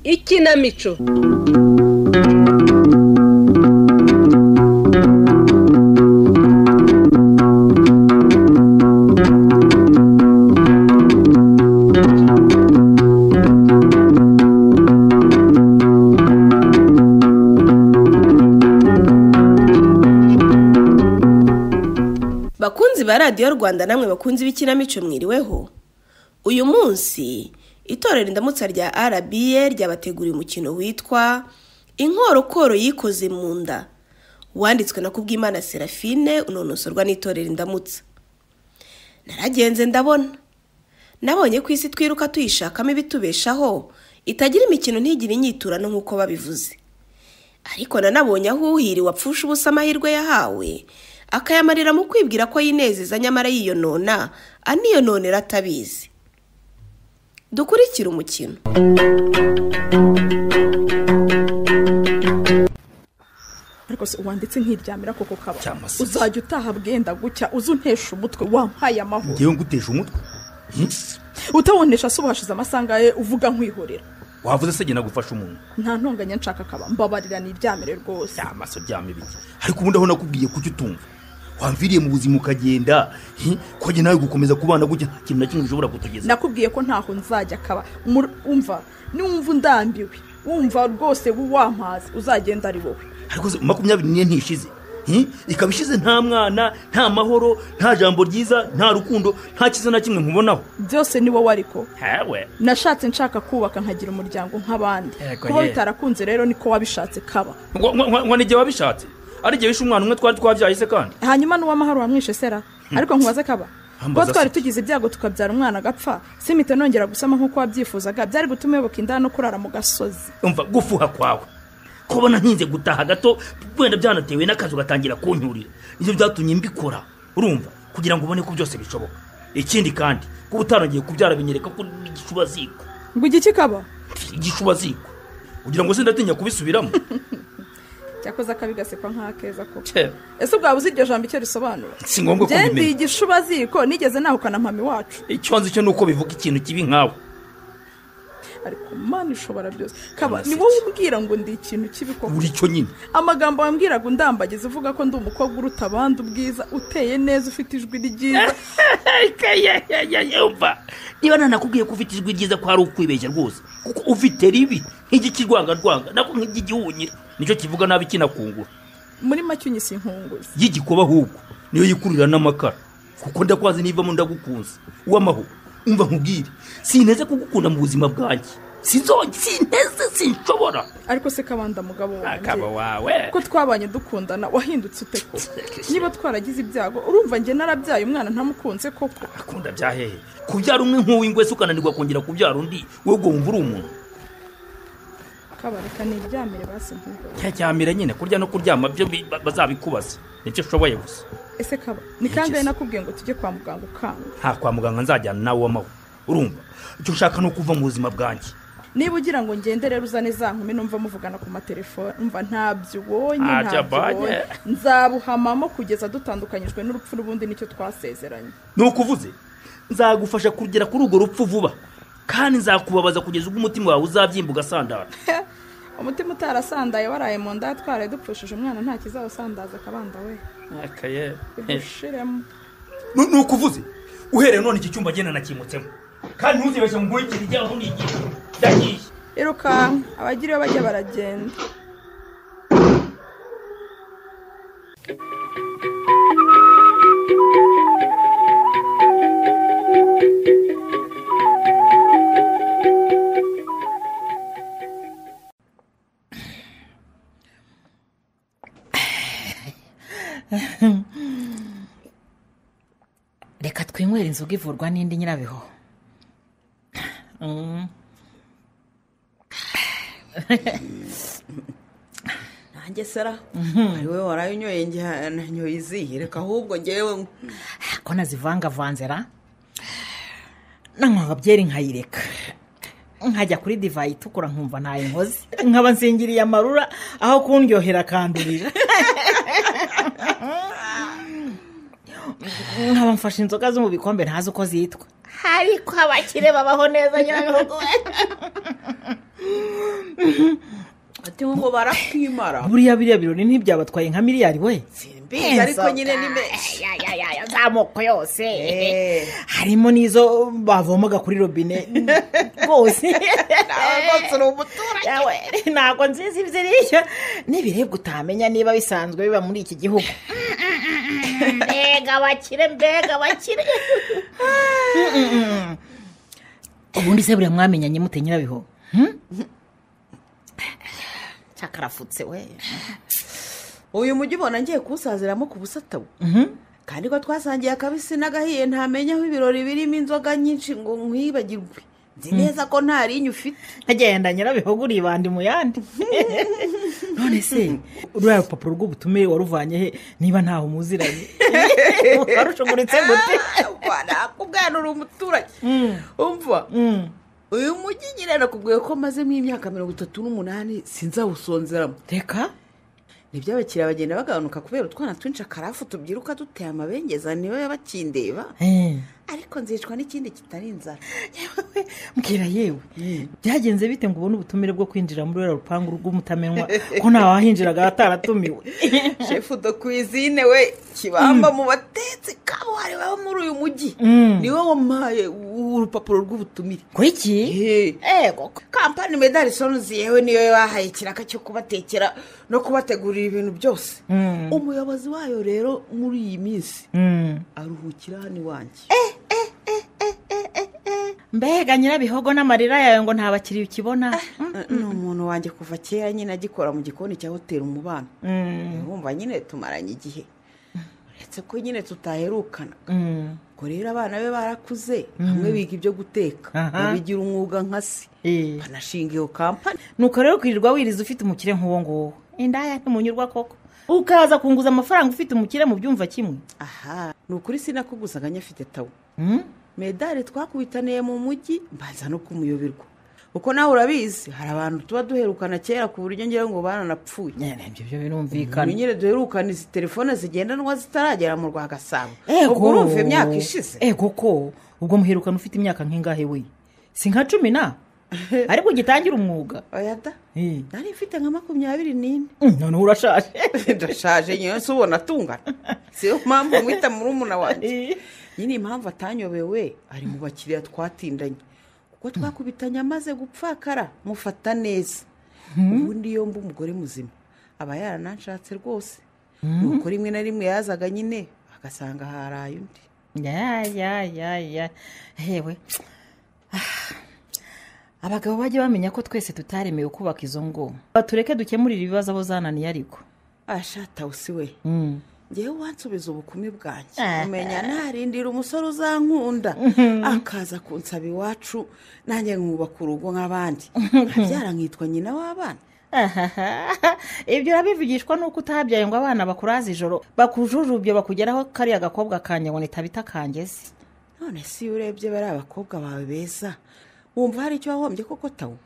Ikinamico. Bakunzi ba Radiyo Rwanda namwe bakunzi b'ikinamico mwiriweho. Uyu munsi itorero Indamutsa rya RBA ryabateguriye umukino witwa Inkorokoro yikoze mu nda, wanditswe na Kubwimana Serafine, unonosorwa n'itorero Indamutsa. Naragenze ndabona, nabonye ku isi twiruka tuyishakamo ibitubeshaho, itagira imikino ntigire inyiturano nk'uko babivuze. Ariko nanabonye aho uhiri wapfusha ubusa amahirwe yahawe, akayamarira mu kwibwira ko yinezeza nyamara yiyonona, aniyononera atabizi. Dukurikira umukino. Ariko se wanditse nkiryamira koko kaba uzajya utaha bwenda gucya uzuntesha umutwe wampaye amahoro. Ngiye ngutesha umutwe utabonesha so hashize amasangaye uvuga nkwihorera. Wavuze se gena gufasha umuntu? Nta ntonganya nshaka kaba mbabarira niryamire rwose. Amaso ryame biki? Ariko ubundi aho nakubwiye kuki utumva? Wamviriye mu buzima ukagenda, ko nawe gukomeza kubana gutya kintu na kimwe ushobora kutugeza. Nakubwiye ko ntaho nzajya kaba umva niwumva ndambiwe wumva rwose wampaze uzagenda ari wowe. Ariko 24 ntishize, ikaba ishize nta mwana, nta mahoro, nta jambo ryiza, nta rukundo, nta kiza na kimwe nkubonaho. Byose ni wowe ariko. Hewe. Nashatse nshaka kubaka nkagira umuryango nk'abandi. Kuba bitarakunze rero niko wabishatse kaba. Ngo nige wabishatse? Ari gihe wishe umwana umwe twari twabyaye se kandi. Hanyuma n'uwamahoro wamwishe sera. Ariko nkubaze kaba. Ko twari tugize ibyago tukabyara umwana agapfa, simite nongera gusama nkuko wabyifuzaga, byari gutuma uyoboka inda no kurara mu gasozi. Umva gufuha kwawe. Kubona ntinze gutaha gato wenda byanatewe n'akazi gatangira kunyurira. Nivyo byatumye mbikora. Urumva kugira ngo ubone ko byose bishoboka. Ikindi kandi kuba utarangiye kubyara binyereka ko igishuba ziko. Ngo igiki kaba? Igishuba ziko. Kugira ngo sindatinya kubisubiramo. Cyakoze akabigasekwa nk'akeza koko. Ese ubwa uzi iryo jambo icyo risobanura? Si ngombwa ko mbimenya. Ndi igishuba ziko nigeze nahukana mpami wacu. Icyo nzi cyo nuko bivuga ikintu kibi nkawe. Ariko Mana ishobora byose. Kaba ni wowe umbwira ngo ndi ikintu kibi koko. Uri cyo nyine. Amagambo wambwiraga undambagiza uvuga ko ndi umukobwa uruta abandi ubwiza, uteye neza, ufite ijwi ryiza. Niba nanakubwiye ko ufite ijwi ryiza ko ari ukwibeshya rwose, kuko ufite ribi nk'igikirwanga rwanga nako nk'igihunyira. Nicyo kivuga nabi kinakungura. Muri make unyise inkunguzi y'igikoba ahubwo niyo yikurira n'amakara, kuko ndakwaze nivamo ndagukunze. Uwamahoro umva nkubwire, sinteze kugukunda mu buzima bwanjye, sinteze, sinshobora. Ariko se kabanda mugabo wanjye, akaba wawe ko twabanye dukundana wahindutse ute ko? Niba twaragize ibyago urumva nge narabyaye umwana ntamukunze koko. Akunda byahehe kubyara umwe nk'uwingwe se ukananirwa kongera kubyara undi, wowe wumva uri umuntu. Kabareka niryamire basi nkuko. Cyacyamire nyine kurya no kuryama byo bazabikubaza. Nicyo ushoboye gusa. Ese kaba ni kangahe nakubwiye ngo tujye kwa muganga ukanga? Nta kwa muganga nzajyana nawe w'amahoro. Urumva icyo ushaka no kuva mu buzima bwanjye. Niba ugira ngo ngende rero uzane za nkumi numva muvugana ku matelefone, umva ntabyo ubonye, ntabyo nzabuhamamo kugeza dutandukanyijwe n'urupfu n'ubundi nicyo twasezeranye. Nukuvuze nzagufasha kugera kuri urwo rupfu vuba, kandi nzakubabaza kugeza ubwo umutima wawe uzabyimba ugasandara. Umutima utarasandaye waraye mu nda twaraye dupfushije umwana nta kizawusandaza kabanda we. Akaye bigushiremo. Nukuvuze uhereye none iki cyumba genda nakimutsemo, kandi ntuzibeshye ngo ngurikire ijyaho nigiye. Ndagiye. Iruka abagira iyo bajya baragenda. Reka twinywera inzoga ivurwa n'indi nyirabiho. Nanjye sera ari wowe waraye unyoye nanyoye izihe, reka ahubwo ngewe ko nazivangavanze ra, nanywaga byeri nkayireka nkajya kuri divayi itukura nkumva ntayo nkoze, nkaba nsingiriye amarura aho kundyohera akandurira, nkaba mfashe inzoga zo mu bikombe ntazi uko zitwa. Ariko abakire babaho neza nyirabihugu. Ati ngo barakwimara. Buriya biriya birori ntibyabatwaye nka miliyari we. Simbizi ariko nyine ni menshi z'amoko yose, harimo n'izo bavomaga kuri robine rwose. Ntabwo nzizi ziriya n'ibiribwa utamenya niba bisanzwe biba muri iki gihugu. Mbega abakire, mbega abakire. Ubundi se buriya mwamenyanye mute nyirabiho? Cyakarafutse we. Uyu mujyi ubona ngiye kuwusaziramo ku busatabu, kandi ko twasangiye akabisi n'agahiye ntamenya aho ibirori birimo inzoga nyinshi ngo nkwibagirwe. Nzi neza ko nta rinyo ufite. Agenda nyirabihogo uribandi mu yandi. None se ruriya rupapuro rw'ubutumire waruvanye he niba ntaho muziranye? Warushuguritse gute? Nakubwana uri umuturage. Umva uyu mujyi nyine nakubwiye ko mazemo imyaka 38 sinzawusonzeramo. Reka nibyo abakiriya bagenda bagabanuka kubera utwana twinshi akarafu tubyiruka duteye amabengeza niba bakindeba, ariko nzicwa n'ikindi kitari inzara. Mbwira yewe, byagenze bite ngo ubone ubutumire bwo kwinjira muri ruriya rupangu rw'umutamenwa ko ntawahinjiraga ataratumiwe? Chef de cuisine we kibamba mu batetsi kabuhariwe bo muri uyu mujyi niwe wampaye urupapuro rw'ubutumire. Kuki? Ego kampani Medarisons yewe niyo yabahaye ikiraka cyo kubatekera no kubategurira ibintu byose. Umuyobozi wayo rero muri iyi minsi aruhukira hano iwanjye. Mbega nyirabihogo n'amarira yawe ngo nta bakiriya ukibona. Ni umuntu wanjye kuva kera nyine agikora mu gikoni cya hoteli Umubano. Urumva nyine tumaranye igihe, uretse ko nyine tutaherukana. Ubwo rero abana be barakuze, bamwe biga ibyo guteka babigira umwuga nka se, banashinga iyo kampani. Nuko rero kwirirwa wiriza ufite umukire nk'uwo nguwo, indaya ntimunyurwa koko, ukaza kunguza amafaranga ufite umukire mu byumva kimwe. Aha ni ukuri sinakuguzaga nyafite tawo. Medali twakubitaniye mu mujyi mbanza no kumuyoberwa, kuko nawe urabizi hari abantu tuba duherukana kera ku buryo ngira ngo baranapfuye. Ibyo byo birumvikana nyine duherukana izi telefone zigendanwa zitaragera mu rwa Gasabo. Ubwo urumva imyaka ishize. Ego ko ubwo muherukana ufite imyaka nk'ingahe we? Si nka 10 na ariko ugitangira umwuga. Oya da, nari mfite nka 24. None urashaje. Ndashaje nyine se ubona atungana. Siyo mpamvu mwita murumuna wanjye. Nyine impamvu atanyobewe ari mu bakiriya twatindanye, kuko twakubitanye amaze gupfakara mufata neza. Ubundi iyo mba umugore muzima aba yarananshatse rwose. Nuko rimwe na rimwe yazaga nyine agasanga haraye undi. Ya ya ya ya hewe, abagabo bajye bamenya ko twese tutaremewe kubaka izo ngo, batureke dukemurire ibibazo abo zananiye. Ariko ashata usi we, ngewe wansubiza ubukumi bwanjye, umenya narindira umusore uzankunda akaza kunsaba iwacu nanjye nkubaka urugo nk'abandi, nkabyara nkitwa nyina w'abana. Ibyo urabivugishwa nuko utabyaye ngo abana bakuraza ijoro bakujujubye bakugeraho kariya gakobwa kanjye ngo nitabita kangeze. None si iyo urebye bari abakobwa bawe beza wumva hari icyo wahombye koko tawo?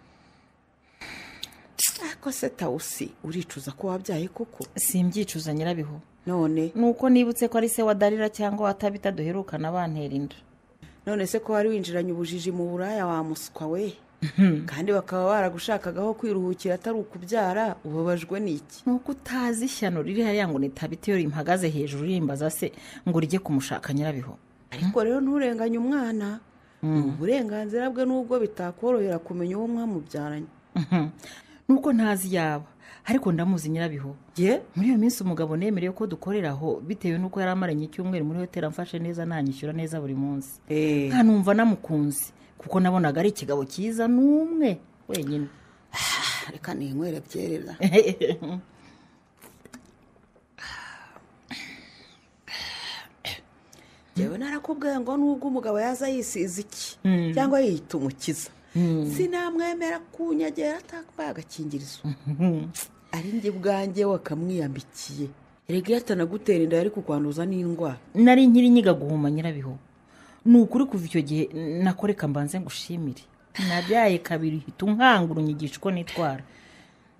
Ariko se tawusi uricuza ko wabyaye koko? Simbyicuza nyirabiho. None nuko nibutse ko ari se wa Darira cyangwa watabita duherukana bantera inda. None se ko wari winjiranye ubujiji mu buraya wa muswa we, kandi bakaba baragushakagaho kwiruhukira atari ukubyara, ubabajwe n'iki? Nuko utazi ishyano riri hariya ngo nitabita iyo rimpagaze hejuru rimbaza se ngo rijye kumushaka nyirabiho. Ariko rero nturenganye umwana, uburenganzira bwe nubwo bitakorohera kumenya uwo mwamubyaranye. Nuko ntazi yaba, ariko ndamuzi nyirabiho. Muri iyo minsi umugabo nemereye ko dukorera aho bitewe nuko yari amaranye icyumweru muri hoteli amfashe neza nanyishyura neza buri munsi. Nkanumva namukunze kuko nabonaga ari ikigabo cyiza n'umwe wenyine. Reka ninywere byerera. Yewe narakubwiye ngo nubwo umugabo yaza yisize iki cyangwa yiyita umukiza, sinamwemera kunyagera atambaye agakingirizo. Ari njye ubwanjye wakamwiyambikiye. Erega iyo atanagutera inda yari kukwanduza n'indwara. Nari nkiri nyiga guhuma Nyirabiho. Ni ukuri kuva icyo gihe nakoreka mbanze ngushimire. Nabyaye kabiri uhita unkangura unyigisha uko nitwara.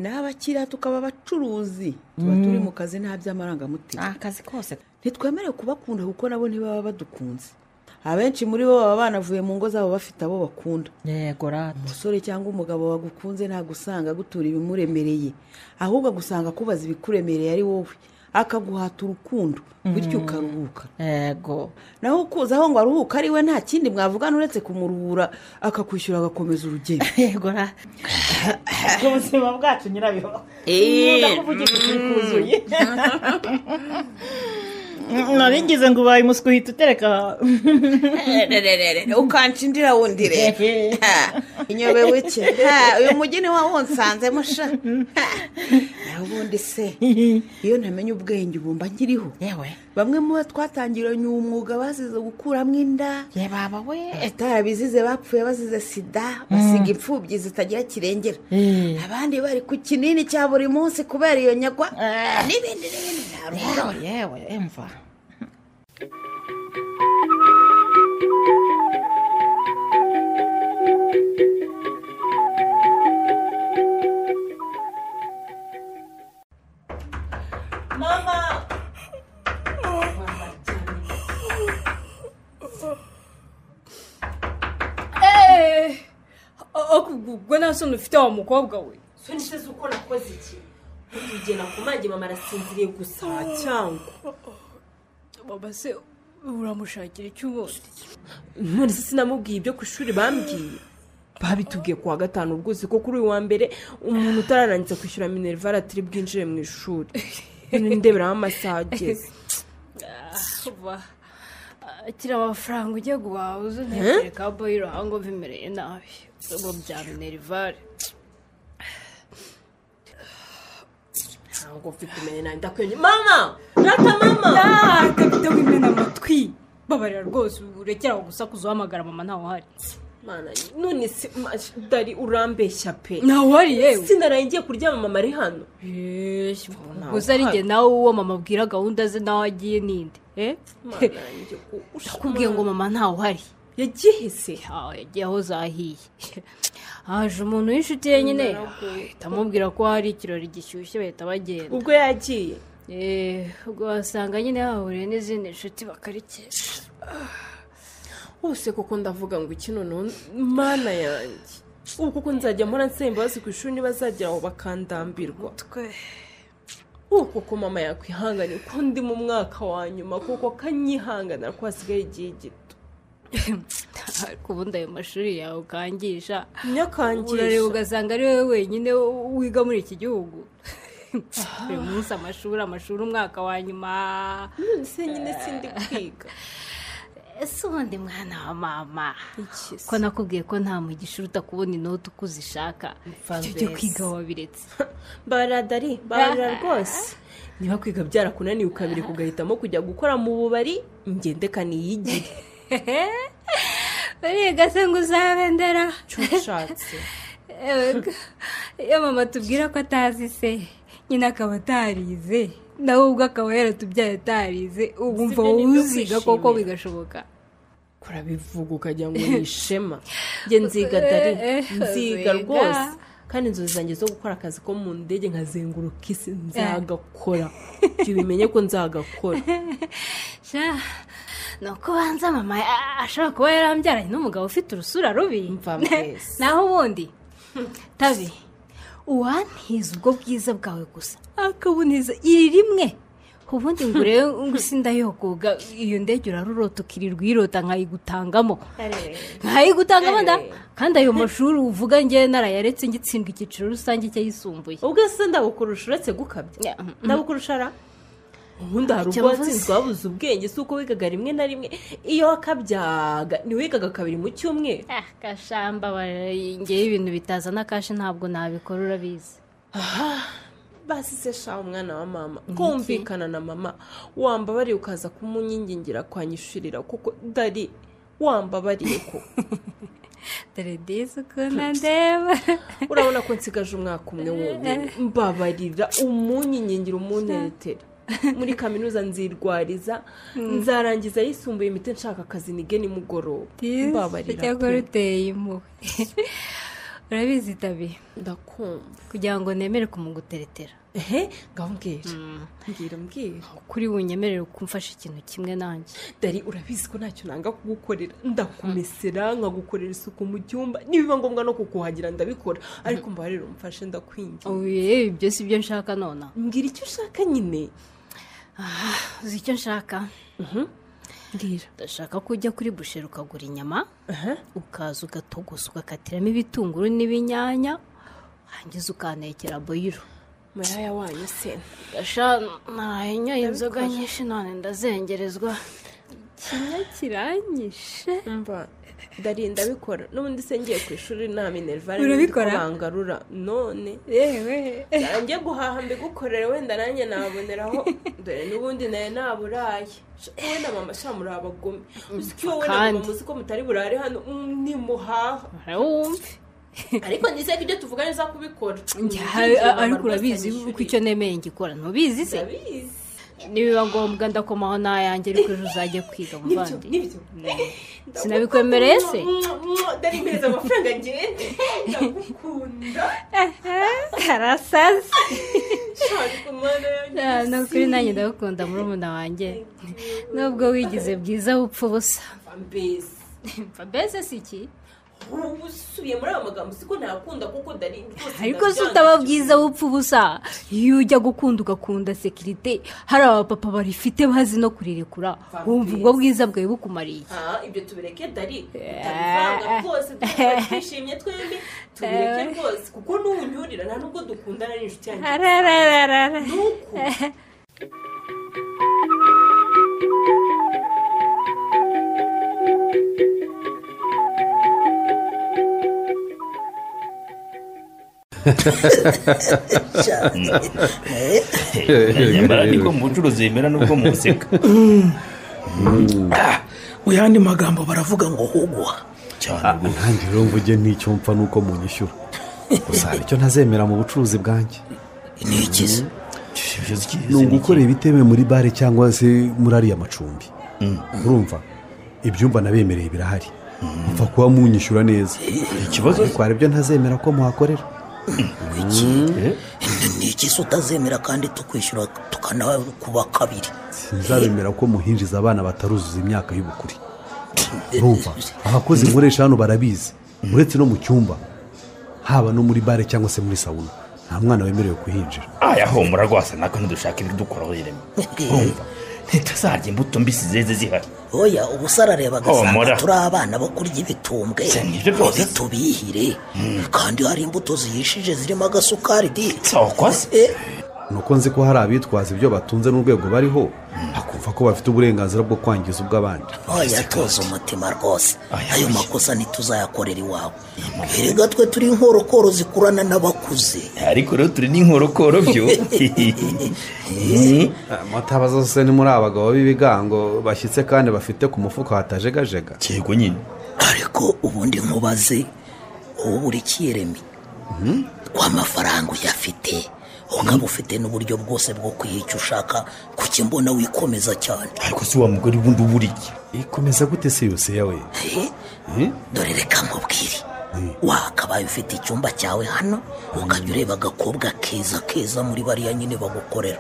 N'abakiriya tukaba abacuruzi, tuba turi mu kazi nta by'amarangamutima. Akazi kose. Ntitwemerewe kubakunda kuko nabo ntibaba badukunze. Abenshi muri bo baba banavuye mu ngo zabo bafite abo bakunda. Yego rata. Umusore cyangwa umugabo wagukunze ntabwo usanga agutura ibimuremereye, ahubwo agusanga akubaza ibikuremereye ari wowe, akaguhata urukundo bityo ukaruhuka. Yego. Naho ukuza aho ngo aruhuke ari we nta kindi mwavugana uretse kumuruhura akakwishyura agakomeza urugendo. Yego rata. Ubuzima bwacu Nyirabiho. Nkunda kuvugisha ukuri kuzuye. Naringize ngo ubaye umuswa uhita utereka. Ukanshindira wundi rero. Inyobewe iki? Uyu mugeni wawe wonsanzemo sha. Naho ubundi se iyo ntamenya ubwenge ubumba nkiriho. Yewe. Bamwe mu bo twatangiranye uwo mwuga bazize gukuramo inda. Ye baba we. Batarabizize bapfuye bazize sida, basiga imfubyi zitagira kirengera. Abandi bari ku kinini cya buri munsi kubera iyo nyagwa n'ibindi n'ibindi. Yewe emva. Mama. Ubwo nta soni ufite wa mukobwa we. Soni se uko nakoze iki? Ugenda kumange mama arasinziriye gusa cyangwa baba se uramushakira icyo ubundi? None se sinamubwiye ibyo ku ishuri bambwiye. Babitubwiye kuwa gatanu rwose ko kuri uyu wa mbere umuntu utararangiza kwishyura minerval atari bwinjire mu ishuri. None ndeberaho amasaha ageze. Akira amafaranga ujya guhaha uze ntekere ka boyiro aho ngo bimereye nabi. Ubwo bya minerval. Ntabwo mfite kumenya nawe ndakwenye. Mama! Rata mama! Kapita wimena amatwi. Babarira rwose urekera aho gusakuza uhamagara mama ntawe uhari. Mana none se dari urambeshya pe. Ntawe uhari yewe. Sinaraye ngiye kuryama mama ari hano. Gusa ari njye nawe uwo mama abwira gahunda ze nawe agiye ninde? Nakubwiye ngo mama ntawe uhari. Yagiye se? Yagiye aho zahiye. Haje umuntu w'inshuti ye nyine ahita amubwira ko hari ikirori gishyushye bahita bagenda. Ubwo yagiye? Ubwo wasanga nyine hahuriye n'izindi nshuti bakarikesha. Hose koko ndavuga ngo iki noneho mana yanjye. Ubu koko nzajya mpora nsaba imbabazi ku ishuri nibazagera aho bakandambirwa. Ubu koko mama yakwihangana ko ndi mu mwaka wa nyuma kuko kanyihanganira ko hasigaye igihe gito. Ariko ubundi ayo mashuri yawe ukangisha nyakangisha urareba ugasanga ari wowe wenyine wiga muri iki gihugu. Buri munsi amashuri umwaka wa nyuma. None se nyine sindi kwiga. Ese ubundi mwana wa mama ko nakubwiye ko nta mugisha uruta kubona inoti uko uzishaka, icyo cyo kwiga wabiretse. Baradari barira rwose. Niba kwiga byarakunaniye ukabireka ugahitamo kujya gukora mu bubari, ngende kaniyigire. Bariga se ngo uzabendera. Cyo ushatse. Iyo mama tubwira ko atazi se nyina akaba atarize, nawe ubwo akaba yaratubyaye atarize, ubu mva uziga koko bigashoboka. Kurabivuga ukagira ngo ni ishema. Njye nziga dari, nziga rwose. Kandi inzozi zanjye zo gukora akazi ko mu ndege nkazenguruka isi nzagakora. Ibyo bimenye ko nzagakora. Sha, nuko banza mama ashobora kuba yarambyaranye n'umugabo ufite urusura rubi. Naho ubundi tabi uwantiza ubwo bwiza bwawe gusa akabuniza iri rimwe, ubundi ngo urebe ngo isi ndayogoga iyo ndege urarurota ukirirwa uyirota nkayigutangamo nda. Kandi ayo mashuri uvuga njye narayaretse ngitsindwa icyiciro rusange cyayisumbuye. Ubwo se ndabukurusha uretse gukabya ndabukurusha ra? Ubundi hari ubwo watsinzwe wabuze ubwenge, si uko wigaga rimwe na rimwe, iyo wakabyaga ntiwigaga kabiri mu cyumweru. Kashamba ngewe ibintu bitazana kashi ntabwo nabikora urabizi. Basi se sha umwana wa mama, kumvikana na mama wambabariye ukaza kumunyingingira kwanyishurira kuko dari wambabariye ko. Dore disi ukuntu ndeba. Urabona ko nsigaje umwaka umwe wonyine. Mbabarira umunyinyingira umunteretera. Muri kaminuza nzirwariza, nzarangiza yisumbuye imiti nshaka akazi nige nimugoroba. Mbabarira. Cyakora uteye impuhwe. Urabizi Tabi? Ndakumva. Kugira ngo nemere kumuguteretera. Ehe, ngaho mbwira. Mbwira. Kuri bunyemerere kumfasha ikintu kimwe nanjye. Dari urabizi ko ntacyo nanga kugukorera. Ndakumesera, nkagukorera isuku mu cyumba, nibiba ngombwa no kukuhagira ndabikora. Ariko mbabarira umfashe ndakwinginze. Oye, ibyo si byo nshaka nona. Mbwira icyo ushaka nyine. Uzi icyo nshaka? Mbwira. Ndashaka ko ujya kuri busheri ukagura inyama, ukaza ugatogosa ugakatiramo ibitunguru n'ibinyanya, hangiza ukantekera boyiro. Muraya wanyu se. Gasha naraye inzoga nyinshi none ndazengerezwa. Ikinya kiranyishe. Mva Dari ndabikora. N'ubundi se ngiye ku ishuri nta minerval bangarura none. Yewe. Ngiye guhaha mbigukorere wenda nanjye naboneraho dore n'ubundi naye naburaye. Wowe na mama sha muri abagome. Uzi ko wowe na mama muzi ko mutari burare hano nimuhaha. Wumve. Ariko nizeye ko ibyo tuvuga neza kubikora. Ariko urabizi ko icyo nemeye ngikora ntubizi se? Ndabizi. Nibiba ngombwa ndakomaho n'ayanjye ariko ejo uzajye kwiga muvandi. Nibyo. Sinabikwemereye se? Dari mpereza amafaranga ngende. Ndagukunda. Harasaze. Shaka No kuri nanjye ndagukunda murumuna wanjye. Nubwo wigize bwiza upfa ubusa. Mbese. Mbese si iki? Usubiye muri ayo magambo siko ntakunda kuko Dari rwose. Ariko se utaba bwiza wupfa ubusa. Iyo ujya gukunda ugakunda sekirite, hari abapapa barifite bazi no kurirekura, wumva ubwo bwiza bwawe bukumariye. Ibyo tubireke Dari, utabivanga rwose, twishimye twembi, tubireke rwose kuko n'unyurira nta nubwo dukundana n'inshuti yanjye. Arararara. Nuko Nyamara niko mu bucuruzi bimera nubwo museka. Mu yandi magambo baravuga ngo huguha. Cyane nanjye rero mvuge n'icyo mpfa nuko munyishyura. Gusa hari icyo ntazemera mu bucuruzi bwanjye. Ni iki se? Ni ugukora ibitemewe muri bare cyangwa se muri ariya macumbi. Urumva ibyumba nabemereye birahari. Mpfa kuba munyishyura neza. Ikibazo ariko hari ibyo ntazemera ko muhakorera. Ni iki se utazemera kandi tukwishyura tukanakuba kabiri? Sinzabemera ko muhinjiza abana bataruzuza imyaka y'ubukure. Urumva abakozi nkoresha hano barabizi, uretse no mu cyumba, haba no muri bare cyangwa se muri sauna, nta mwana wemerewe kuhinjira. Aya humura rwose nako ntidushaka ibidukoraho Yeremi. Urumva ntituzarya imbuto mbisi zeze zihari. Oya ubusa arareba agasanga turi abana bo kurya ibitumbwe bitubihire, kandi hari imbuto zihishije zirimo agasukari di. Nuko nzi ko hari abitwaza ibyo batunze n'urwego bariho, bakumva ko bafite uburenganzira bwo kwangiza ubw'abandi. Oya tuzi umutima rwose, ayo makosa ntituzayakorera iwawe. Erega twe turi inkorokoro zikurana n'abakuze. Ariko rero turi n'inkorokoro byo. Mutabaza se ni muri abagabo b'ibigango bashyitse kandi bafite ku mufuka hatajegajega. Yego nyine. Ariko ubundi nkubaze, ubu uri Yeremi kwa mafaranga uyafite, ukaba ufite n'uburyo bwose bwo kwiha ushaka, kuki mbona wikomeza cyane? Ariko si wa mugore ubundi ubura iki? Ikomeza gute se yose yawe? Dore reka nkubwire, wakabaye ufite icyumba cyawe hano, ukajya ureba agakobwa keza keza muri bariya nyine bagukorera,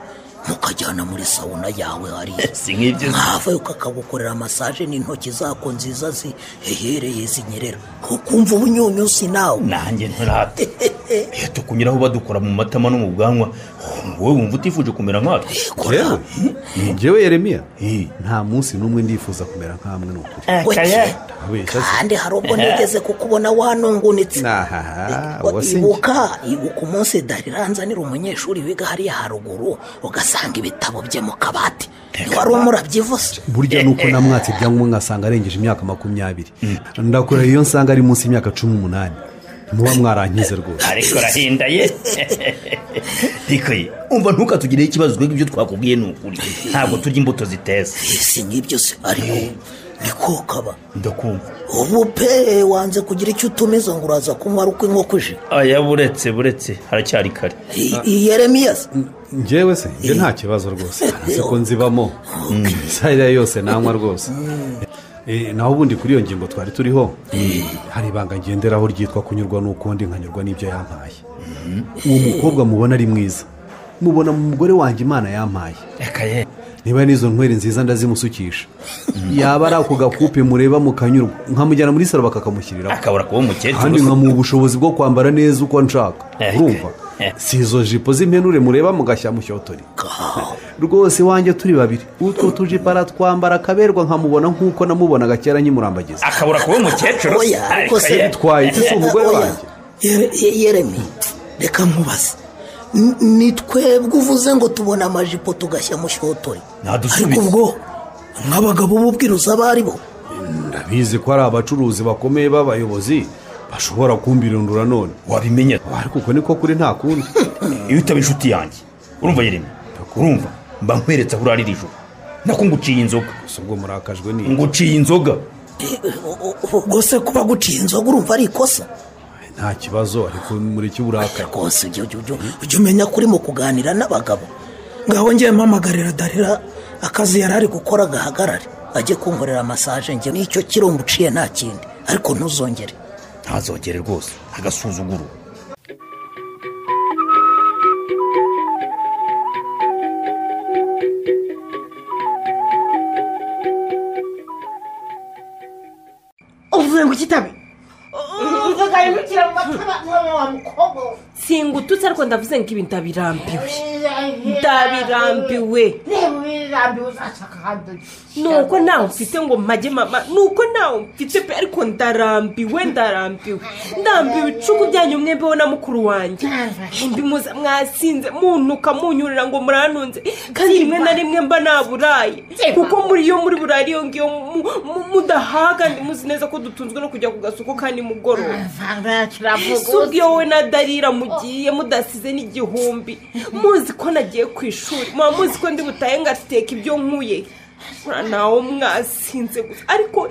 mukajyana muri sauna yawe hariya. Si nk'ibyo. Mwavayo kakagukorera massage n'intoki zako nziza zihehereye zinyerera, ukumva ubunyunyusi nawe. Nanjye nturate. Iyo tukunyuraho badukora mu matama no mu bwanwa, wowe wumva utifuje kumera nkatwe? Njyewe Yeremiya nta munsi n'umwe ndifuza kumera nkamwe n'ukuri. Kandi hari ubwo nigeze kukubona wanungunitse. Ibuka umunsi Dariranzanira umunyeshuri wiga hariya haruguru, ugasanga ibitabo bye mu kabati. Wari umurabyivuze. Burya nuko namwatse ibyangombwa ngasanga arengeje imyaka 20. Ndakora iyo nsanga ari munsi y'imyaka 18. Muba mwarankize rwose. Ariko rahinda ye. Dikoye, umva ntukatugireho ikibazo twebwe ibyo twakubwiye ni ukuri. Ntabwo turya imbuto ziteze. Si nk'ibyo se, ariko Niko kaba ndakumva. Ubu pe wanze kugira icyo utumiza ngo uraza kunywa ari uko inkoko ije. Aya buretse haracyari kare. Yeremiyasi njyewe se njye nta kibazo rwose siko nzibamo isaha yose nanywa rwose. Naho ubundi kuri iyo ngingo twari turiho hari ibanga ngenderaho ryitwa kunyurwa n'ukundi nkanyurwa n'ibyo yampaye. Uwo mukobwa mubona ari mwiza, mubona mu mugore wanjye Imana yampaye. Niba n'izo nkweri nziza ndazimusukisha, yaba ari ako gakupe mureba mukanyurwa nkamujyana muri salo bakakamushyiriraho, akabura kuba umukecuru kandi nkamuha ubushobozi bwo kwambara neza uko nshaka. Urumva si izo jipo z'impenure mureba mugashya mushyotori rwose. Wanjye turi babiri, utwo tujipo aratwambara akaberwa nkamubona nk'uko namubonaga kera nkimurambagiza. Akabura kuba umukecuru. Bitwaye iki si umugore wanjye? Yeremi reka nkubaze, ni twebwe uvuze ngo tubona amajipo tugashya mushyotori, ariko ubwo nk'abagabo b'ubwiruza abari bo ndabizi ko ari abacuruzi bakomeye b'abayobozi bashobora kumbirundura none. Wabimenya ariko uko niko kuri nta kundi. Iyo utaba inshuti yanjye urumva Yeremi, urumva mba nkweretse aho urarira ijoro, nako nguciye inzoga. Ubwo murakajwe ni nguciye inzoga. Ubwo se kuba guciye inzoga urumva ari ikosa? Nta kibazo, ariko muri cyo uburakari rwose. Ujye umenya ko urimo kuganira n'abagabo. Ngaho ngiye mpamagarira Darira akazi yari ari gukora gahagarare ajye kunkorera massage njye n'icyo kirungo uciye nta kindi, ariko ntuzongere. Ntazongere rwose, agasuzuguro. Uvuze ngo kitabe singututse ariko ndavuze ngo ibi ndabirambiwe, ndabirambiwe. Nuko nawe mfite ngo mpage mama, nuko nawe mfite pe, ariko ndarambiwe, ndarambiwe, ndambiwe icuku byanyu mwembeho na mukuru wanjye. Mbimuza mwasinze muntuka munyurira ngo muranunze, kandi rimwe na rimwe mba naburaye, kuko muri iyo muri burayi iyo ngiyo mudahaga, kandi muzi neza ko dutunzwe no kujya ku gasoko kandi mugoroba. Ese ubwo wowe na Darira mugiye mudasize n'igihumbi, muzi ko nagiye ku ishuri, muba muzi ko ndi butahe ngateka ibyo nkuye, nawe mwasinze gusa. Ariko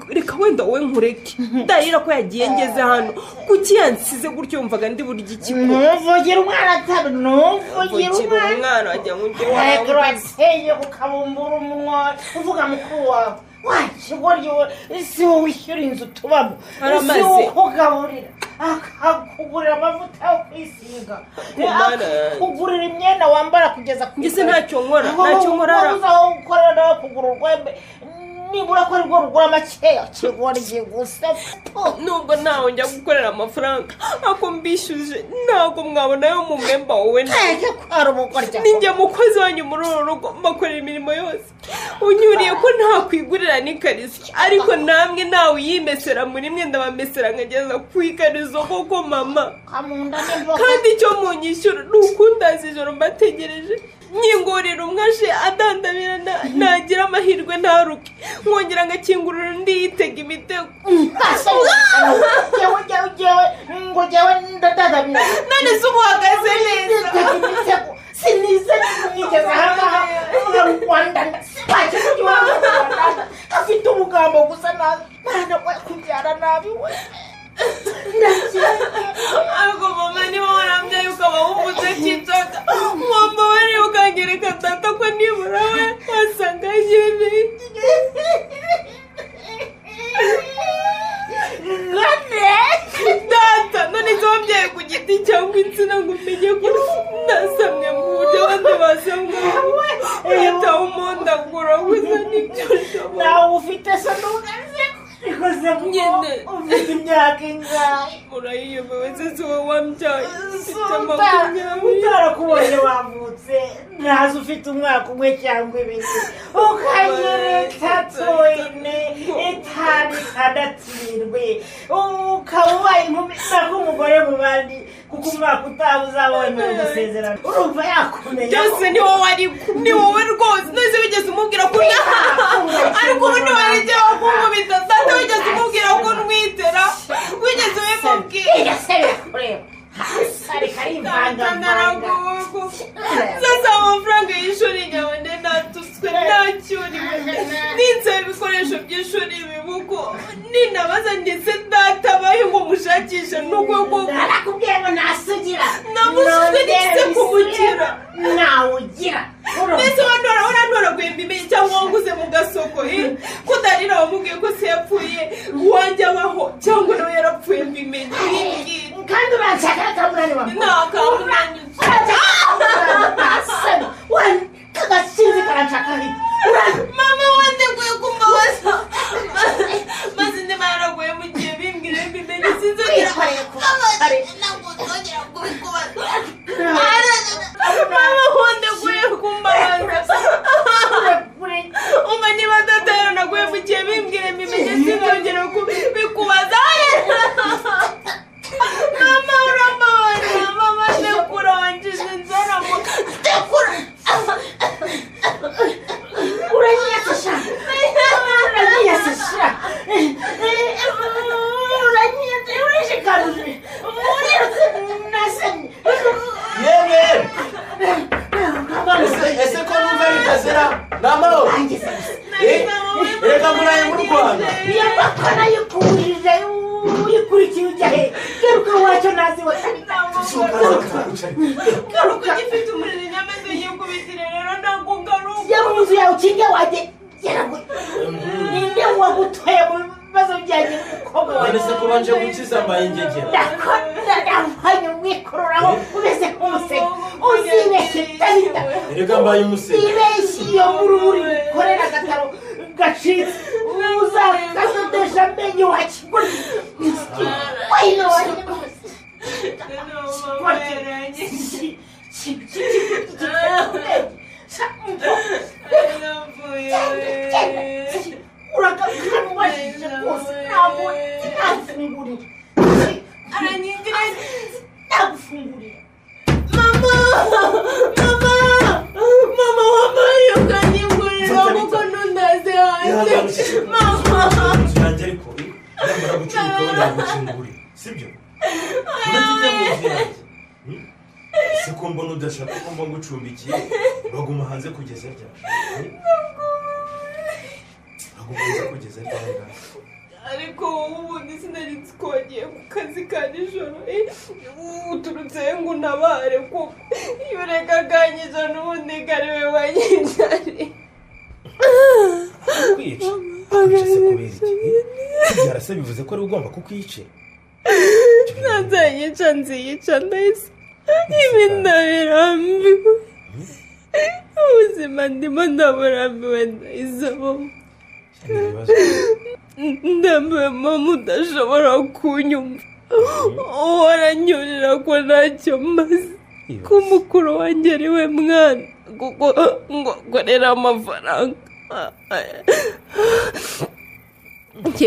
reka wenda wowe nkureke Darira ko yagiye ngeze hano, kuki yansize gutyo? Wumvaga ndi burya iki? Ntuvugira umwana tabi, ntuvugira umwana wagira ngo ujye warateye ukabumbura umunwa uvuga mukuru wawe. Wakigoryi si wowe wishyura inzu tubamo, si wowe ukugaburira, akakugurira amavuta yo kwisiga, akakugurira imyenda wambara kugeza ku isi. Ntacyo nkora, ntacyo nkora. Wabuze aho ukorera nawe kugura urwembe, nibura ko arirwo rugura makeya. Kigoryi gusa. Nubwo ntawe njya gukorera amafaranga ako mbishyuje, ntabwo mwabona yo mu mwemba wowe. Ninjye mukozi wanyu muri uru rugo, mbakorera imirimo yose. Unyuriye ko ntakwigurira n'ikariso, ariko namwe ntawe uyimesera muri mwe, ndabamesera nkageza ku ikariso koko mama. Kandi icyo munyishyura ni ukundaza ijoro mbategereje, nyingurira umwe aje adandabira, nagira amahirwe ntaruke, nkongera ngakingurira undi yitega imitego. None se umuhagaze neza? Sinize nigeze ahangaha afite ubugambo gusa nabi. Mwana we kubyara nabi we. Ariko mama niba warambyaye ukaba wumvise cy'inzoga, wambabarira ukangereka data ko nibura we wasanga yemeye. Data none se wabyaye ku giti cyangwa insina ngo umenye ko nasamwe mu buryo abandi basamwemo, uhita umondagura gusa nibyo ushobora. Nawe ufite se ntugaze ikoze nyine ufite imyaka ingahe? Urayiyobewe se si wowe wambyaye? Mfite 20. Utarakubonye wavutse, ntazi ufite umwaka umwe cyangwa ibiri, ukagira 3, 4, 5, 6, 7, ukaba ubaye inkumi nako umugore mu bandi, kuko umwaka utaha uzaba wemerewe gusezerana. Urumva yakumenya byose ni wowe, ariko ni wowe rwose. None wigeze umubwira ko ariko ubu ntiwarekera kunkubita data? Wigeze umubwira ko ntwitera? Wigeze ubimubwira? Sasa amafaranga y'ishuri nyabone natutswe ntacyuriwe. nsaba ibikoresho by'ishuri ibibuko ninabaza ndetse databaye ngo mushakishe nuko koko narakubwiye ngo nasugira namushyizwe n'ikise kumukira nawugira mbese urantoraguye mbimenye cyangwa wanguze mu gasoko kudarira wamubwiye ko se yapfuye uwanjye abaho cyangwa nawe yarapfuye mbimenye kandi uranshaka akamunani wawe nta kamunani kagasinzi karanshaka mama wandeguye kumbabaza maze ndima yaraguye mu gihe bimbwire mbimenye sinzongera ntabwo nzongera kubikubaza mama wandeguye kumbabaza umva niba data yaranaguye mu gihe bimbwire mbimenye sinzongera kubikubaza mama urambabaza mama ndekura wanjije inzara mu ndekura uranyiyasasha uranyiyasasha uranyiyasasha urishikaruje nasanye yemwe ese ko numva bitazira ni amahoro reka muraye mu Rwanda iyo mbako nayikurije uyikurikiye ujya he garuka wacyo nazi we garuka ugifite umuriro nyamaze yikubitire rero ntabwo ngaruka jya mu nzu yawe ukinge wajye gerago ninde wagutoye mu bibazo byanjye n'umukobwa wawe none se ko ubanje gukiza mbaye ingegera ndakora ndahwanye umwikororaho umeze nk'umusega uzibeshye tabita reka mbaye umusega uzibeshye iyo mururi ukorera agataro gacitse uzakazodesha amenyo wakigura wayino uragakanwajije rwose ntabwo nafungurira aranyingira nagufungurira mama mama mama wambaye ukanyingurira kuko ntundaze hanze mama yanjye ariko namara gucuruka wenda gukingurira sibyo uretse ujya mu nzu yanjye ese ko mbona udashaka ko mba ngucumbikiye uraguma hanze kugeza ryari uraguma hanze kugeza ryari ariko wowe ubundi sinari nzi ko wagiye ku kazi ka nijoro uturutse ngo untabare kuko iyo ureka akanyija n'ubundi kari we wanyibyariye kwica kwica se kubera iki kubyara se bivuze ko ari ugomba kukwicira ntazayica nziyica ndahise ibi ndabirambiwe ubuzima ndimo ndaburambiwe ndahise ndambiwe mama udashobora kunyumva uhora ko ntacyo maze ko mukuru wanjye ari we mwana kuko ngo akorera amafaranga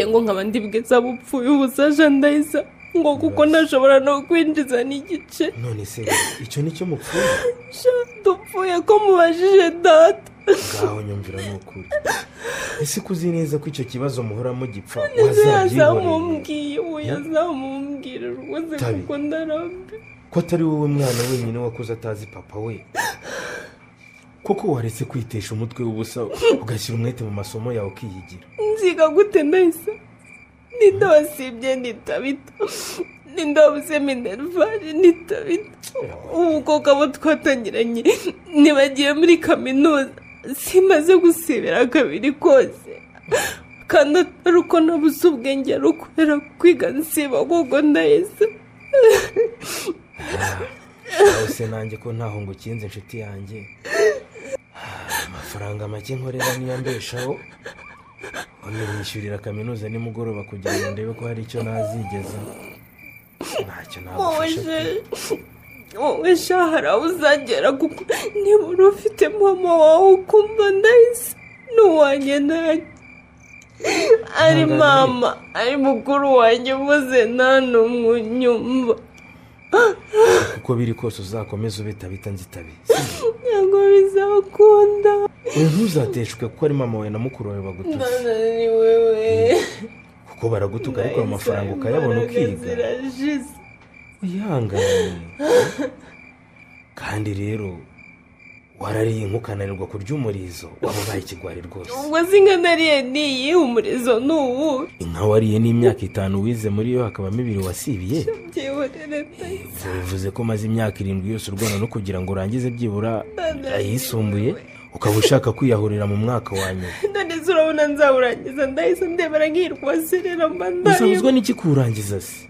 ngo nkaba ndi bwiza bupfuye ubusaja ndahise ngo kuko ntashobora no kwinjiza n'igice none se icyo nicyo mupfuye dupfuye ko mubajije data ngaho nyumvira ni ukuri ese ko uzi neza ko icyo kibazo muhora mugipfa wazabyihoreye yazamumbwira rwose kuko ndarambi ko atari wowe mwana wenyine wakuze atazi papa we koko waretse kwitesha umutwe w'ubusa ugashyira umwete mu masomo yawe ukiyigira nziga gute ndahise ninde wasibye nitabita ninde wabuze minervari nitabita ubu koko abo twatangiranye ntibagiye muri kaminuza simaze gusibira kabiri kose kandi atari uko nabuze ubwenge ari ukubera kwiga nsiba kuko ndahise se nanjye ko ntaho ngo ukinze inshuti yanjye amafaranga make nkorera niyo mbeshaho nishyurira kaminuza nimugoroba kugira ngo ndebe ko hari icyo nazigeza ntacyo nagufasha wowe shahara uzagera kuko nibura ufite mama wawe ukumva ndahise n'uwanjye ntacyo ari mama ari mukuru wanjye bose nta n'umwe unyumva uko biri kose uzakomeze ubitabita nzitabi ntabwo bizakunda oya ntuzateshwe kuko ari mama wawe na mukuru wawe bagututse ni wewe kuko baragutuka ariko ayo mafaranga ukayabona ukiga wihangane kandi rero Warariye inkukananirwa kurya umurizo, waba ubaye ikigwari rwose. Ubwo singa nariye niyi umurizo ni uwu. Inka wariye n'imyaka 5 wize muri yo hakabamo 2 wasibiye. Bivuze ko maze imyaka 7 yose urwana no kugira ngo urangize byibura ayisumbuye, ukaba ushaka kwiyahurira mu mwaka wa nyuma. None se urabona nzawurangiza ndahise ndebera nkirwa serera mba ndayo. Usabuzwa n'iki kuwurangiza se?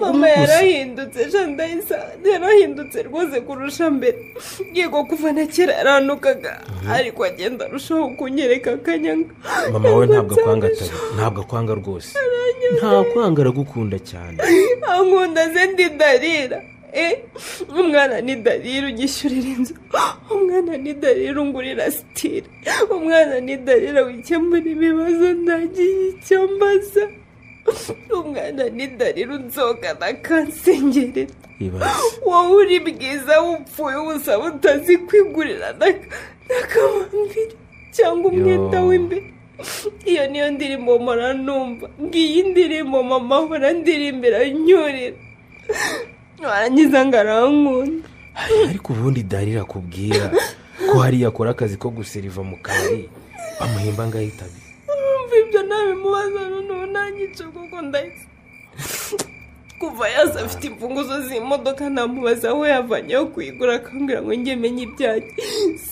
Mama yarahindutse ndahise yarahindutse rwose kurusha mbere. Yego kuva na kera yaranukaga ariko agenda arushaho kunyereka akanyanga. Mama we ntabwo akwanga tabi, ntabwo akwanga rwose. Nta kwanga, aragukunda cyane. Ankunda ze ndi Darira. Umwana ni Darira ugishyurira inzu, umwana ni Darira ungurira sitire, umwana ni Darira wikemura ibibazo ntagiye icyo mbaza. Umwana ni Darira unzogana akansengerera. Wowe uri bwiza wupfuye ubusa utazi kwigurira n'akabambiri cyangwa umwenda w'imbere. Iyo niyo ndirimbo mpora numva, ngiyi ndirimbo mama ahora ndirimbira nyurira, warangiza ngo arankunda. Ariko ubundi Darira akubwira ko hariya akora akazi ko guseriva mu kabari bamuhemba ngahitabi. Ibyo nabimubaza noneho nanyica kuko ndahise kuva yaza afite imfunguzo z'imodoka namubaza aho yavanye yo kuyigura akambwira ngo njye menye ibyanjye.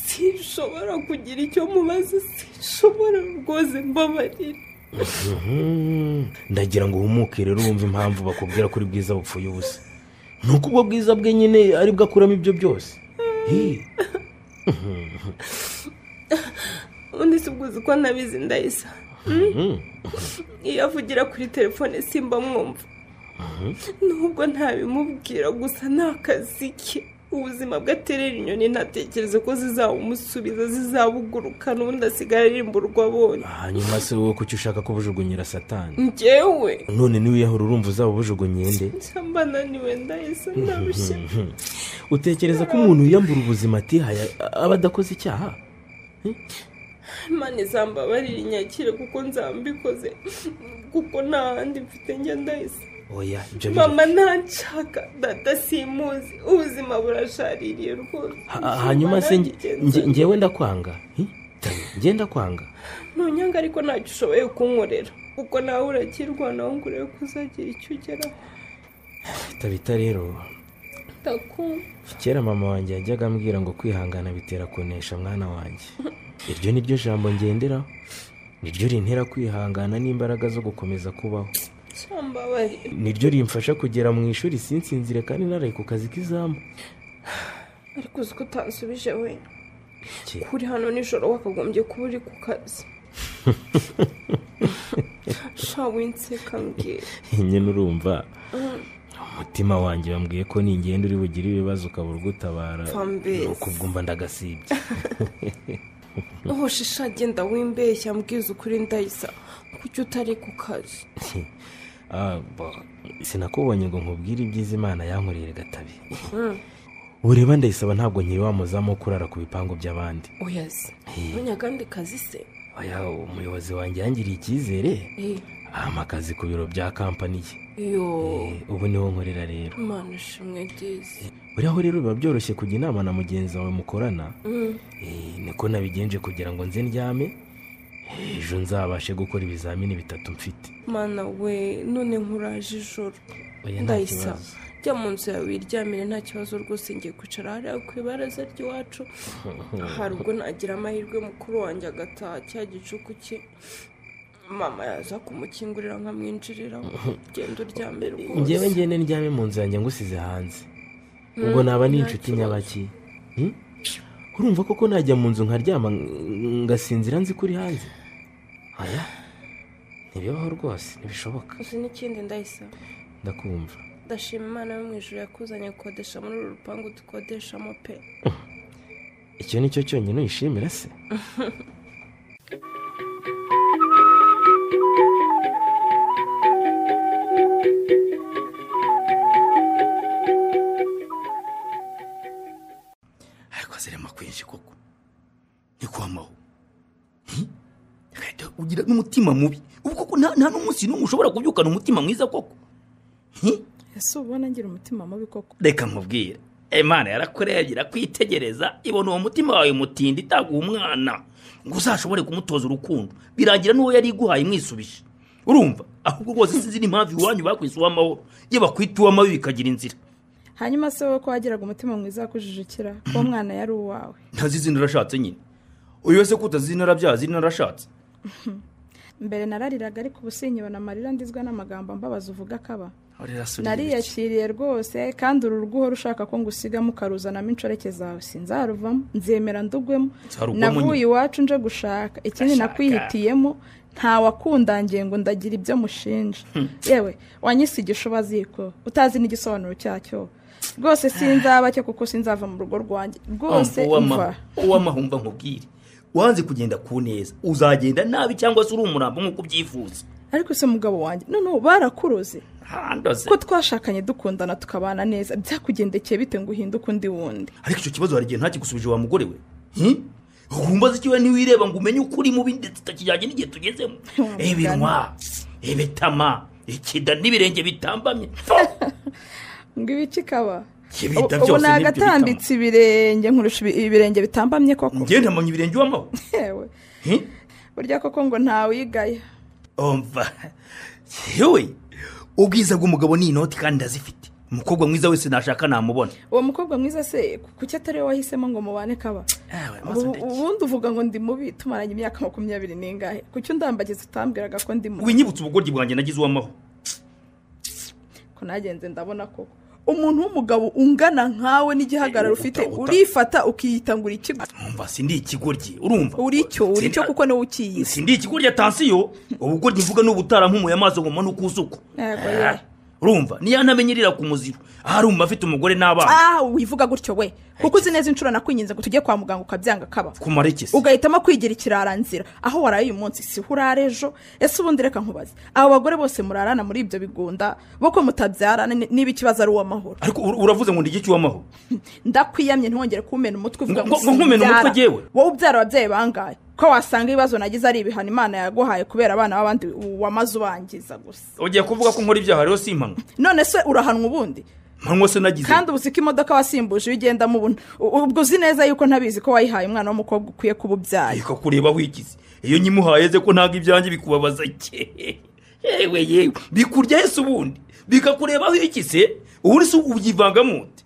Sinshobora kugira icyo mubaza, sinshobora rwose, mbabarira. Ndagira ngo uhumuke rero wumve impamvu bakubwira kuri bwiza bupfuye ubusa. Nuko ubwo bwiza bwe nyine ari bwo akuramo ibyo byose. Undi si ubwo uzi ko nabizi ndahise. Iyo avugira kuri telefone simba mwumva, nubwo ntabimubwira gusa ni akazi ke. Ubuzima bwe aterera inyoni ntatekereze ko zizawumusubiza, zizabuguruka n'ubundi asigara arimburwa abonye. Hanyuma se wowe kuki ushaka kubujugunyira satani? Njyewe none niwiyahura urumva uzaba ubujugunyiye nde? Mba naniwe ndahise ndarushye. Utekereza ko umuntu wiyambura ubuzima atihaye aba adakoze icyaha? Imana izambabarira inyakire kuko nzambikoze, kuko nta handi mfite njya ndahise. Oya, ibyo mama ntanshaka, data simuzi, ubuzima burashaririye rwose. Hanyuma se njyewe ndakwanga? Njye ndakwanga? Ntunyanga ariko ntacyo ushoboye kunkorera, kuko nawe urakirwanaho ngo urebe ko uzagira icyo ugeraho. Tabita rero, ndakumva. Kera mama wanjye yajyaga ambwira ngo kwihangana bitera kunesha mwana wanjye. Iryo ni ryo jambo ngenderaho, niryo rintera kwihangana n'imbaraga zo gukomeza kubaho. Niryo rimfasha kugera mu ishuri sinsinzire kandi naraye ku kazi k'izamu. Ariko uzi ko utansubije we, kuri hano nijoro wakagombye kuba uri ku kazi. Sha winseka mbwira. Nyine urumva umutima wanjye bambwiye ko ningenda uri bugire ibibazo ukabura ugutabara, nuko ubwo ndagasibye. Hoshe sha genda wimbeshya mbwiza ukuri ndayisa, kuki utari ku kazi? Sinakubonye ngo nkubwire ibyiza Imana yankoreye gatabi. Ureba ndayisaba ntabwo nkiri wa muzamu kurara ku bipangu by'abandi. Oya se, ubonye kazi se? Oya, umuyobozi wanjye yangiriye icyizere ampa akazi ku biro bya kampani ye. Ubu niho nkorera rero. Imana ishimwe disi. Buriya rero biba byoroshye kujya inama na mugenzi wawe mukorana. Niko nabigenje kugira ngo nze ndyame ejo nzabashe gukora ibizamini 3 mfite. Mana we, none nkuraje ijoro. Ndayisa, jya mu nzu yawe wiryamire nta kibazo rwose, ngiye kwicara hariya ku ibaraza ry'iwacu. Hari ubwo nagira amahirwe mukuru wanjye agataha cya gicuku cye, mama yaza kumukingurira nkamwinjirira. Genda uryame rwose. Njyewe ngende ndyame mu nzu yanjye ngusize hanze, ubwo naba ni inshuti nyabaki. Urumva koko najya mu nzu nkaryama ngasinzira nzi kuri hanze? Oya, ntibibaho rwose, ntibishoboka. Uzi n'ikindi ndayisaba? Ndakumva. Ndashima Imana yo mu ijuru yakuzanye gukodesha muri uru rupangu dukodeshamo pe. Icyo nicyo cyonyine uyishimira se? Ariko zirema kwinshi koko nikwamaho ugira n'umutima mubi ubu koko nta n'umunsi n'umwe ushobora kubyukana umutima mwiza koko. Ese ubona ngira umutima mubi koko? Reka nkubwire, Imana yarakurebye irakwitegereza ibona uwo mutima wawe mutindi itaguha umwana ngo uzashobore kumutoza urukundo, birangira n'uwo yari iguhaye imwisubije. Urumva ahubwo rwose sinzi n'impamvu iwanyu bakwise uw'amahoro, iyo bakwita uw'amabi bikagira inzira. Hanyuma se wowe ko wagiraga umutima mwiza wakujijukira ko umwana yari uwawe? Ntazizi narashatse nyine. Uyu wese ko utazizi narabyazi narashatse. Mbere narariraga ariko ubu sinyibona amarira ndizwa n'amagambo mbabaza uvuga akaba. Nariyakiriye rwose kandi uru rugo uhora ushaka ko ngusigamo ukaruzanamo inshoreke zawe sinzaruvamo, nzemera ndugwemo. Navuye iwacu nje gushaka ikindi nakwihitiyemo, nta wakundangiye ngo ndagira ibyo mushinja. Yewe wanyisigisha ubaziko utazi n'igisobanuro cyacyo. Rwose sinzaba cyo kuko sinzava mu rugo rwanjye rwose. Umva uwamahumva nkubwire, wanze kugenda ku neza uzagenda nabi cyangwa se uri umurambo nk'uko ubyifuza. Ariko se mugabo wanjye none barakuroze ko twashakanye dukundana tukabana neza, byakugendekeye bite ngo uhinduke undi wundi? Ariko icyo kibazo hari igihe ntakigusubije wa mugore we. Ukumbaza ikiwe ntiwireba ngo umenye ukuri mubi ndetse utakijyanye n'igihe tugezemo. Ibinwa, ibitama, ikida n'ibirenge bitambamye. Ngo ibiki kaba? Ubu nagatambitse ibirenge nkurusha ibirenge bitambamye koko. Njye ntamanye ibirenge w'amaho. Yewe. Burya koko ngo ntawigaya. Umva. Yewe, ubwiza bw'umugabo ni inoti kandi ndazifite. Umukobwa mwiza wese nashaka namubona. Uwo mukobwa mwiza se kuki atari we wahisemo ngo mubane kaba? Ubundi uvuga ngo ndi mubi tumaranye imyaka 20 n'ingahe? Kuki undambagiza utambwiraga ko ndi mubi? Winyibutse ubugoryi bwanjye nagize uw'amaho. Ko nagenze ndabona koko umuntu w'umugabo ungana nkawe n'igihagararo ufite urifata ukiyita ngo uri ikigoryi. Umva sindi ikigoryi, urumva? Uri icyo kuko niwe ukiyizi. Sindi ikigoryi atansiyo, ubugoryi mvuga n'ubutarampumuye amaso ngo mbone uko usuko. Urumva niya ntamenyerera ku muziro ahari umva afite umugore n'abana. Wivuga gutyo we kuko uzi neza inshuro nakwinginze ngo tujye kwa muganga ukabyanga kaba. Kumara iki se? Ugahitamo kwigira ikiraranzira aho waraye uyu munsi si urare ejo. Ese ubundi reka nkubaze, abo bagore bose murarana muri ibyo bigunda bo ko mutabyarana niba ikibazo ari uw'amahoro? Ariko uravuze ngo ndi igiki w'amahoro? Ndakwiyamye ntiwongere kumena umutwe uvuga ngo nkumena umutwe jewe. Wowe ubyara ababyeyi bangahe? Ko wasanga ibibazo nagize ari ibihano Imana yaguhaye kubera abana b'abandi wamaze ubangiza gusa. Ugiye kuvuga ko nkora ibyaha rero simpamwe? None se urahanwa ubundi? Mpanwa se nagize. Kandi ubu siko imodoka wasimbuje iyo ugendamo ubu ubwo uzi neza yuko ntabizi ko wayihaye umwana w'umukobwa ukwiye kuba ubyaye. Iko kureba wikize. Iyo nyimuhaye ze ko ntago ibyanjye bikubabaza ke. Yewe yewe bikurya hese ubundi bikakureba wikize ubu se ubyivangamo ute?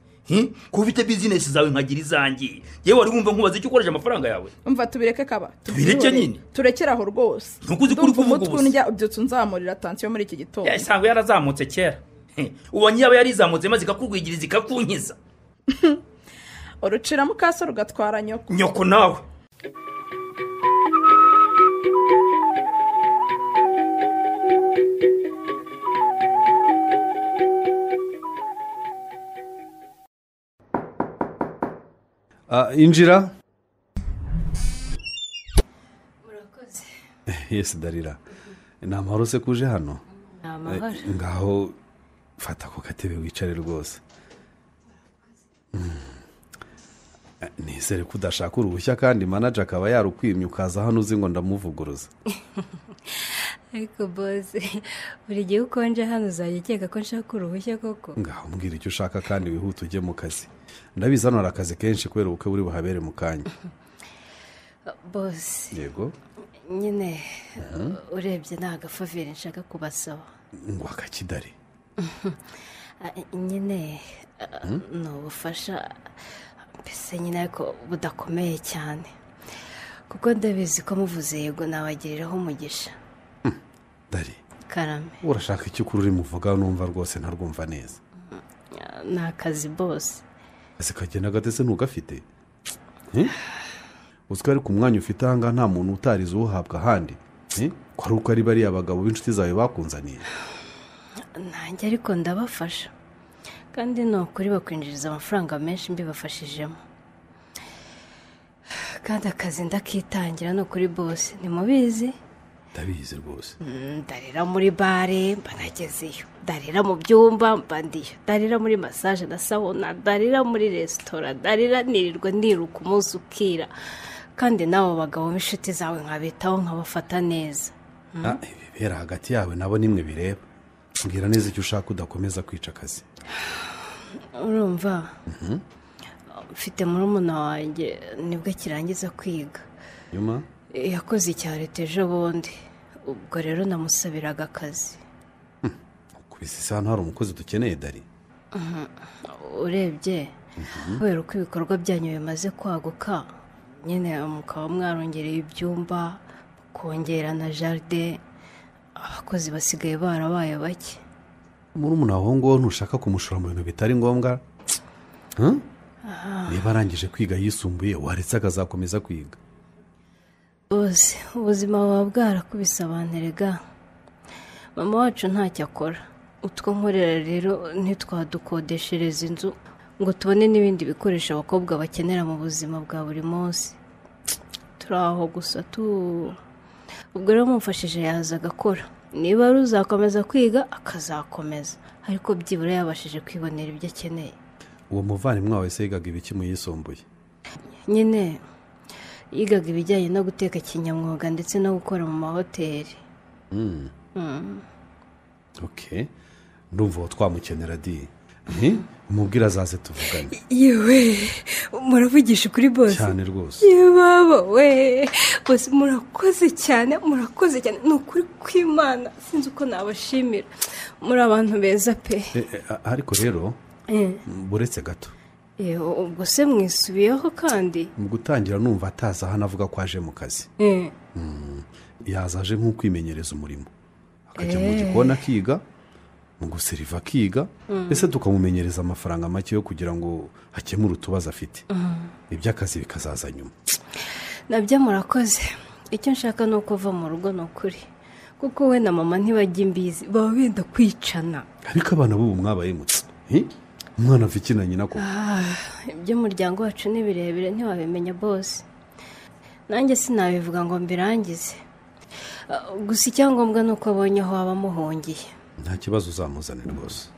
Ko ufite business zawe nkagira izanjye. Yewe wari wumva nkubaza icyo ukoresha amafaranga yawe? Umva tubireke kaba. Tubireke nyine. Turekera aho rwose. Ntukuzi kuri kuvuga ubusa. Umutwe ubyutse unzamurira tansiyo muri iki gitondo. Yasanzwe yarazamutse kera. Ubonye yaba yarizamutse maze ikakugwigiriza ikakunkiza. Urucira mukaso rugatwara nyoko. Nyoko nawe. Injira. Murakoze. Yes Darira. Ni amahoro se kuje hano? Ni amahoro. Ngaho fata ku katebe wicare rwose. Nizere ko udashaka uruhushya kandi manager akaba yarukwimye ukaza hano uzi ngo ndamuvuguruza. Ariko boss, buri gihe ukonje hano uzajya ukeka ko nshaka uruhushya koko? Ngaho mbwira icyo ushaka kandi wihute ujye mu kazi. Ndabizi hano hari akazi kenshi kubera ubukwe buri buhabere mu kanya. Boss. Yego. Nyine urebye nta gafavire nshaka kubasaba. Ngo akakidari. Nyine ni ubufasha mbese nyine ariko budakomeye cyane kuko ndabizi ko muvuze yego nabagiriraho umugisha. Dari. Karame. Urashaka icyo ukuri uri muvuga numva rwose ntarwumva neza. Ni akazi boss. Ese kagenda gatese ntugafite? Uziko ari ku mwanya ufite ahangaha nta muntu utarize uhabwa ahandi. Ko ari uko ari bariya abagabo b'inshuti zawe bakunzaniye. Nanjye ariko ndabafasha. Kandi ni ukuri bakwinjiriza amafaranga menshi mbibafashijemo. Kandi akazi ndakitangira ni ukuri boss, ntimubizi? Ndabizi rwose. Ndarira muri bare mba nagezeyo, ndarira mu byumba mba ndiyo, ndarira muri massage na sauna, ndarira muri resitora, ndarira nirirwa niruka umunsi ukira. Kandi nabo bagabo b'inshuti zawe nkabitaho nkabafata neza. Ibibera hagati yawe nabo nimwe bireba. Mbwira neza icyo ushaka udakomeza kwica akazi. Urumva mfite murumuna wanjye nibwo akirangiza kwiga. Nyuma yakoze icya leta ejo bundi, ubwo rero namusabiraga akazi. Kubisa isa hano hari umukozi dukeneye Dari. Urebye kubera uko ibikorwa byanyu bimaze kwaguka nyine mukaba mwarongereye ibyumba, kongera na jardin, abakozi basigaye barabaye bake. Murumuna wawe ngo ntushaka kumushora mu bintu bitari ngombwa? Niba arangije kwiga yisumbuye waretse akazakomeza kwiga. Bose ubuzima buba bwarakubise abantu erega. Mama wacu ntacyo akora, utwo nkorera rero ntitwadukodeshereza inzu ngo tubone n'ibindi bikoresho abakobwa bakenera mu buzima bwa buri munsi. Turi aho gusa tu. Ubwo rero mumfashije yaza agakora, niba ari uzakomeza kwiga akazakomeza, ariko byibura yabashije kwibonera ibyo akeneye. Uwo muvandimwe wawe se yigaga ibiki mu yisumbuye? Nyine yigaga ibijyanye no guteka kinyamwuga ndetse no gukora mu mahoteli. Okay, ndumva uwo twamukenera di. Umubwira azaze tuvugane. Yewe muravugisha ukuri bose cyane rwose. Yebaba we bose murakoze cyane, murakoze cyane, ni ukuri kw'Imana sinzi uko nabashimira, muri abantu beza pe. Ariko rero buretse gato. Ubwo se mwisubiyeho kandi? Mu gutangira numva ataza hano avuga ko aje mu kazi. Yazaje nk'ukwimenyereza umurimo, akajya mu gikoni akiga, mu guseriva akiga, mbese tukamumenyereza amafaranga make yo kugira ngo akemure utubazo afite. Iby'akazi bikazaza nyuma. Nabyo murakoze. Icyo nshaka ni uko uva mu rugo, ni ukuri, kuko we na mama ntibajya imbizi, baba benda kwicana. Ariko abana b'ubu mwabaye mutse. Umwana afite na nyina ko. Iby'umuryango wacu ni birebire ntiwabimenya bose. Nanjye sinabivuga ngo mbirangize. Gusa icyangombwa ni uko abonye aho aba amuhungiye. Nta kibazo uzamuzane rwose.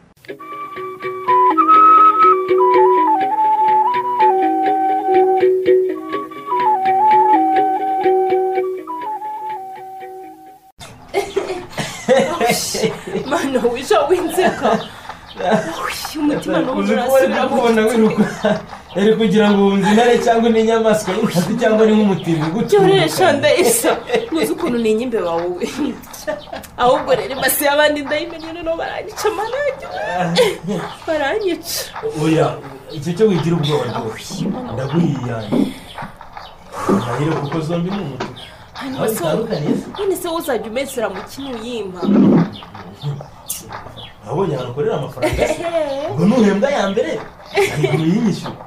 Mano wisha winzeka. Umutima n'urasubira kubona wiruka. Eri kugira ngo wumve intare cyangwa n'inyamaswa y'inkazi cyangwa ni nk'umutindi gutyo. Cyoresha ndayisa. Nuzi ukuntu ni inyimbe wawe. Ahubwo rero basi abandi ndayimenye no baranyica manajye. Baranyica. Oya, icyo cyo wigira ubwoba rwose. Ndaguhiyanye. Ndahira kuko zombi ni umutuku. None se uzajya umesera mu kinu yimpa. Abonye ahantu ukorera amafaranga se ngo nuhembwa ya mbere ariko uyinyishyura.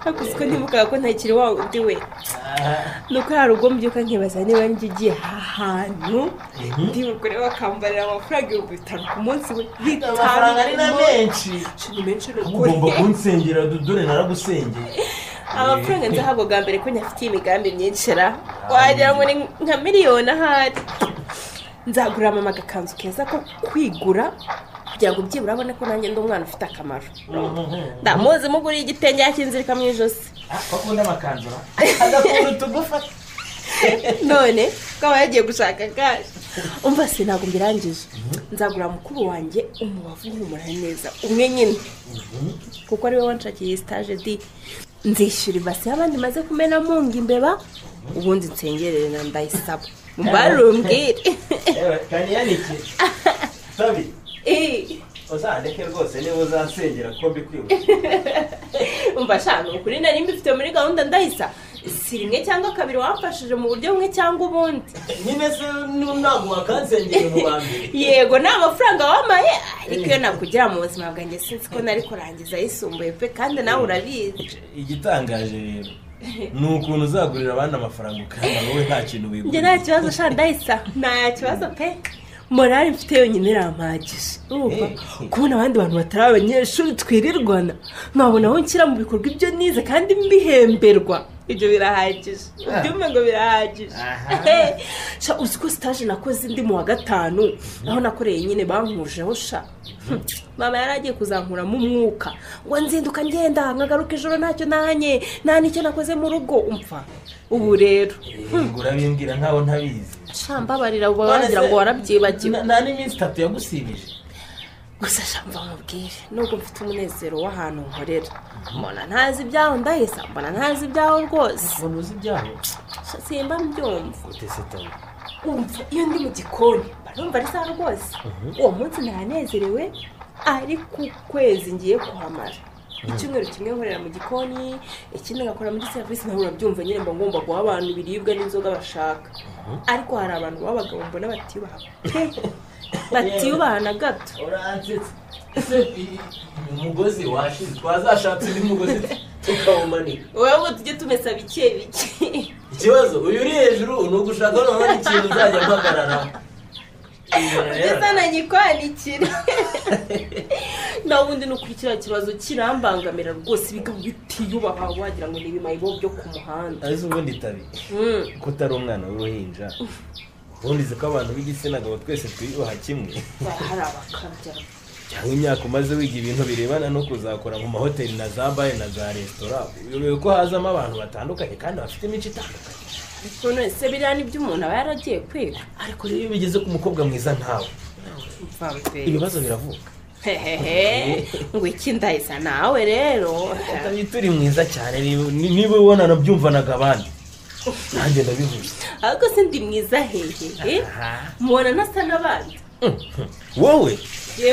Ariko siko ntibukaga ko ntakiri wa undi we. Nuko hari ubwo mbyuka nkibaza niba njye ugiye ahantu ndi bukore bakambarira amafaranga 5000 ku munsi we. Amafaranga ari na menshi. Ni menshi ni ukuri. Ugomba kunsengera dore naragusengeye. Amafaranga nzahabwa bwa mbere ko nyafitiye imigambi myinshi ra. Wagira ngo ni nka miliyoni ahari. Nzagura mama agakanzu keza ko kwigura kugira ngo byibura abone ko nanjye ndi umwana ufite akamaro. Ndamuzi muguriye igitenge yakinzirika mu ijosi. Akunda amakanzu agakunda utugufa. None kaba yagiye gushaka cash. Umva se ntabwo mbirangije. Nzagura mukuru wanjye umubavu uhumura neza umwe nyine, kuko ari we wanshakiye stage di. Nzishyura ibase y'abandi maze kumena munga imbeba, ubundi nsengerere na ndayisaba. Mbarumbwire. Kaniyaniki. Sabi. Uzandeke rwose niba uzansengera kuko mbikwibuka. Umva shano ukuri nari mbifite muri gahunda ndahisa. Si rimwe cyangwa kabiri wamfashije mu buryo bumwe cyangwa ubundi. Nyine se ntabwo wakansengera mu bambere. Yego nta mafaranga wamaye, ariko iyo nakugira mu buzima bwanjye sinzi ko nari kurangiza yisumbuye pe, kandi nawe urabizi. Igitangaje rero ni ukuntu uzagurira abandi amafaranga ukayamara wowe nta kintu wigurira. Njye nta kibazo sha ndahisa, nta kibazo pe. Morale mfite yonyine irampagije. Urumva kubona abandi bantu batari abanyeshuri twirirwana, nkabona aho nshyira mu bikorwa ibyo nize kandi mbihemberwa, ibyo birahagije. Ubyumve ngo birahagije. Sha uzi ko stage nakoze ndi mu wa 5 aho nakoreye nyine bankujeho sha. Mama yaragiye kuzankuramo umwuka ngo nzinduka ngenda nkagaruka ijoro ntacyo nahanye nta nicyo nakoze mu rugo. Umva ubu rero urabimbwira nkaho ntabizi. Sha mbabarira wagira ngo warabyibagiwe. Nta n'iminsi 3 yagusibije. Gusa shamva mubwire nubwo mfite umunezero w'ahantu nkorera, mbona ntazi ibyaho ndahisa, mbona ntazi ibyaho rwose. Mbona uzi ibyaho? Simba mbyumva. Gute se Tabi? Umva iyo ndi mu gikoni mba numva ari sawa rwose. Uwo munsi naranezerewe, ariko ukwezi ngiye kuhamara. Icyumweru kimwe nkorera mu gikoni, ikindi ngakora muri serivisi, nawe urabyumva nyine mba ngomba guha abantu ibiribwa n'inzoga bashaka. Ariko hari abantu b'abagabo mbona batiyubaha pe, batiyubaha na gato. Uransetse. Ese umugozi washize, twazashatse undi mugozi tukawumanika. Wowe ngo tujye tumesa bike bike. Ikibazo uyu uri hejuru ni ugushaka noneho ikintu uzajya mpagarara. Ugeze nanyikwanikira. Nawe ubundi ni ukuri kiriya kibazo kirambangamira rwose, ibigabo bitiyubaha wagira ngo ni ibimayibo byo ku muhanda. Ariko ubundi Tabi, ko utari umwana w'uruhinja, ubundi uzi ko abantu b'igitsina gabo twese twiyubaha kimwe. Hari abakabya. Cyangwa imyaka umaze wiga ibintu birebana no kuzakora mu mahoteli na za bare na za resitora, uyobewe ko hazamo abantu batandukanye kandi bafite imico itandukanye. Ariko none se biriya ni byo umuntu aba yaragiye kwiga. Ariko rero iyo bigeze ku mukobwa mwiza nkawe, ibibazo biravuka. Hehehe, ngo iki ndahisa nawe rero. Tabi turi mwiza cyane, niba ubona nabyumvanaga abandi, nanjye ndabivuze. Ariko se ndi mwiza hehe? Mubona ntasa n'abandi? Wowe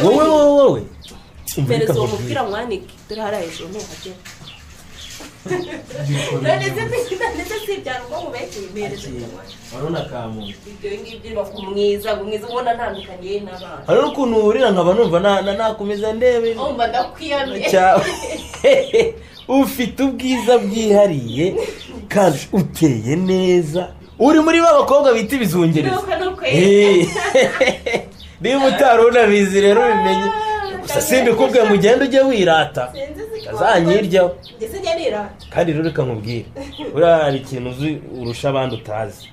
wowe wowe mpereza uwo mupira mwanike, dore hariya hejuru ntuhagera. None se si ibyaro ngo mubeke mpereza. Urabona kamuntu ibyo ngibyo bakumwiza ngo mwiza ubona ntandukaniye n'abandi. Hari ukuntu uhurira nkaba numva nakomeza ndebe. Umva ndakwiyamye. Ufite ubwiza bwihariye kandi uteye neza. Uri muri ba bakobwa bita ibizungereza. Niba utari unabizi rero ubimenye. Gusa simbikubwiye ngo ugende ujye wirata, azanyiryaho. Kandi rero reka nkubwire, buriya hari ikintu uzi urusha abandi utazi.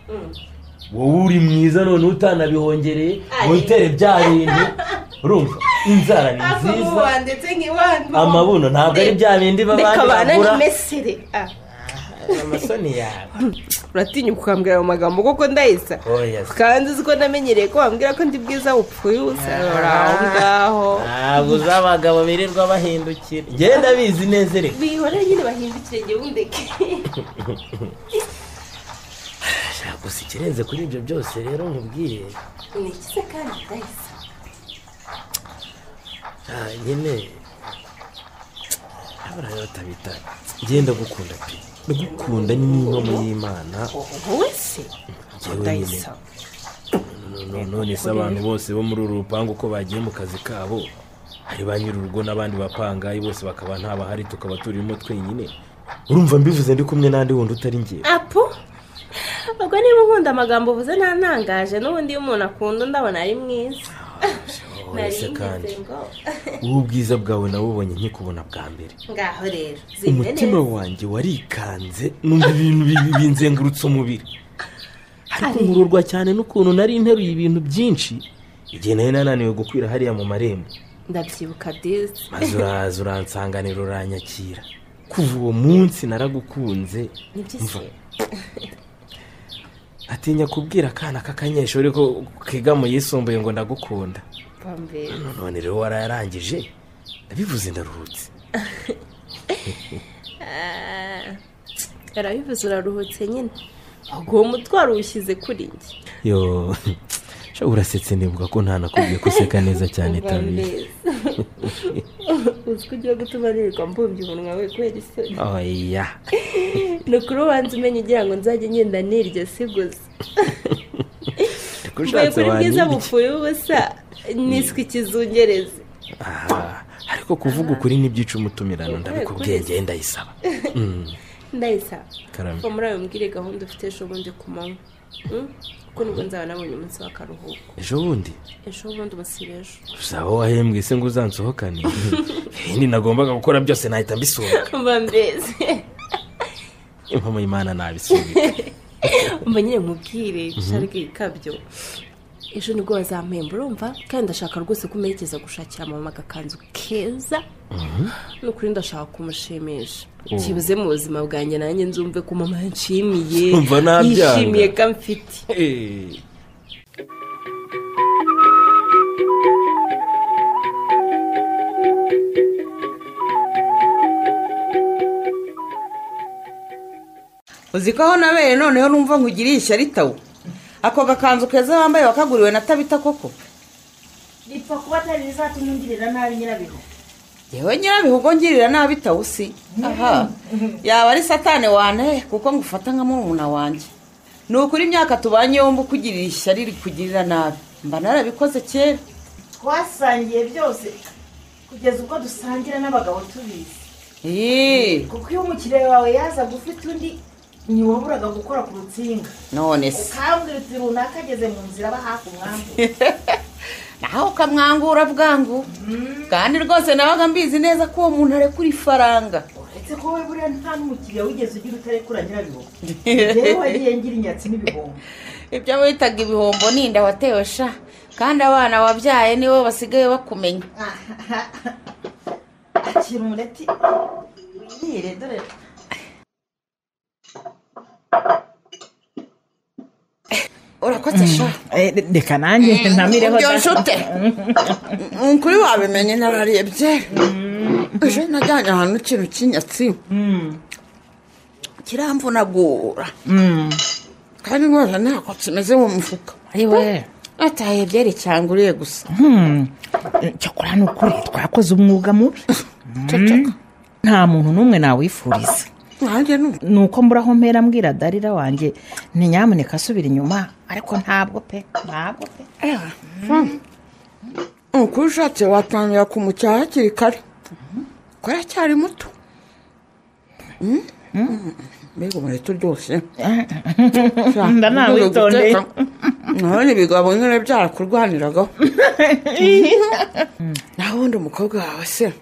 Wowe uri mwiza none utanabihongereye ngo witere bya bintu, urumva inzara ni nziza, amabuno ntabwo ari bya bindi babandi bagura. Amasoni yawe. Uratinya ukambwira ayo magambo koko ndahisa? Kandi uzi ko namenyereye ko wambwira ko ndi bwiza upfuye ubusa aho ngaho. Ntabwo uzi abagabo birirwa bahindukira. Njye ndabizi neza reka. Bihore nyine bahindukire njye wundeke. Gusa ikirenze kuri ibyo byose rero nkubwiye. Ni iki se kandi ndahisa? Nyine abana batabita. Njye ndagukunda pe. Ndagukunda n'inkomo y'Imana. Wowe se? Ndahisa. None se abantu bose bo muri uru rupangu ko bagiye mu kazi kabo, hari ba nyir'urugo n'abandi bapangayi bose bakaba ntabahari, tukaba turimo twenyine. Urumva mbivuze ndi kumwe n'andi wundi utari njye. Apo? Ubwo niba unkunda amagambo uvuze ntantangaje, n'ubundi iyo umuntu akunda ndabona ari mwiza. Nari kandi ubu bwiza bwawe nabubonye nkikubona bwa mbere. Ngaho rero umutima wanjye warikanze, numva ibintu binzengurutse umubiri. Ariko nkururwa cyane n'ukuntu nari nteruye ibintu byinshi igihe nari nananiwe gukwira hariya mu marembo. Ndabyibuka disi. Maze uraza uransanganira uranyakira. Kuva uwo munsi naragukunze. Atinya kubwira akana k'akanyeshuri ko kiga mu yisumbuye ngo ndagukunda. None rero warayarangije, ndabivuze ndaruhutse. Yarabivuze uraruhutse nyine. Ubwo mutwaro ushyize kuri njye. Yo, urasetse nibuka ko ntanakubwiye ko useka neza cyane Tabi. Uzi ko ugiye gutuma nirirwa mbumbye umunwa we kubera isoni. Oya. Ni ukuri ubanza umenye ugira ngo nzajye ngenda nirya si gusa. Mvuye kuri bwiza bupfuye ubusa niswe ikizungerezi. Ariko kuvuga ukuri n'ibyica umutumirano ndabikubwiye njye ndayisaba. Ndayisaba. Ko muri ayo mbwire gahunda ufite ejo bundi ku manywa. Kuko nibwo nzaba nabonye umunsi w'akaruhuko. Ejo bundi? Ejo bundi umusibe ejo. Uzaba wahembwe se ngo uzansohokane? Ibindi nagombaga gukora byose nahita mbisubika. Mba mbese. Impamo y'Imana nabisubika. Mba nyine nkubwire sharike ikabyo. Ejo nibwo bazampemba urumva, kandi ndashaka rwose ko umerekeza gushakira mama agakanzu keza. Nukuri ndashaka kumushimisha. Kibuze mu buzima bwanjye nanjye nzumve ko mama yanshimiye. Yishimiye ko mfite. Uzi ko aho nabere noneho numva nkugiriye ishyari tawo. Ako gakanzu keza wambaye wakaguriwe na Tabita koko. Ripfa kuba atari rizatuma ungirira nabi nyirabihu. Yewe nyirabihu ngirira nabi tawusi. Aha. Yaba ari satane wane kuko ngufata nka murumuna wanjye. Ni ukuri imyaka tubanye yombi ukugirira ishyari rikugirira nabi. Mba narabikoze kera. Twasangiye byose kugeza ubwo dusangira n'abagabo tubizi. Kuko iyo umukiriya wawe yazaga ufite undi ntiwaburaga gukora ku rutsinga. None se ukambwira uti runaka ageze mu nzira aba hafi umwambu. Naho ukamwangura bwangu. Kandi rwose nabaga mbizi neza ko uwo muntu arekura ifaranga. Uretse ko we buriya nta n'umukiriya wigeze ugira utarekura nyirabihombo. Rero wagiye ngira inyatsi n'ibihombo. Ibyo witaga ibihombo ninda watewe sha. Kandi abana wabyaye nibo basigaye bakumenya. Akira umureti wirire dore. Urakoze sha. Reka nanjye ntamireho. Nshuti. Kuri wabimenye nararebye. Ejo najyanye ahantu ikintu cy'inyatsi. Kiramvunagura. Kandi rwose ntabwo kimeze mu mufuka. Ayiwe. Ataye byeri cyanguriye gusa. Cyakora ni ukuri twakoze umwuga mubi. Nta muntu n'umwe nawifuriza. Nuko mburaho mpera mbwira Darira wanjye ni nyamuneka asubira inyuma ariko ntabwo pe ntabwo pe. Uko ushatse watangira kumucyaha hakiri kare ko aracyari muto. Mbega umureti uryoshye. Ndanawitondeye. Nabonye ibigabo nyine byarakurwaniragaho. Naho ubundi umukobwa wawe se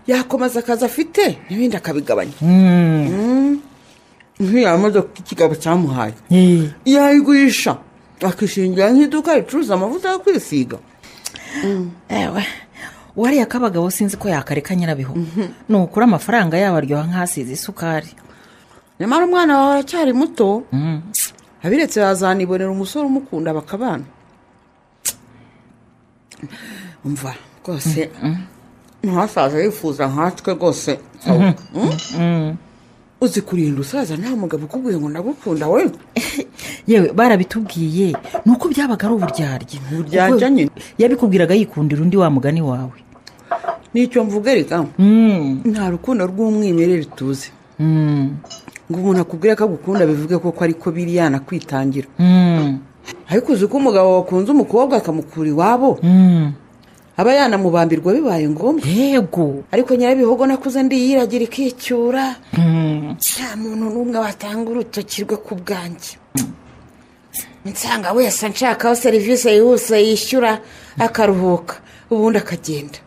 yakomeza akazi afite n'ibindi akabigabanya. Nk'iya modoka ikigabo cyamuhaye yayigurisha akishingira nk'iduka ricuruza amavuta yo kwisiga. Ewe wariya kabagabo sinzi ko yakareka nyirabihu. Ni ukuri amafaranga yabo aryoha nk'asize isukari. Nyamara umwana wawe aracyari muto. Abiretse yazanibonera umusore umukunda bakabana. Umva rwose ntasaza yifuza nkatwe rwose. Uzi kurinda usaza nta mugabo ukubwiye ngo ndagukunda we. Yewe barabitubwiye nuko byabaga ari uburyarya. Uburyarya nyine. Yabikubwiraga yikundira undi wa mugani wawe. Nicyo mvuga reka. Nta rukundo rw'umwimerere tuzi. Ngo umuntu akubwira ko agukunda bivuge koko ariko biriya nakwitangira. Ariko uzi ko umugabo wakunze umukobwa akamukura iwabo aba yanamubambirwa bibaye ngombwa. Yego. Ariko nyirabihogo nakuze ndiyiragira ikicyura. Nta muntu n'umwe watanga urutoki rwe ku bwanjye. Nsanga wese nshakaho serivisi yihuse yishyura akaruhuka ubundi akagenda.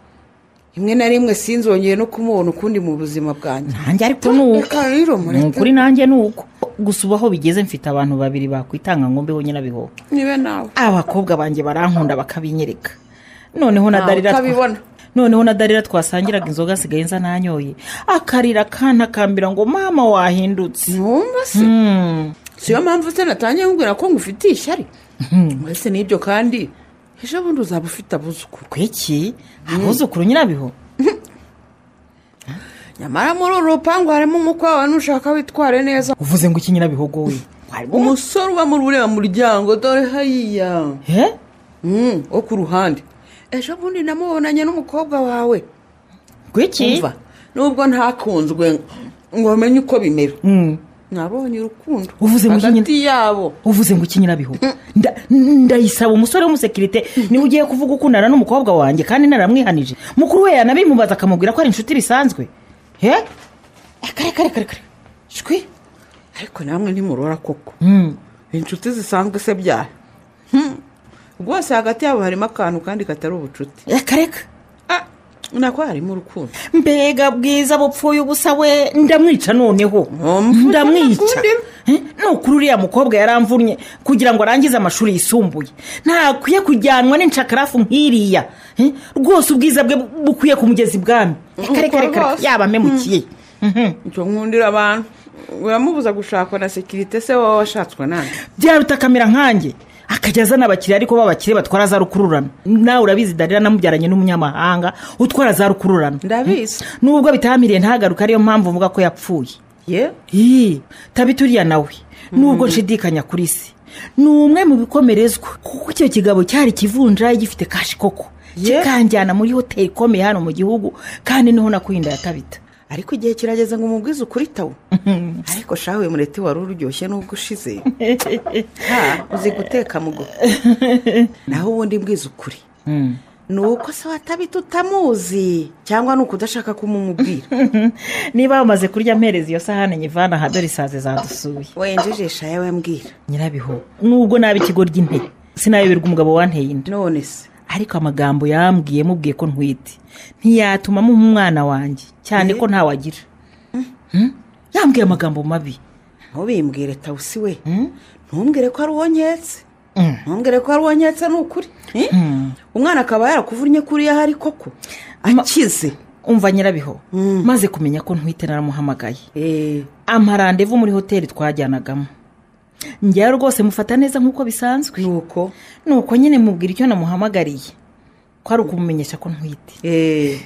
Rimwe na rimwe sinzongeye no kumubona ukundi mu buzima bwanjye. Nanjye ariko nuko kuri nanjye nuko gusa ubaho bigeze mfite abantu babiri bakwitanga ngo mbeho nyirabihogo. Nibe nawe. Abakobwa banjye barankunda bakabinyereka. Noneho na Darira noneho na Darira twasangiraga inzoga asigaye nza nanyoye akarira kantakambira ngo mama wahindutse. Numva se. Siyo mpamvu se natangiye nkubwira ko ngufitiye ishyari. Mwese n'ibyo kandi ejo bundi uzaba ufite abuzukuru. Kwiki? Abuzukuru nyirabiho? Nyamara muri uru rupangu harimo umukwe wawe nushaka witware neza. Uvuze ngo iki nyirabihogo we? Umusore uba muri ureba muryango dore hariya. Wo ku ruhande. Ejo bundi namubonanye n'umukobwa wawe. Kwiki? Nubwo ntakunzwe ngo menye uko bimera. Nabonye urukundo hagati yabo. Uvuze ngo iki nyirabiho? Ndayisaba umusore w'umusekirite niwe ugiye kuvuga ukundana n'umukobwa wanjye kandi naramwihanije. Mukuru we yanabimubaza akamubwira ko ari inshuti bisanzwe. He? Kare kare kare kare. Shwi. Ariko namwe ntimurora koko. Inshuti zisanzwe se byaha. Rwose hagati yabo harimo akantu kandi katari ubucuti. Reka reka. Nako harimo urukundo. Mbega bwiza bupfuye ubusa we ndamwica noneho. Ndamwica. Nukuri uriya mukobwa yaramvunnye kugira ngo arangize amashuri yisumbuye. Ntakwiye kujyanwa n'incakarafu nk'iriya. Rwose ubwiza bwe bukwiye kumugeza ibwami. Reka reka reka yaba memukiye. Icyo nkundira abantu uramubuza gushakwa na sekirite se wowe washatswe nande. Byaruta kamera nkanjye. Akajya azana abakiriya ariko b'abakire batwara za rukururana. Nawe urabizi Darira namubyaranye n'umunyamahanga utwara za rukururana. Ndabizi. Nubwo bitamiriye ntagaruka ariyo mpamvu mvuga ko yapfuye. Ye? Tabita uriya nawe nubwo nshidikanya kuri se ni umwe mu bikomerezwa, kuko icyo kigabo cyari kivunjayi gifite kashi koko, kikanjyana muri hoteli ikomeye hano mu gihugu, kandi niho nakuye inda ya Tabita. Ariko igihe kirageze ngo umubwize ukuri tawo. Ariko shawe mureti wari ururyoshye nubwo ushize. Ha, uzi guteka mugo. Naho ubundi mbwize ukuri. Nuko se watabita utamuzi cyangwa nuko udashaka kumumubwira? Niba bamaze kurya mpereza iyo sahane nyivana aha, dore isaze zadusuye. Wenjejesha yawe mbwira. Nyirabiho, nubwo nabi ikigo ry'inte sinayoberwa umugabo wanteye inda. None se ariko amagambo yambwiye mubwiye ko ntwite ntiyatuma muha umwana wanjye, cyane ko ntawagira. Yambwiye amagambo mabi. Ntubimbwire Tawusi we. Ntumbwire ko ari uwo nketse. Ntumbwire ko ari uwo nketse ni ukuri. Umwana akaba yarakuvunnye kuriya ahari koko akize. Umva Nyirabiho, maze kumenya ko ntwite naramuhamagaye, ampa randevu muri hoteli twajyanagamo. Njyewe rwose mufata neza nk'uko bisanzwe. Nuko nyine mubwira icyo namuhamagariye, ko ari ukumumenyesha ko ntwite.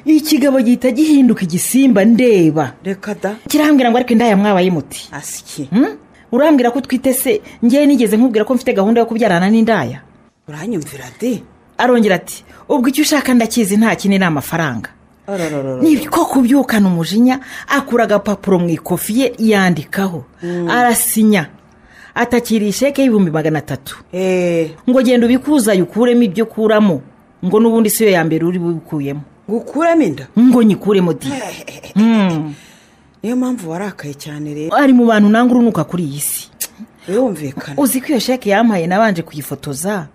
Ikigabo gihita gihinduka igisimba ndeba. Reka da. Kirambwira ngo ariko indaya mwabaye muti. Asiki. Urambwira ko utwite se njyewe nigeze nkubwira ko mfite gahunda yo kubyarana n'indaya? Uranyumvira de. Arongera ati ubwo icyo ushaka ndakizi, nta kindi ni amafaranga. Niko kubyukana umujinya, akura agapapuro mu ikofi ye yandikaho, arasinya, atakira isheke y'ibihumbi 300. Ngo genda ubikuza ukuremo ibyo ukuramo, ngo n'ubundi siyo ya mbere uri bubikuyemo. Gukuramo inda? Ngo nyikuremo di. Niyo mpamvu warakaye cyane rero. Ari mu bantu nanga urunuka kuri iyi si. Birumvikana. Uzi ko iyo sheke yampaye nabanje kuyifotoza,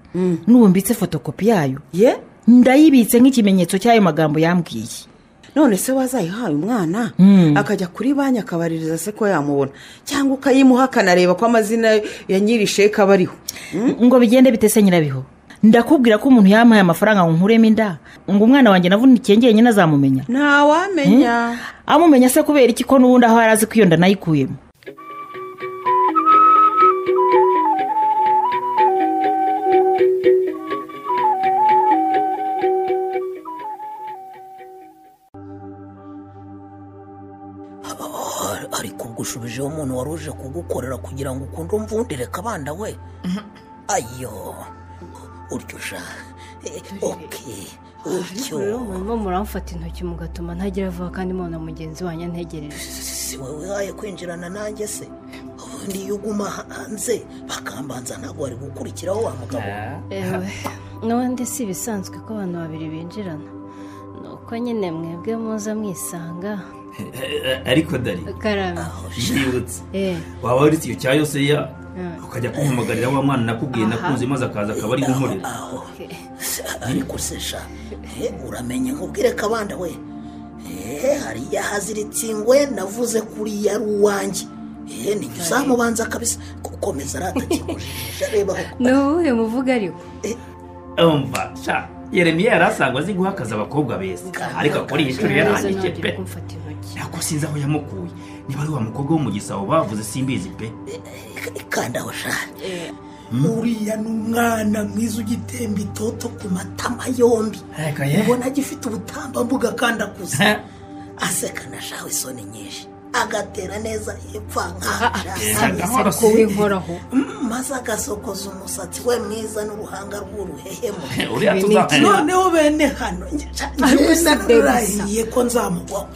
n'ubu mbitse fotokopi yayo. Ndayibitse nk'ikimenyetso cy'ayo magambo yambwiye. None se wazayihaye umwana akajya kuri banki akabaririza se ko yamubona, cyangwa ukayimuha akanareba ko amazina ya nyiri sheke aba ariho? Ngo bigende bitese Nyirabiho. Ndakubwira ko umuntu yampaye amafaranga ngo nkuremo inda, ngo umwana wanjye navunikiye njyenyine azamumenya. Ntawamenya. Amumenya se kubera iki ko n'ubundi aho arazi ko iyo nda nayikuyemo? Ariko ubwo ushubijeho umuntu wari uje kugukorera kugira ngo ukunde umvundire Kabanda we. Ayo uryo sha. Okay, uryo. Rero murimo muramfata intoki mugatuma ntagira vuba, kandi mubona mugenzi wanjye ntegereje. Si wowe wihaye kwinjirana nanjye se? Ubundi iyo uguma hanze bakambanza ntabwo wari gukurikiraho wa mugabo. Ewe, n'ubundi si ibisanzwe ko abantu babiri binjirana, nuko nyine mwebwe muza mwisanga. Ariko Dari, yibutse waba waretse iyo cya yose ya ukajya kumpamagarira wa mwana nakubwiye nakunze, maze akaza akaba ari nkorera. Ariko se sha, uramenye nkubwire Kabanda we, hariya haziritse ingwe navuze kuri yari uwanjye. Nijye uzamubanza kabisa, gukomeza aratakikujijisha. Reba ni uwuhe muvuga ariko? Umva sha, Yeremiya yari asangwa azi guhakaza abakobwa beza, ariko akora iyi nshuro yarangije pe. Nako sinzi aho yamukuye, niba ari wa mukobwa wo mu gisabo bavuze simbizi pe. Kandi aho sha, uriya ni umwana mwiza ugitemba itoto ku matama yombi, ubona agifite ubutambambuga kandi akuze, asekana shawe isoni nyinshi, agatera neza hepfa nkaho, maze agasokoza umusatsi we mwiza n'uruhanga rw'uruhehemo. Noneho bene hano narahiye ko nzamugwaho.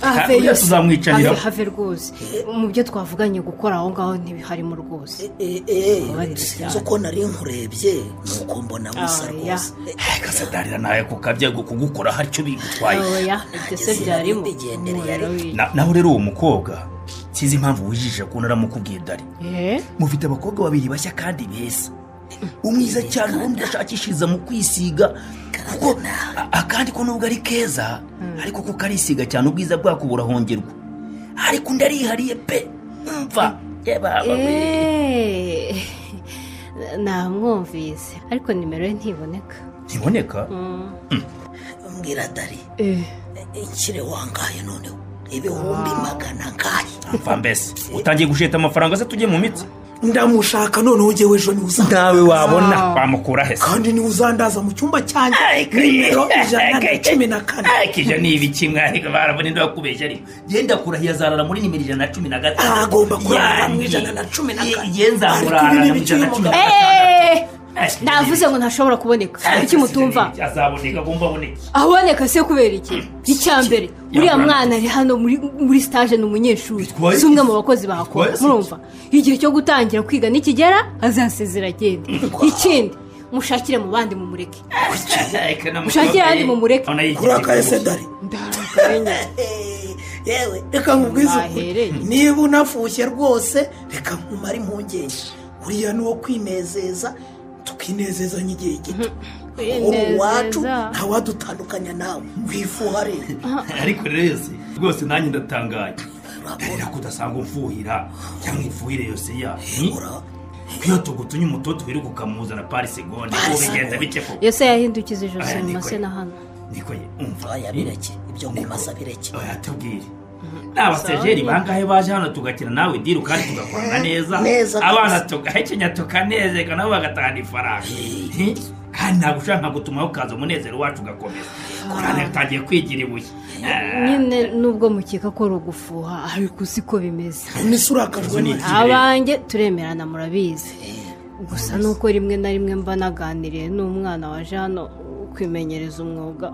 Have rwose mu byo twavuganye gukora aho ngaho ntibiharimo rwose. Sinzi uko nari nkurebye nuko mbona busa rwose. Kasadarira nawe kukabya kugukora hari icyo bigutwaye. Ibyo se byarimo. Naho rero uwo mukobwa sinzi impamvu wijijisha ko naramukubwiye Dari. Mufite abakobwa babiri bashya kandi beza, umwiza cyane ubundi udashakishiriza mu kwisiga, kuko akandi ko nubwo ari keza ariko ko karisiga cyane ubwiza bwako burahongerwa, ariko undi arihariye pe. Umva namwumvise, ariko nimero ye ntiboneka. Ntiboneka? Mbwira Dari, inshyire wangaye noneho 200,000 ngahe? Mva mbese utangiye gusheta amafaranga se tujye mu mitsi? Ndamushaka noneho njyewe ejo niwe uzandaza. Nawe wabona wamukura he se? Kandi niwe uzandaza mu cyumba cyanjye nimero 114. Ariko ibyo ni ibiki mwariko barabona ndo bakubeshya ariko genda kurahiya azarara muri nimero 115. Agomba kurara mu 114. Yenza murara mu 116. Navuze ngo ntashobora kuboneka. Kuki mutumva? Azaboneka agomba aboneke. Aboneka se kubera iki? Icya mbere uriya mwana ari hano muri stage ni umunyeshuri, si umwe mu bakozi bahakora. Murumva igihe cyo gutangira kwiga nikigera azasezera agende. Ikindi mushakire mu bandi mumureke. Mushakire abandi mumureke. Kurakaye se dari? Yewe reka nkubwize ukuri, niba unafushye rwose reka nkumare impungenge. Uriya ni uwo kwinezeza, tukinezezanya igihe gito. Uri uwacu ntawadutandukanya nawe, wifuha rero. Ariko rero rwose nanjye ndatangaye rero kudasanga umfuhira cyangwa imfuhire yose ya iyo tugutunye umutoto wiruka ukamuzana pari segonde ubigenza bike ko yose yahindukiza ijosi mu mase na hano. Niko ye umva yabireke ibyo ngumasa bireke. Oya tubwire n'abastajeri bangahe baje hano tugakina nawe diru kandi tugakorana neza, abana tugahekenya tukanezeka nabo bagatahana ifaranga. Kandi ntabwo ushaka nka gutuma ukaza umunezero wacu ugakomeza. Korana yatangiye kwigira ibuye nyine nubwo mukeka ko rugufuha ariko siko bimeze. Nisurakajwe abanjye turemerana murabizi. Gusa nuko rimwe na rimwe mba naganiriye n'umwana waje hano kwimenyereza umwuga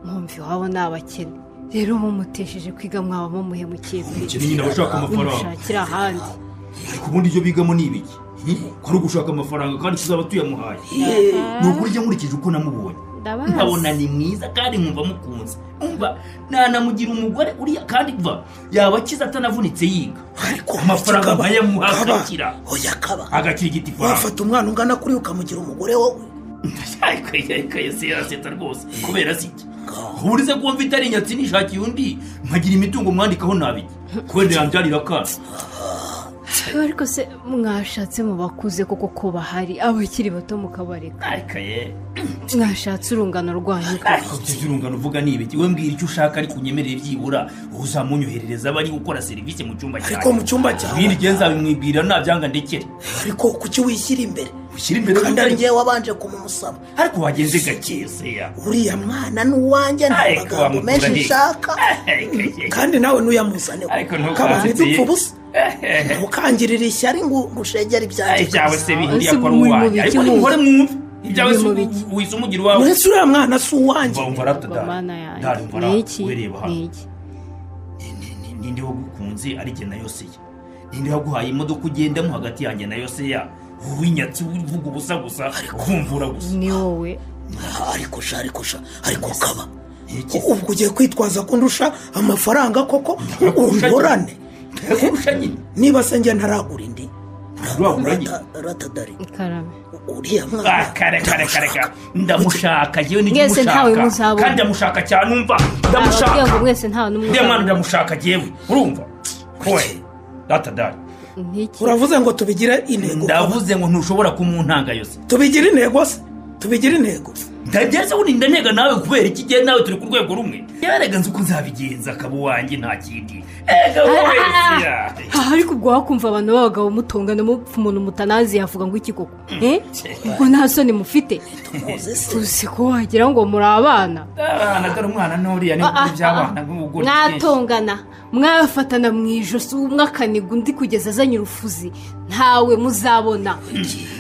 nkumva iwabo ni abakene. Rero mumutesheje kwiga mwaba mumuhemukiye. Umukene nyine abashaka amafaranga. Mushakira ahandi. Ariko ubundi ibyo bigamo ni ibiki? Ko ari ugushaka amafaranga kandi tuzaba tuyamuhaye. Ni ukuri njye nkurikije uko namubonye. Nkabona ni mwiza kandi nkumva mukunze. Umva nanamugira umugore uriya kandi va yaba akiza atanavunitse yiga. Ariko amafaranga nkayamuha agakira. Oya kaba. Agakira igiti faranga. Wafata umwana ungana kuri ukamugira umugore wowe. Ariko yose yaseta rwose kubera siki. Urize ko mfite ari inyatsi nishakiye undi nkagira imitungo mwandikaho nabiki. Kwende yanbyarira kana. Ariko se mwashatse mu bakuze koko ko bahari abakiri bato mukabareka. Ariko ye mwashatse urungano rwanyu. Ariko urungano uvuga ni ibiki? We mbwira icyo ushaka ariko unyemerere byibura uzamunyoherereza bari gukora serivisi mu cyumba cyawe. Ariko mu cyumba cyawe bindi genza bimwibwira nabyanga ndekere. Ariko kuki wishyira imbere? Ushyira imbere kandi ari ngiye wabanje kumumusaba. Ariko wagenze gake se ya. Uriya mwana n'uwanjye nta magambo menshi nshaka. Kandi nawe nuyamuzane. Kabani dupfa ubusa. Ntukangirira ishyari ngo ngushegere ibyanjye. Ibyawe se bihuriye ko ari uwanjye. Ariko nimukore mwumve. Ibyawe wise umugira uwawe. Mwese uriya mwana si uwanjye. Umva rata dada. Umva rata wereba hano. Ninde wagukunze ari jye na Yosiya? Ninde waguhaye imodoka ugendamo hagati yanjye na Yosiya? Uwinyatsi uvuga ubusa gusa kumvura gusa. Ni wowe. Ariko sha ariko kaba. Ubwo ugiye kwitwaza ko ndusha amafaranga koko ungorane. Niba se njye ntaragura indi ratadari karame uriya mwana kare ndamushaka yewe ni umushaka kandi ndamushaka cyane umva ndamushaka mwese ntawe n'umwe uriya mwana ndamushaka yewe urumva kowe ratadari uravuze ngo tubigire intego. Ndavuze ngo ntushobora kumuntanga yose. Tubigire intego se tubigire intego. Ndagereza ubundi ndanega nawe kubera iki gihe nawe turi ku rwego rumwe. Yarega nzi uko nzabigenza akaba uwanjye nta kindi. Ega wowe. Ariko ubwo wakumva abantu b'abagabo mutongana mupfa umuntu mutanazi yavuga ngo iki koko? Ubwo nta soni mufite. Uzi ko wagira ngo muri abana. Abana dore umwana n'uriya ni iby'abana nk'ubugore. Mwatongana mwafatana mu ijosi umwe akaniga undi kugeza azanye urufuzi ntawe muzabona.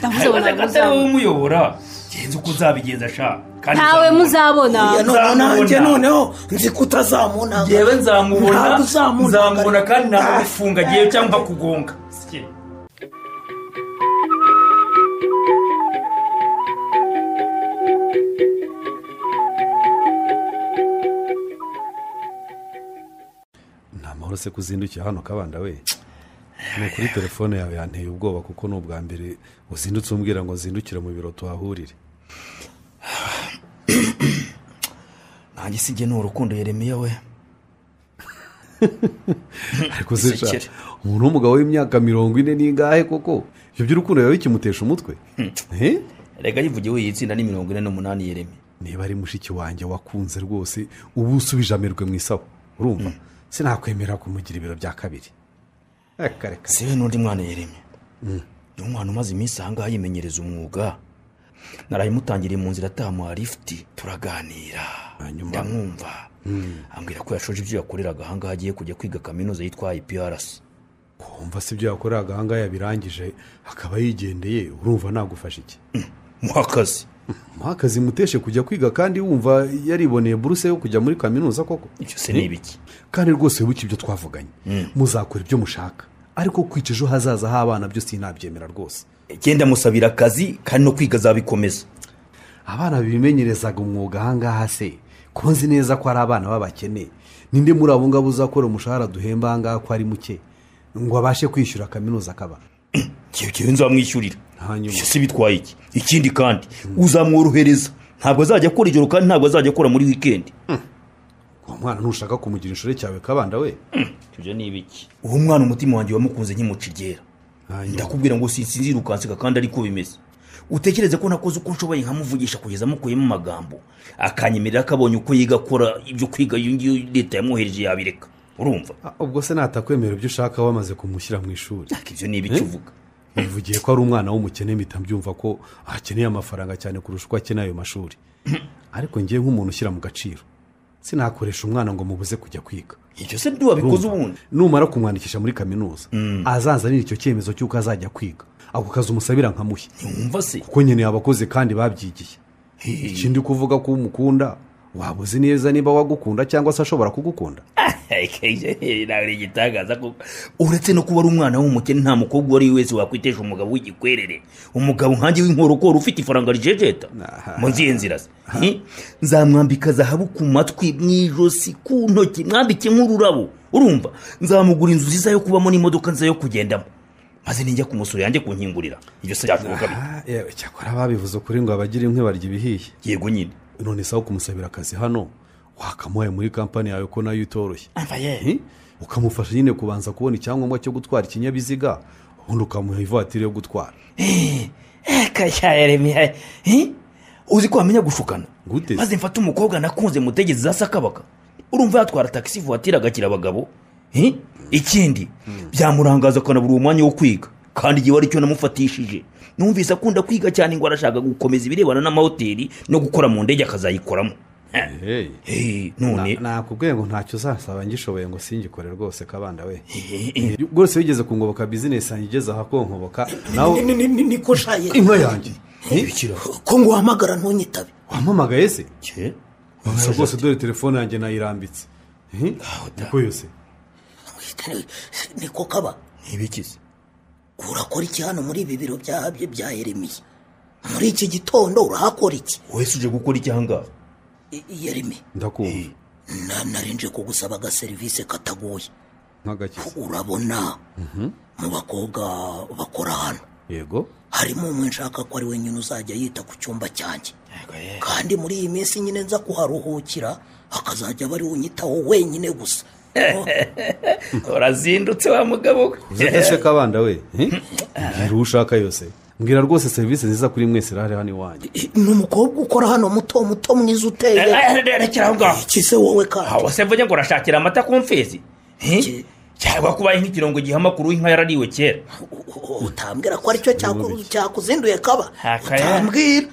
Ndavuze ngo ntawe muzabona. Umuyobora. Genza uko uzabigenza sha. Ntawe muzabona. Nanjye noneho nzi ko utazamubona. Yewe nzamubona. Nzamubona kandi namufunga giye cyangwa kugonga. Nta mahoro se kuzindukiye hano kabanda we. Ni kuri telefone yawe yanteye ubwoba kuko ni ubwa mbere uzindutse umbwira ngo nzindukire mu biro tuhahurire. Nanjye sijye ni urukundo Yeremiya we. Ariko se umuntu w'umugabo w'imyaka 40 n'ingahe koko ibyo by'urukundo yawe bikimutesha umutwe? Rega yivugiye we yitsinda ni 48 Yeremiya. Niba ari mushiki wanjye wakunze rwose ubu usubije amerwe mu isaho urumva sinakwemera kumugira ibiro bya kabiri. Siwe n'undi mwana Yeremiya. Ni umwana umaze iminsi ahangaha yimenyereza umwuga. Narayimutangiriye mu nzira atamuha lifuti turaganira. Ndamwumva. Ambwira ko yashoje ibyo yakoreraga ahangaha agiye kujya kwiga kaminuza yitwa IPRC. Kumva si ibyo yakoreraga ahangaha yabirangije akaba yigendeye, urumva nagufasha iki? Muhakazi. Muhakazi muteshe kujya kwiga kandi wumva yariboneye buruse yo kujya muri kaminuza koko? Ibyo se ni ibiki? Kandi rwose wibuke ibyo twavuganye. Muzakora ibyo mushaka. Ariko kwica ejo hazaza h'abana byo sinabyemera rwose. Genda musabira akazi kandi no kwiga azabikomeza. Abana bimenyerezaga umwuga ahangaha se ko nzi neza ko ari abana b'abakene, ninde muri abo ngabo uzakora umushahara duhemba ahangaha ko ari muke ngo abashe kwishyura kaminuza akaba? Kiyo nzamwishyurira. Hanyuma se bitwaye iki? Ikindi kandi uzamworohereza, ntabwo azajya akora ijoro kandi ntabwo azajya akora muri weekend. Uwo mwana ntushaka kumugira inshore cyawe kabanda we? Ibyo ni ibiki? Uwo mwana umutima wanjye wamukunze nkimuca iryera. Ndakubwira ngo sinsinzira ukanseka kandi ariko bimeze. Utekereze ko nakoze uko nshoboye nkamuvugisha kugeza mukuyemo amagambo, akanyemerera akabonye uko yiga akora ibyo kwiga iyo ngiyo leta yamwohereje yabireka. Urumva? Ubwo se natakwemera ibyo ushaka wamaze kumushyira mu ishuri. Ibyo ni ibiki uvuga? Bivugiye ko ari umwana w'umukene mpita mbyumva ko akeneye amafaranga cyane kurusha uko akeneye ayo mashuri. Ariko ngiye nk'umuntu ushyira mu gaciro, sinakoresha umwana ngo mubuze kujya kwiga. Ibyo se ntiwabikoze ubundi? Numara kumwandikisha muri kaminuza azanzanira icyo cyemezo cy'uko azajya kwiga, ako kazi umusabira nkamuhe. Ntiwumva se? Kuko nkeneye abakozi kandi babyigiye. Ikindi kuvuga ko umukunda, waba uzi neza niba wagukunda cyangwa se ashobora kugukunda. Nawe igitangaza koko. Uretse no kuba ari umwana w'umukene, nta mukobwa uwo ari we wese wakwitesha umugabo w'igikwerere, umugabo nkanjye w'inkorokoro ufite ifaranga rijejeta mu nzihe nzira se. Nzamwambika zahabu ku matwi, mu ijosi, ku ntoki, mwambike nk'ururabo. Urumva? Nzamugura inzu nziza yo kubamo n'imodoka nziza yo kugendamo, maze ninjya kumusura yanjye kunkingurira. Ibyo se byashoboka bite? Cyakora babivuze ukuri ngo abagira inkwi barya ibihiye. Yego nyine. None sawa kumusabira akazi hano wakamuhaye muri kampani yawe ko nayo itoroshye, ukamufasha nyine kubanza kubona icyangombwa cyo gutwara ikinyabiziga, ubundi ukamuha ivatiri yo gutwara. Uzi ko wamenya gushukana? Maze mfate umukobwa nakunze mutegezi za Sakabaka, urumva yatwara taxi voiture agakira abagabo. Ikindi byamurangaza akanabura uwo mwanya wo kwiga, kandi igihe wari cyo namufatishije numvise akunda kwiga cyane ngo arashaka gukomeza ibirebana n'amahoteli no gukora mu ndege akazayikoramo. None nakubwiye ngo ntacyo uzasaba ngishoboye ngo singikore rwose kabanda we. Rwose wigeze kungoboka business yanjye igeze aha konkoboka nawe niko shaye inka yanjye ko ngo uhamagara ntunyitabe. Wampamagaye se? Rwose dore telefone yanjye nayirambitse. Niko yose niko kaba ntibikize. Urakora iki hano muri ibi biro bya Yeremiya muri iki gitondo? Urahakora iki? Wese uje gukora iki ahangaha? Yeremi, ndakumva. Narinje kugusaba aga service katagoye. Nk'agakiza. Urabona mu bakobwa bakora hano, yego, harimo umwe nshaka ko ari wenyine uzajya yita ku cyumba cyanjye, kandi muri iyi minsi nyine nza kuharuhukira akazajya bari unyitaho wenyine gusa. Urazindutse wa mugabo we. Ese kabanda we, mbwira ushaka yose. Mbwira rwose service nziza kuri mwese irahari hano iwanjye. Ni umukobwa ukora hano muto muto mwiza uteye. Rekera aho ngaho. Iki se wowe kandi? Aho se mvuge ngo urashakira amata ku mfizi? Cyangwa kubaye nk'ikirongo gihamakuru inka yarariwe kera. Utambwira ko aricyo cyakuzinduye kaba? Utambwira.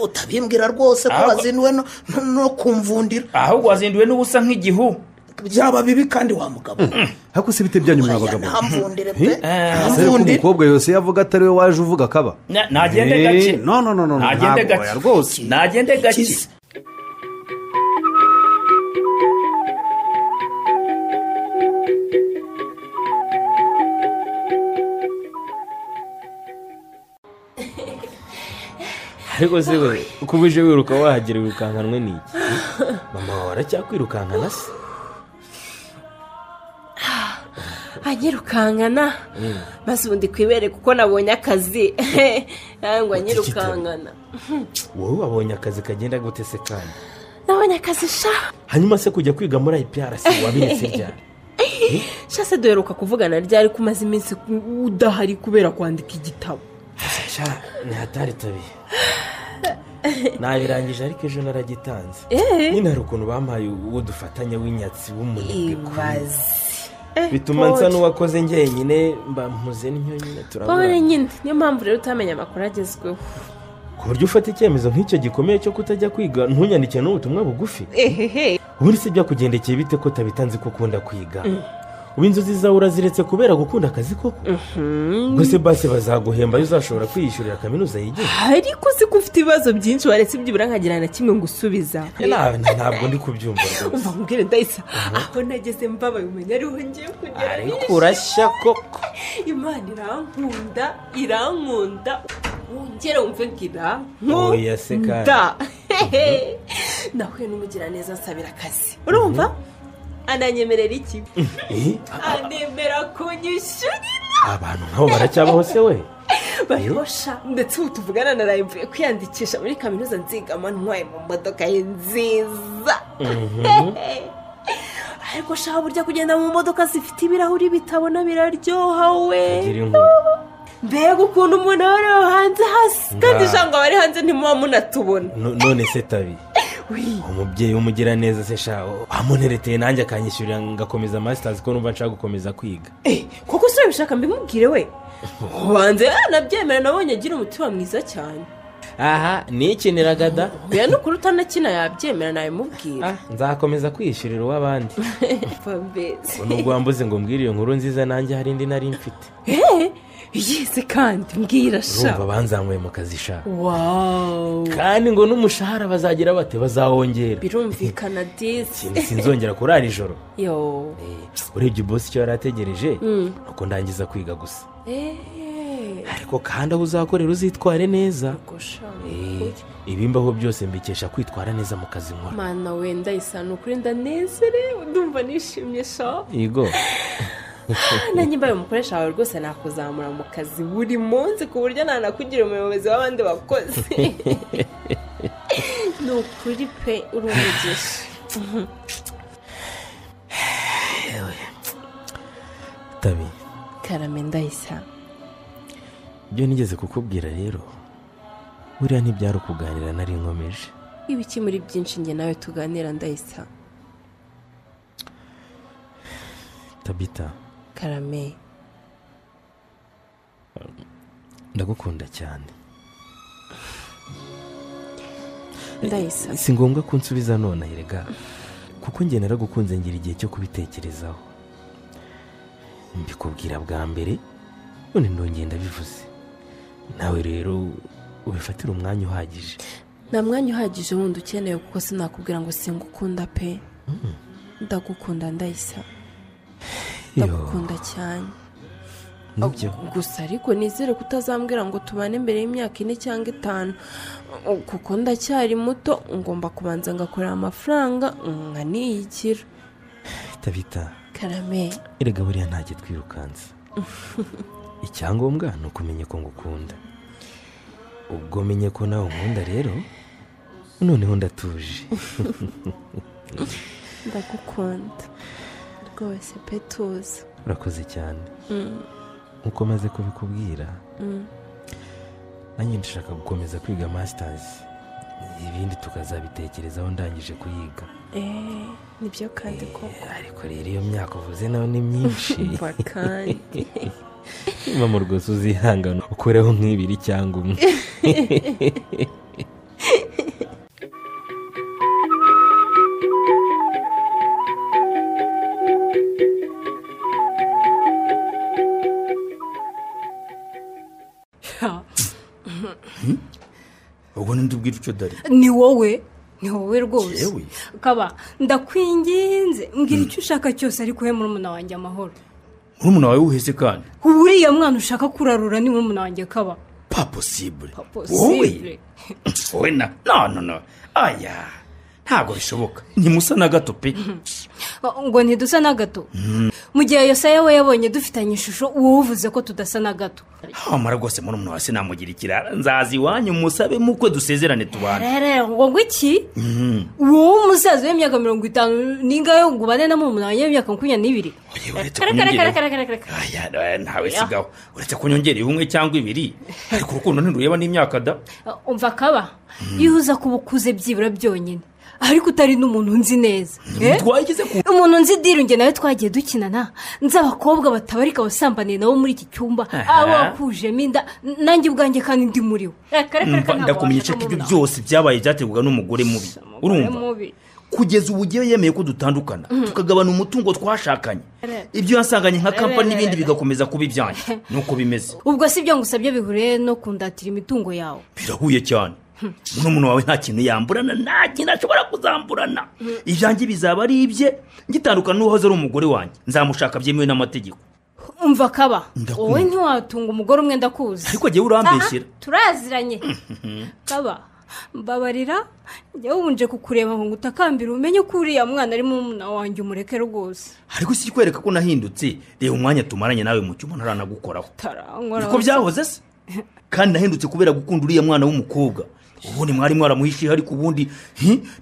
Utabimbwira rwose ko wazinduwe no kumvundira. Ahubwo wazinduwe n'ubusa nk'igihu. Byaba bibi kandi wa mugabo. Hako se bite byanyu mwa bagabo? Ntamvundire pe. Ntamvundire. Umukobwa yose yavuga atari we waje uvuga kaba. Nagende gake. No no no no. Nagende gake rwose. Nagende gake. Ariko se we uko uje wiruka wahagera wirukankanwe n'iki? Mama wawe aracyakwirukankana se? Anyirukankana maze ubundi kwibere kuko nabonye akazi. Ngo anyirukankana. Wowe wabonye akazi kagenda gute se kandi? Nabonye akazi sha. Hanyuma se kujya kwiga muri IPRC wabiretse ryari? Sha se duheruka kuvugana ryari kumaze iminsi udahari kubera kwandika igitabo? Sha ni hatari tabi. Nabirangije ariko ejo naragitanze. Nyine hari ukuntu bampaye uwo dufatanya w'inyatsi w'umunebwe. Ibaze. Bituma nsa n'uwakoze njyenyine mba mpuze n'inyo nyine turabona. Pole nyine niyo mpamvu rero utamenya amakuru agezweho. Ku buryo ufata icyemezo nk'icyo gikomeye cyo kutajya kwiga ntunyandike n'ubutumwa bugufi. Ehehe. Ubundi se byakugendekeye bite ko utabitanze ko ukunda kwiga? Ubu inzozi zawe uraziretse kubera gukunda akazi koko? Ubwo basi bazaguhemba iyo uzashobora kwiyishyurira kaminuza yigenga. Ariko si ko ufite ibibazo byinshi waretse byibura nkagira na kimwe ngusubiza. Ntabwo ndi kubyumva rwose. Umva nkubwire Ndayisa, aho nageze mbabaye umenya ariho ngiye kugera. Ariko urashya koko. Imana irankunda, irankunda. Wongere wumve ngira. Oya se kandi. Nahuye n'umugiraneza nsabira akazi. Urumva? Ananyemerera iki? Anemera kunyishyurira. Abantu nk'abo baracyabaho se we? Barihosha ndetse ubu tuvugana naraye mvuye kwiyandikisha muri kaminuza nzigama ntwaye mu modoka ye nziza. Ariko shaho burya kugenda mu modoka zifite ibirahuri bitabona biraryoha we. Mbega ukuntu umuntu aba ari hanze hasi kandi ijambo abari hanze ntimuba munatubona. None se Tabi, umubyeyi w'umugira neza se sha wamunereteye nanjye akanyishyurira ngakomeza masters ko numva nshaka gukomeza kwiga. Koko se urabishaka mbimubwire we? Ubanze nabyemera nabonye agira umutima mwiza cyane. Aha nikiniraga da. Oya nukuri utanakina yabyemera nabimubwira. Nzakomeza kwiyishyurira uw'abandi. Nubwo wambuze ngo mbwire iyo nkuru nziza nanjye hari indi nari mfite. Yese kandi mbwira sha. Urumva banzamuye mu kazi sha. Wow. Kandi ngo n'umushahara bazagira bate bazawongera. Birumvikana disi. Sinzongera kurara ijoro. Yo. Urebye boss icyo yarategereje nuko ndangiza kwiga gusa. Ariko kandi aho uzakorera uzitware neza. Ibimbaho byose mbikesha kwitwara neza mu kazi nkora. Mana we Ndayisa nukuri ndanezerewe ndumva nishimye sha. Yego. Nanjye mbaye umukoresha wawe rwose nakuzamura mu kazi buri munsi ku buryo nanakugira umuyobozi w'abandi bakozi. Ni ukuri pe uri umugisha. Tabi. Karame Ndayisa. Ibyo nigeze kukubwira rero buriya ntibyari ukuganira nari nkomeje. Ibiki muri byinshi njye nawe tuganira Ndayisa. Tabita. Karame. Ndagukunda cyane. Ndayisa. Si ngombwa kunsubiza none erega kuko njye naragukunze ngira igihe cyo kubitekerezaho. Mbikubwira bwa mbere none ndongeye ndabivuze. Nawe rero ubifatira umwanya uhagije. Nta mwanya uhagije wundi ukeneye kuko sinakubwira ngo singukunda pe. Ndagukunda Ndayisa. Ndagukunda cyane. Gusa ariko nizere kutazambwira ngo tubane mbere y'imyaka 4 cyangwa 5 kuko ndacyari muto ngomba kubanza ngakorera amafaranga nkaniyikira. Tabita. Karame. Erega buriya ntajye twirukansa. Icyangombwa ni ukumenya ko ngukunda. Ubwo menye ko nawe unkunda rero noneho ndatuje. Ndagukunda rwose pe tuza. Urakoze cyane. Nkuko maze kubikubwira nanjye ndashaka gukomeza kwiga masters ibindi tukazabitekerezaho ndangije kuyiga. Nibyo kandi koko. Ariko rero iyo myaka uvuze nayo ni myinshi. Kandi mama rwose uzihangana ukureho nk'ibiri cyangwa umwe. Ubwo ndubwira icyo dari. Ni wowe, ni wowe rwose. Kaba ndakwinginze mbwira icyo ushaka cyose ariko he murumuna wanjye amahoro. Murumuna wawe uheze kandi? Uriya mwana ushaka kurarura ni murumuna wanjye Kaba. Pas possible. Wowe. Wowe na no. Aya. Ntabwo bishoboka. Ntimusa na gato pe. Ngo ntidusa na gato. Mu gihe Yosaya we yabonye dufitanye ishusho wowe uvuze ko tudasa na gato. Hamara rwose murumuna wawe sinamugira ikirara nzazi iwanyu musabe mukwe dusezerane tubane. Rero ngo iki? Wowe umusaza w'imyaka 50 ningayo ngo ubane na murumuna wawe w'imyaka 22. Aya ntawe sigaho. Uretse kunyongera umwe cyangwa ibiri ariko urukundo ntirureba n'imyaka da. Umva Kaba. Iyo uza kuba ukuze byibura byonyine. Ariko utari n'umuntu nzi neza. Twagize ku umuntu nzi dirunge nawe twagiye dukinana, nzi abakobwa batabarika basambaniye nabo muri iki cyumba, abo wakujemo inda nanjye ubwanjye kandi ndi muri we. Ndakumenyesha ko ibyo byose byabaye byaterwaga n'umugore mubi. Urumva? Kugeza ubu ugiye yemeye ko dutandukana, tukagabana umutungo twashakanye. Ibyo yansanganye nka kampani n'ibindi bigakomeza kuba ibyanjye. Nuko bimeze. Ubwo si byo ngusabye bihuriye no kundatira imitungo yawe. Birahuye cyane. Murumuna wawe nta kintu yamburana, nta kintu ashobora kuzamburana. Ibyanjye bizaba ari ibye, ngitandukana n'uwahoze ari umugore wanjye. Nzamushaka byemewe n'amategeko. Umva kaba, wowe ntiwatunga umugore umwe ndakuzi. Ariko jyewe urambeshyera. Turaziranye. Kaba, mbabarira, njyewe wunje kukureba ngo ngutakambire umenye ko uriya mwana ari murumuna wanjye umureke rwose. Ariko si kwereka ko nahindutse, reba umwanya tumaranye nawe mu cyumba ntaranagukoraho. Niko byahoze se? Kandi nahindutse kubera gukunda uriya mwana w'umukobwa. Ubundi mwari mwaramuhishiye ariko ubundi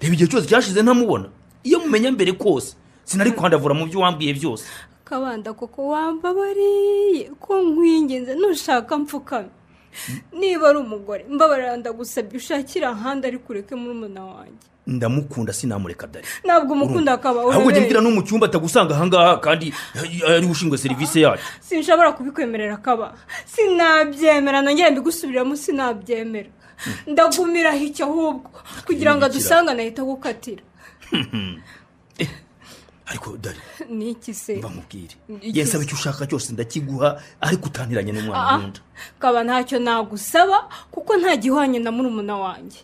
reba igihe cyose cyashize ntamubona. Iyo mumenya mbere kose sinari kwandavura mu byo wambwiye byose. Kabanda koko wambabariye ko nkwinginze nushaka mfukame. Niba ari umugore mbabarira ndagusabye ushakira ahandi ariko ureke murumuna wanjye. Ndamukunda sinamureka dare. Ntabwo umukunda akaba urebe. Ahubwo njye mbwira no mu cyumba atagusanga ahangaha kandi ari ushinzwe serivisi yacu. Sinshobora kubikwemerera kaba. Sinabyemera nongere mbigusubiramo sinabyemera. Ndagumira icyo ahubwo kugira ngo adusangane ahita gukatira. Ariko dare niki se? Mbamubwire. Yensaba icyo ushaka cyose ndakiguha ariko utaniranye n'umwana nkunda. Kaba ntacyo nagusaba kuko nta gihwanye na murumuna wanjye.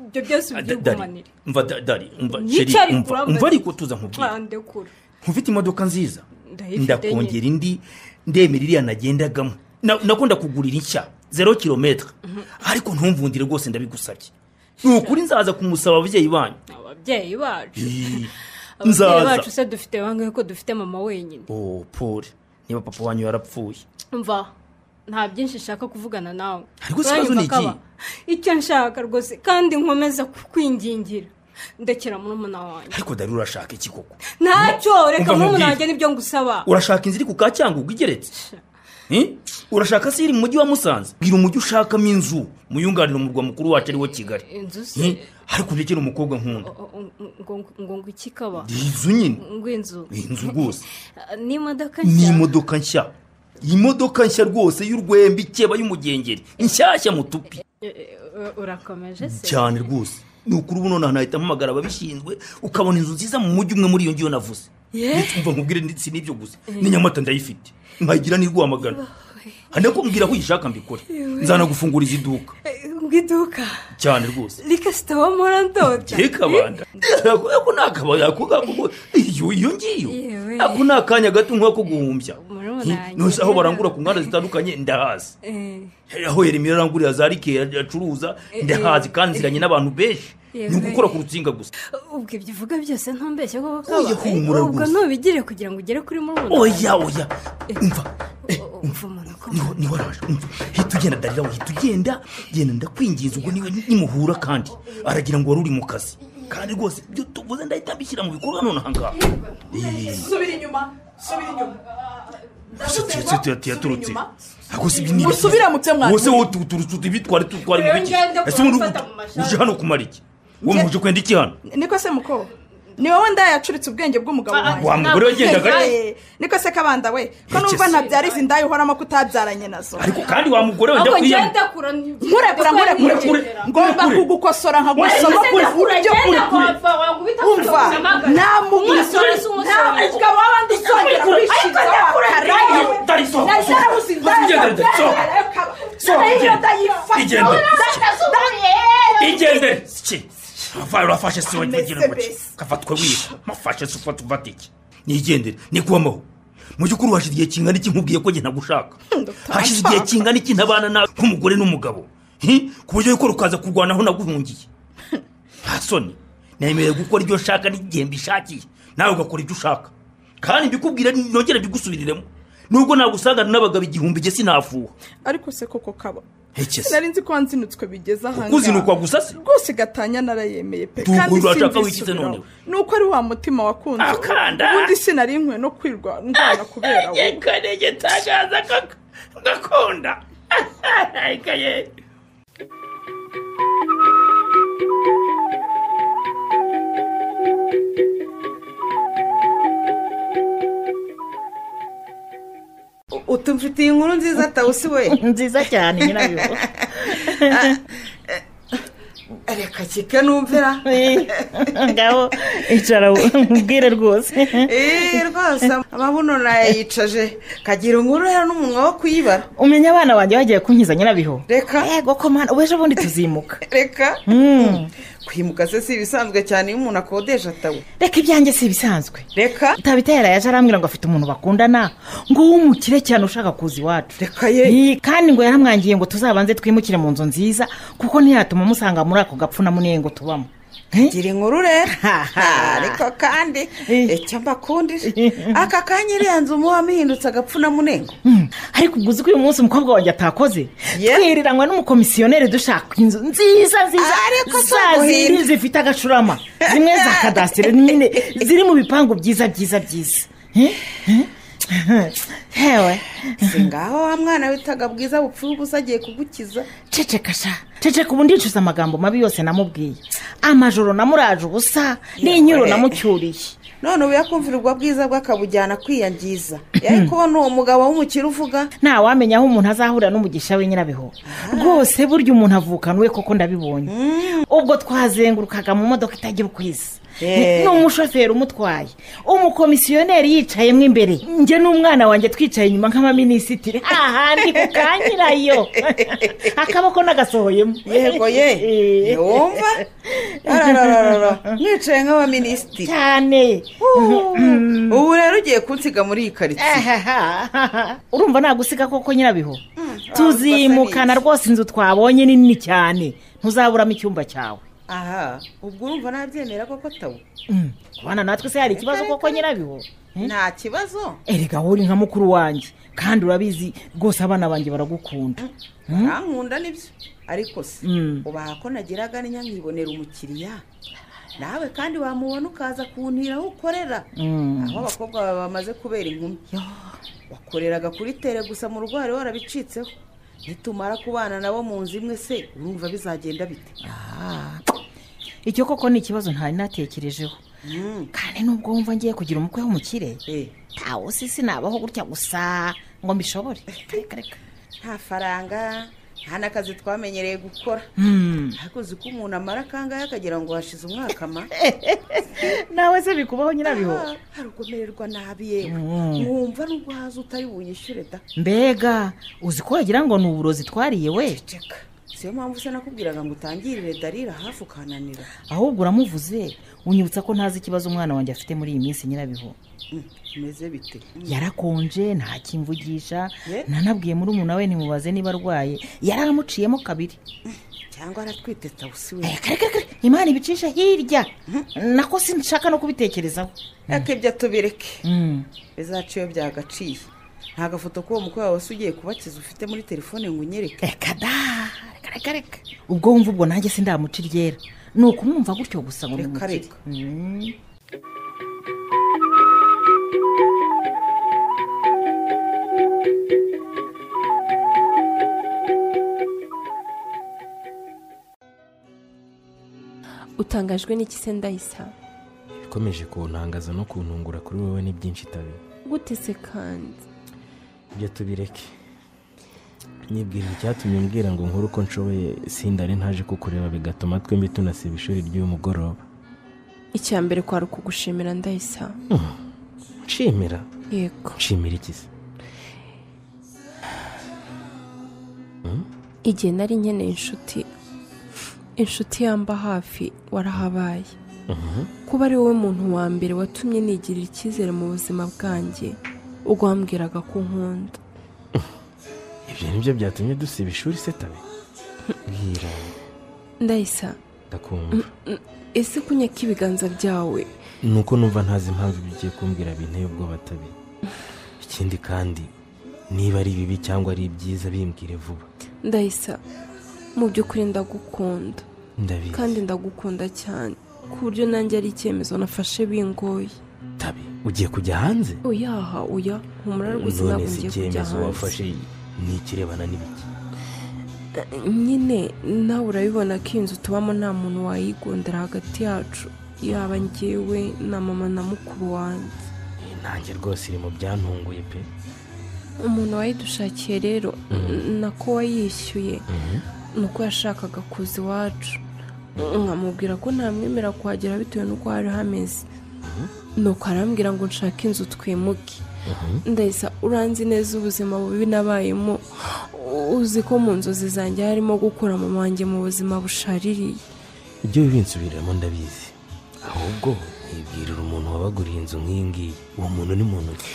Ibyo byose ubyigumanire. Umva dare, umva chérie, umva ariko tuza nkubwire. Ndekura. Ufite imodoka nziza. Ndakongera indi ndemera iriya nagendagamo. Nakunda kugurira inshya 0 km. Ariko ntumvundire rwose ndabigusabye. Nukuri nzaza kumusaba ababyeyi banyu. Ababyeyi bacu. Ababyeyi bacu se dufite bangahe ko dufite mama wenyine? Oh, Paul, niba papa wanyu yarapfuye. Umva, nta byinshi nshaka kuvugana nawe. Ariko ikibazo ni iki? Icyo nshaka rwose kandi nkomeza kukwingingira. Ndekera murumuna wanjye. Ariko dare urashaka iki koko? Ntacyo, reka murumuna wanjye nibyo ngusaba. Urashaka inzira ku Kacyangugu igeretse? Urashaka se iri mu mujyi wa Musanze? Bwira umujyi ushakamo inzu muyunganira umurwa mukuru wacu ari wo Kigali. Inzu se? Ariko ndekera umukobwa nkunda. Ngo iki kaba? Inzu nyine. Ngo inzu. Inzu rwose. Ni imodoka nshya. Ni imodoka nshya. Imodoka nshya rwose y'urwembe ikeba y'umugengeri. Inshyashya mutupi. Urakomeje se? Cyane rwose. Ni ukuri ubu none nahita mpamagara ababishinzwe ukabona inzu nziza mu mujyi umwe muri iyo ngiyo navuze. Ndumva nkubwire ndetse n'ibyo gusa. Ni Nyamata ndayifite. Nkayigira ni Rwamagana. Hande ko mbwira aho uyishaka mbikore. Nzana gufunguriza iduka. Iduka. Cyane rwose. Rika sitaba murandota. Reka banda. Ako nakaba ako iyo ngiyo. Ako nakanya gato nk'ako guhumbya. Nose aho barangura ku nganda zitandukanye ndahazi. Aho Yeremiya arangurira za rike acuruza ndahazi kandi nziranye n'abantu benshi. Ni ugukora ku rutsinga gusa. Ubwo ibyo uvuga byose ntumbeshye koko kaba. Ubwo ntubigire kugira ngo ugere kuri murumuna. Oya oya. Umva. Ni waraje. Hita ugenda Darira, hita ugenda. Genda ndakwinginze ubwo niwe nimuhura kandi aragira ngo wari uri mu kazi. Kandi rwose ibyo tuvuze ndahita mbishyira mu bikorwa none ahangaha. Subira inyuma, subira inyuma. Yaturutse. Musubira mu byo mwana. Wose wowe uturutse ibitwari tutwari mu biki? Ese umuntu uje hano kumara iki? Wowe muje kwenda iki hano? Niko se muko. Ni wowe ndayacuritse ubwenge bw'umugabo wanjye. Wa mugore wagendaga gake. Niko se kabanda we. Ko numva ntabyara izi ndayo uhoramo kutabyaranye nazo. Ariko kandi wa mugore wenda kwiyama. Nkurekura nkurekura. Ngomba kugukosora nkagusoma kuri byo kuri. Umva nta mugore nta mugabo w'abandi usongera kwishiza wakaraye. Igendere. Urafashe se wagira ngo kafatwe wika mafashe se ufata uvatiki nigendere nikuwamaho mu by'ukuri hashize igihe kingana iki nkubwiye ko njye ntagushaka hashize igihe kingana iki ntabana nawe nk'umugore n'umugabo ku buryo yuko rukaza kurwanaho naguhungiye nta soni nemerewe gukora ibyo nshaka n'igihe mbishakiye nawe ugakora ibyo ushaka kandi mbikubwira nongere mbigusubiriremo nubwo nagusangana n'abagabo 1000 jye sinafuha ariko se koko kaba Nari nzi ko wanzinutswe bigeze ahangaha. Kuzinukwa gusa se? Rwose gatanya narayemeye pe. Kandi sinzi nuko ari wa mutima wakunze. Ubundi sinari inkwe no kwirwa ndwana kubera wowe. Kanege tagaza kaka. Ngakunda. Ikaye. Utumfitiye inkuru nziza Tawusi we. Nziza cyane nyirabiho. Reka kike numvira. Ngaho icara ubwire rwose. Rwose amabuno nayicaje kagira inkuru rero n'umunwa wo kuyibara. Umenya abana banjye bagiye kunkiza nyirabiho. Reka. Yego ko mana ubu ejo bundi tuzimuka. Reka. Kwimuka se si ibisanzwe cyane iyo umuntu akodesha Tawu. Reka ibyanjye si ibisanzwe. Reka. Tabita yaraje arambwira ngo afite umuntu bakundana ngo w'umukire cyane ushaka kuza iwacu. Reka ye. Kandi ngo yaramwangiye ngo tuzabanze twimukire mu nzu nziza kuko ntiyatuma musanga muri ako gapfu na munengo tubamo. Gira inkuru rero. Ariko kandi icyo mbakundije aka kanya iriya nzu muba muhindutse agapfu na munengo. Ariko ubwo uzi ko uyu munsi umukobwa wanjye atakoze twiriranywe n'umukomisiyoneri dushaka inzu nziza nziza za zindi zifite agacurama zimwe za kadasiteri nyine ziri mu bipangu byiza byiza byiza. Hewe si ngaho wa mwana witaga Bwiza bupfuye ubusa agiye kugukiza. Ceceka sha, ceceka ubu ndicuza amagambo mabi yose namubwiye. Amajoro namuraje ubusa n'inyuro namucyuriye. None ubu yakumvira ubwo bwiza bw'akabujyana kwiyangiza. Yari kubona uwo mugabo w'umukire uvuga. Nta wamenya aho umuntu azahurira n'umugisha we nyirabiho. Rwose burya umuntu avukana we koko ndabibonye. Ubwo twazengurukaga mu modoka itagira ukwiza. N'umushoferi umutwaye, umukomisiyoneri yicayemo imbere, njye n'umwana wanjye twicaye inyuma nk'abaminisitiri ahandi ku kanyirayo akaboko nagasohoyemo. Yego ye, wumva mwicaye nk'abaminisitiri cyane. Ubu rero ugiye kunsiga muri iyi karitsiye. Urumva nagusiga koko nyirabiho? Tuzimukana rwose, inzu twabonye ni nini cyane ntuzaburamo icyumba cyawe. Aha, ubwo urumva nabyemera koko Tawu? Kubana natwe se hari ikibazo koko nyirabiho? Nta kibazo. Erega wowe uri nka mukuru wanjye kandi urabizi rwose abana banjye baragukunda. Barankunda nibyo, ariko se ubaha ko nageraga nkibonera umukiriya nawe kandi wamubona ukaza kuntira aho ukorera. Aho abakobwa bawe bamaze kubera inkumi. Wakoreraga kuri tere gusa mu rugo wari warabicitseho. Nitumara kubana nabo mu nzu imwe se urumva bizagenda bite? Icyo koko ni ikibazo ntari natekerejeho. Kandi nubwo wumva ngiye kugira umukwe w'umukire, Tawo si sinabaho gutya gusa ngo mbishobore. Reka reka. Nta faranga, nta n'akazi twamenyereye gukora. Ariko uzi ko umuntu amara kangahe akagira ngo hashize umwaka ma. Nawe se bikubaho nyirabiho? Hari ugomererwa nabi yewe. Mwumva nubwo haza utari bunyishyure da. Mbega uzi ko wagira ngo ni uburozi twariye we. Ceceka. Siyo mpamvu se nakubwiraga ngo utangirire Darira hafi ukananira. Ahubwo uramuvuze unyibutsa ko ntazi ikibazo umwana wanjye afite muri iyi minsi nyirabiho. Meze bite? Yarakonje nta kimvugisha, nanabwiye muri umuntu we ntimubaze niba arwaye, yaramuciyemo kabiri. Cyangwa aratwite Tawusi we. Imana ibicisha hirya. Nako sinshaka no kubitekerezaho. Reka ibyo tubireke. Bizaciyo byagaciye. Nta gafoto k'uwo mukwe wawe se ugiye kubakiza ufite muri telefone ngo unyereke. Reka da, reka reka. Ubwo wumva ubwo nanjye sindamuca iryera. Ni ukumwumva gutyo gusa ngo nimukire. Utangajwe n'iki se Ndayisa? Bikomeje kuntangaza no kuntungura kuri wowe ni byinshi Tabi. Gute se kandi? Ibyo tubireke. Nibwira icyatumye umbwira ngo nkuru uko nshoboye sindari ntaje kukureba bigatuma twembi tunasiba ishuri ry'uyu mugoroba. Icya mbere kwari ukugushimira Ndayisa. Nshimira? Yego. Nshimira iki se? Igihe nari nkeneye inshuti yamba hafi warahabaye. Kuba ari wowe muntu wa mbere watumye nigirira icyizere mu buzima bwanjye ubwo wambwiraga ko nkunda. Ibyo nibyo byatumye dusiba ishuri se Tabi? Bwira. Ndayisa. Ndakumva. Ese kunyaka ibiganza byawe? Nuko numva ntazi impamvu bigiye kumbwira binteye ubwoba Tabi. Ikindi kandi niba ari bibi cyangwa ari ibyiza bimbwire vuba. Ndayisa, mu by'ukuri ndagukunda. Ndabizi. Kandi ndagukunda cyane ku buryo nanjye ari icyemezo nafashe bingoye. Tabi, ugiye kujya hanze? Oya, oya, humura rwose ntabwo ngiye kujya hanze. None se icyemezo wafashe ni ikirebana n'ibiki? Nyine nawe urabibona ko inzu tubamo nta muntu wayigondera hagati yacu, yaba njyewe na mama na mukuru wanjye. Nanjye rwose iri mu byantunguye pe. Umuntu wayidushakiye rero nako wayishyuye nuko yashakaga kuza iwacu, nkamubwira ko ntamwemera kuhagera bitewe n'uko hari hameze. Nuko arambwira ngo nshake inzu twimuke. Ndayisa uranzi neza ubuzima bubi nabayemo, uzi ko mu nzozi zanjye harimo gukura mama wanjye mu buzima bushaririye. Ibyo binsubiramo ndabizi, ahubwo nibwirira umuntu wabaguriye inzu nk'iyi ngiyi. Uwo muntu ni muntu ki?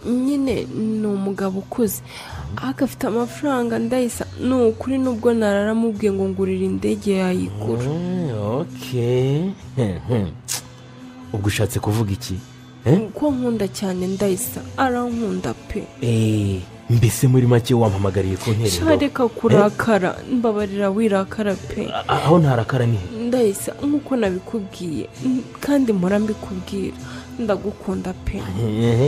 Nyine ni umugabo ukuze ariko afite amafaranga. Ndayisa ni ukuri, nubwo nararamubwiye ngo ngurire indege yayigura. Okay, ubwo ushatse kuvuga iki? Ko nkunda cyane Ndayisa, arankunda pe. Mbese muri make wampamagariye ko nterero? Reka kurakara, mbabarira wirakara pe. Aho ntarakara ni he? Ndayisa nk'uko nabikubwiye kandi mpora mbikubwira, ndagukunda pe.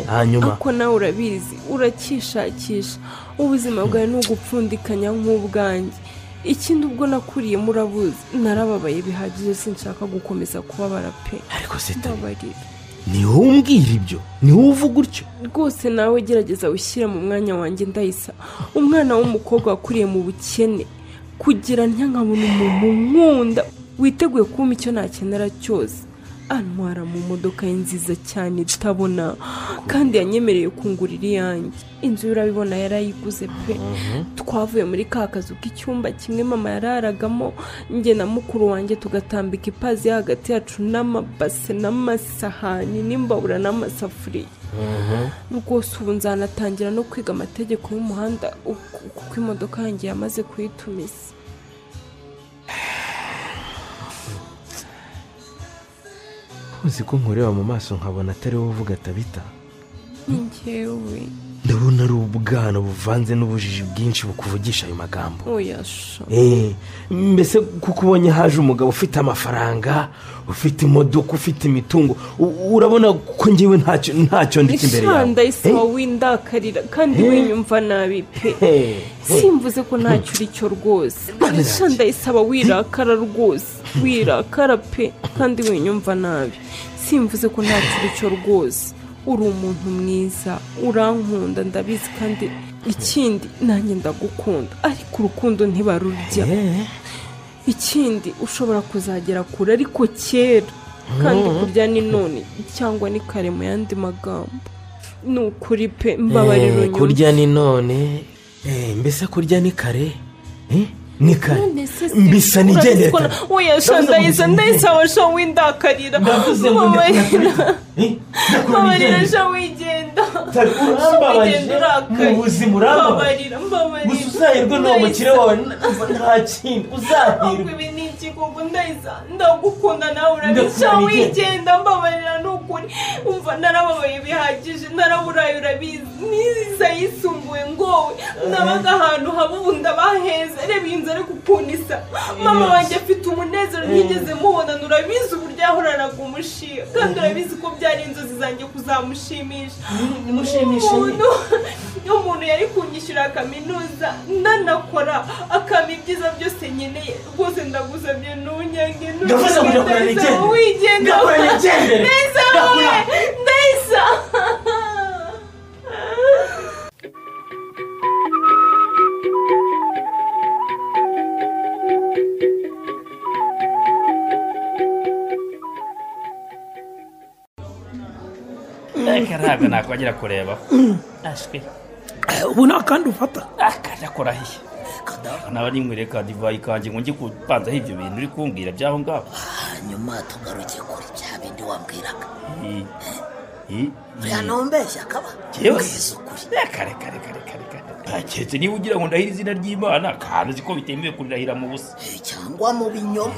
Hanyuma ako nawe urabizi, uracyishakisha, ubuzima bwawe ni ugupfundikanya nk'ubwanjye. Ikindi ubwo nakuriye murabuzi, narababaye bihagije, sinshaka gukomeza kubabara pe. Ariko se ni wowe umbwira ibyo? Ni wowe uvuga utyo? Rwose nawe gerageza ushyire mu mwanya wanjye Ndayisa, umwana w'umukobwa wakuriye mu bukene, kugira nkabona umuntu nkunda witeguye kumpa icyo nakenera cyose, antwara mu modoka ye nziza cyane itabona, kandi yanyemereye kungurira iyanjye. Inzu urabibona yarayiguze pe. Twavuye muri ka kazu k'icyumba kimwe mama yararagamo, njye na mukuru wanjye tugatambika ipazi hagati yacu n'amabase n'amasahani n'imbabura n'amasafuriya. Rwose ubu nzanatangira no kwiga amategeko y'umuhanda kuko imodoka yanjye yamaze kuyitumiza. Uzi ko nkureba mu maso nkabona atari wowe uvuga Tabita? Njyewe ndabona ari ubwana buvanze n'ubujiji bwinshi bukuvugisha ayo magambo. Oya sha. Mbese kuko ubonye haje umugabo ufite amafaranga, ufite imodoka, ufite imitungo, urabona ko njyewe ntacyo ndi imbere yawe. Ndayisaba windakarira kandi winyumva nabi pe. Simvuze ko ntacyo uri cyo rwose. Ndayisaba wirakara rwose, wirakara pe, kandi winyumva nabi. Simvuze ko ntacyo uri cyo rwose. Uri umuntu mwiza, urankunda ndabizi, kandi ikindi nanjye ndagukunda, ariko urukundo ntibarurya. Ikindi ushobora kuzagera kure ariko kera, kandi kurya ni none cyangwa ni kare mu yandi magambo. Ni ukuri pe, mbabarira unyumve. Kurya ni none, mbese kurya ni kare? Ni kare mbisa nigendere. Oya sha Ndayisa, ndayisaba sha windakarira. Mbabarira sha wigenda. Urambabaje mu buzima, urambabaje. Gusa uzahirwe n'uwo mukire wawe, nta kindi uzahirwe. Ibi ni iki koko Ndayisa? Ndagukunda nawe urabizi. Sha wigenda, mbabarira ni ukuri. Umva narababaye bihagije, naraburaye urabizi. Niza yisumbuye ngowe, nabaga ahantu haba ubu ndabaheza. Reba iyi nzu ariko ukuntu isa. Mama wanjye afite umunezero ntigeze mubona, urabizi uburyo yahoranaga umushiha, kandi urabizi ko byari inzozi zanjye kuzamushimisha. Umuntu yari kunyishyura kaminuza nanakora akampa ibyiza byose nkeneye. Rwose ndagusabye ntunyange, ntunyange, wigenda Ndayisa wowe, Ndayisa. Ntabwo nakongera kureba. Ashwe. Ubu nta kandi ufata. Akajya kurahiye. Naba ninywereka divayi kanjye ngo njye kubanzaho ibyo bintu uri kumbwira by'aho ngaho. Hanyuma tugaruke kuri bya bindi wambwiraga. Uriya ntumbeshya akaba. Mbwiza ukuri. Kare kare kare kare kare. Keretse niba ugira ngo ndahire izina ry'Imana kandi uzi ko bitemewe kurirahira mu busa. Cyangwa mu binyoma.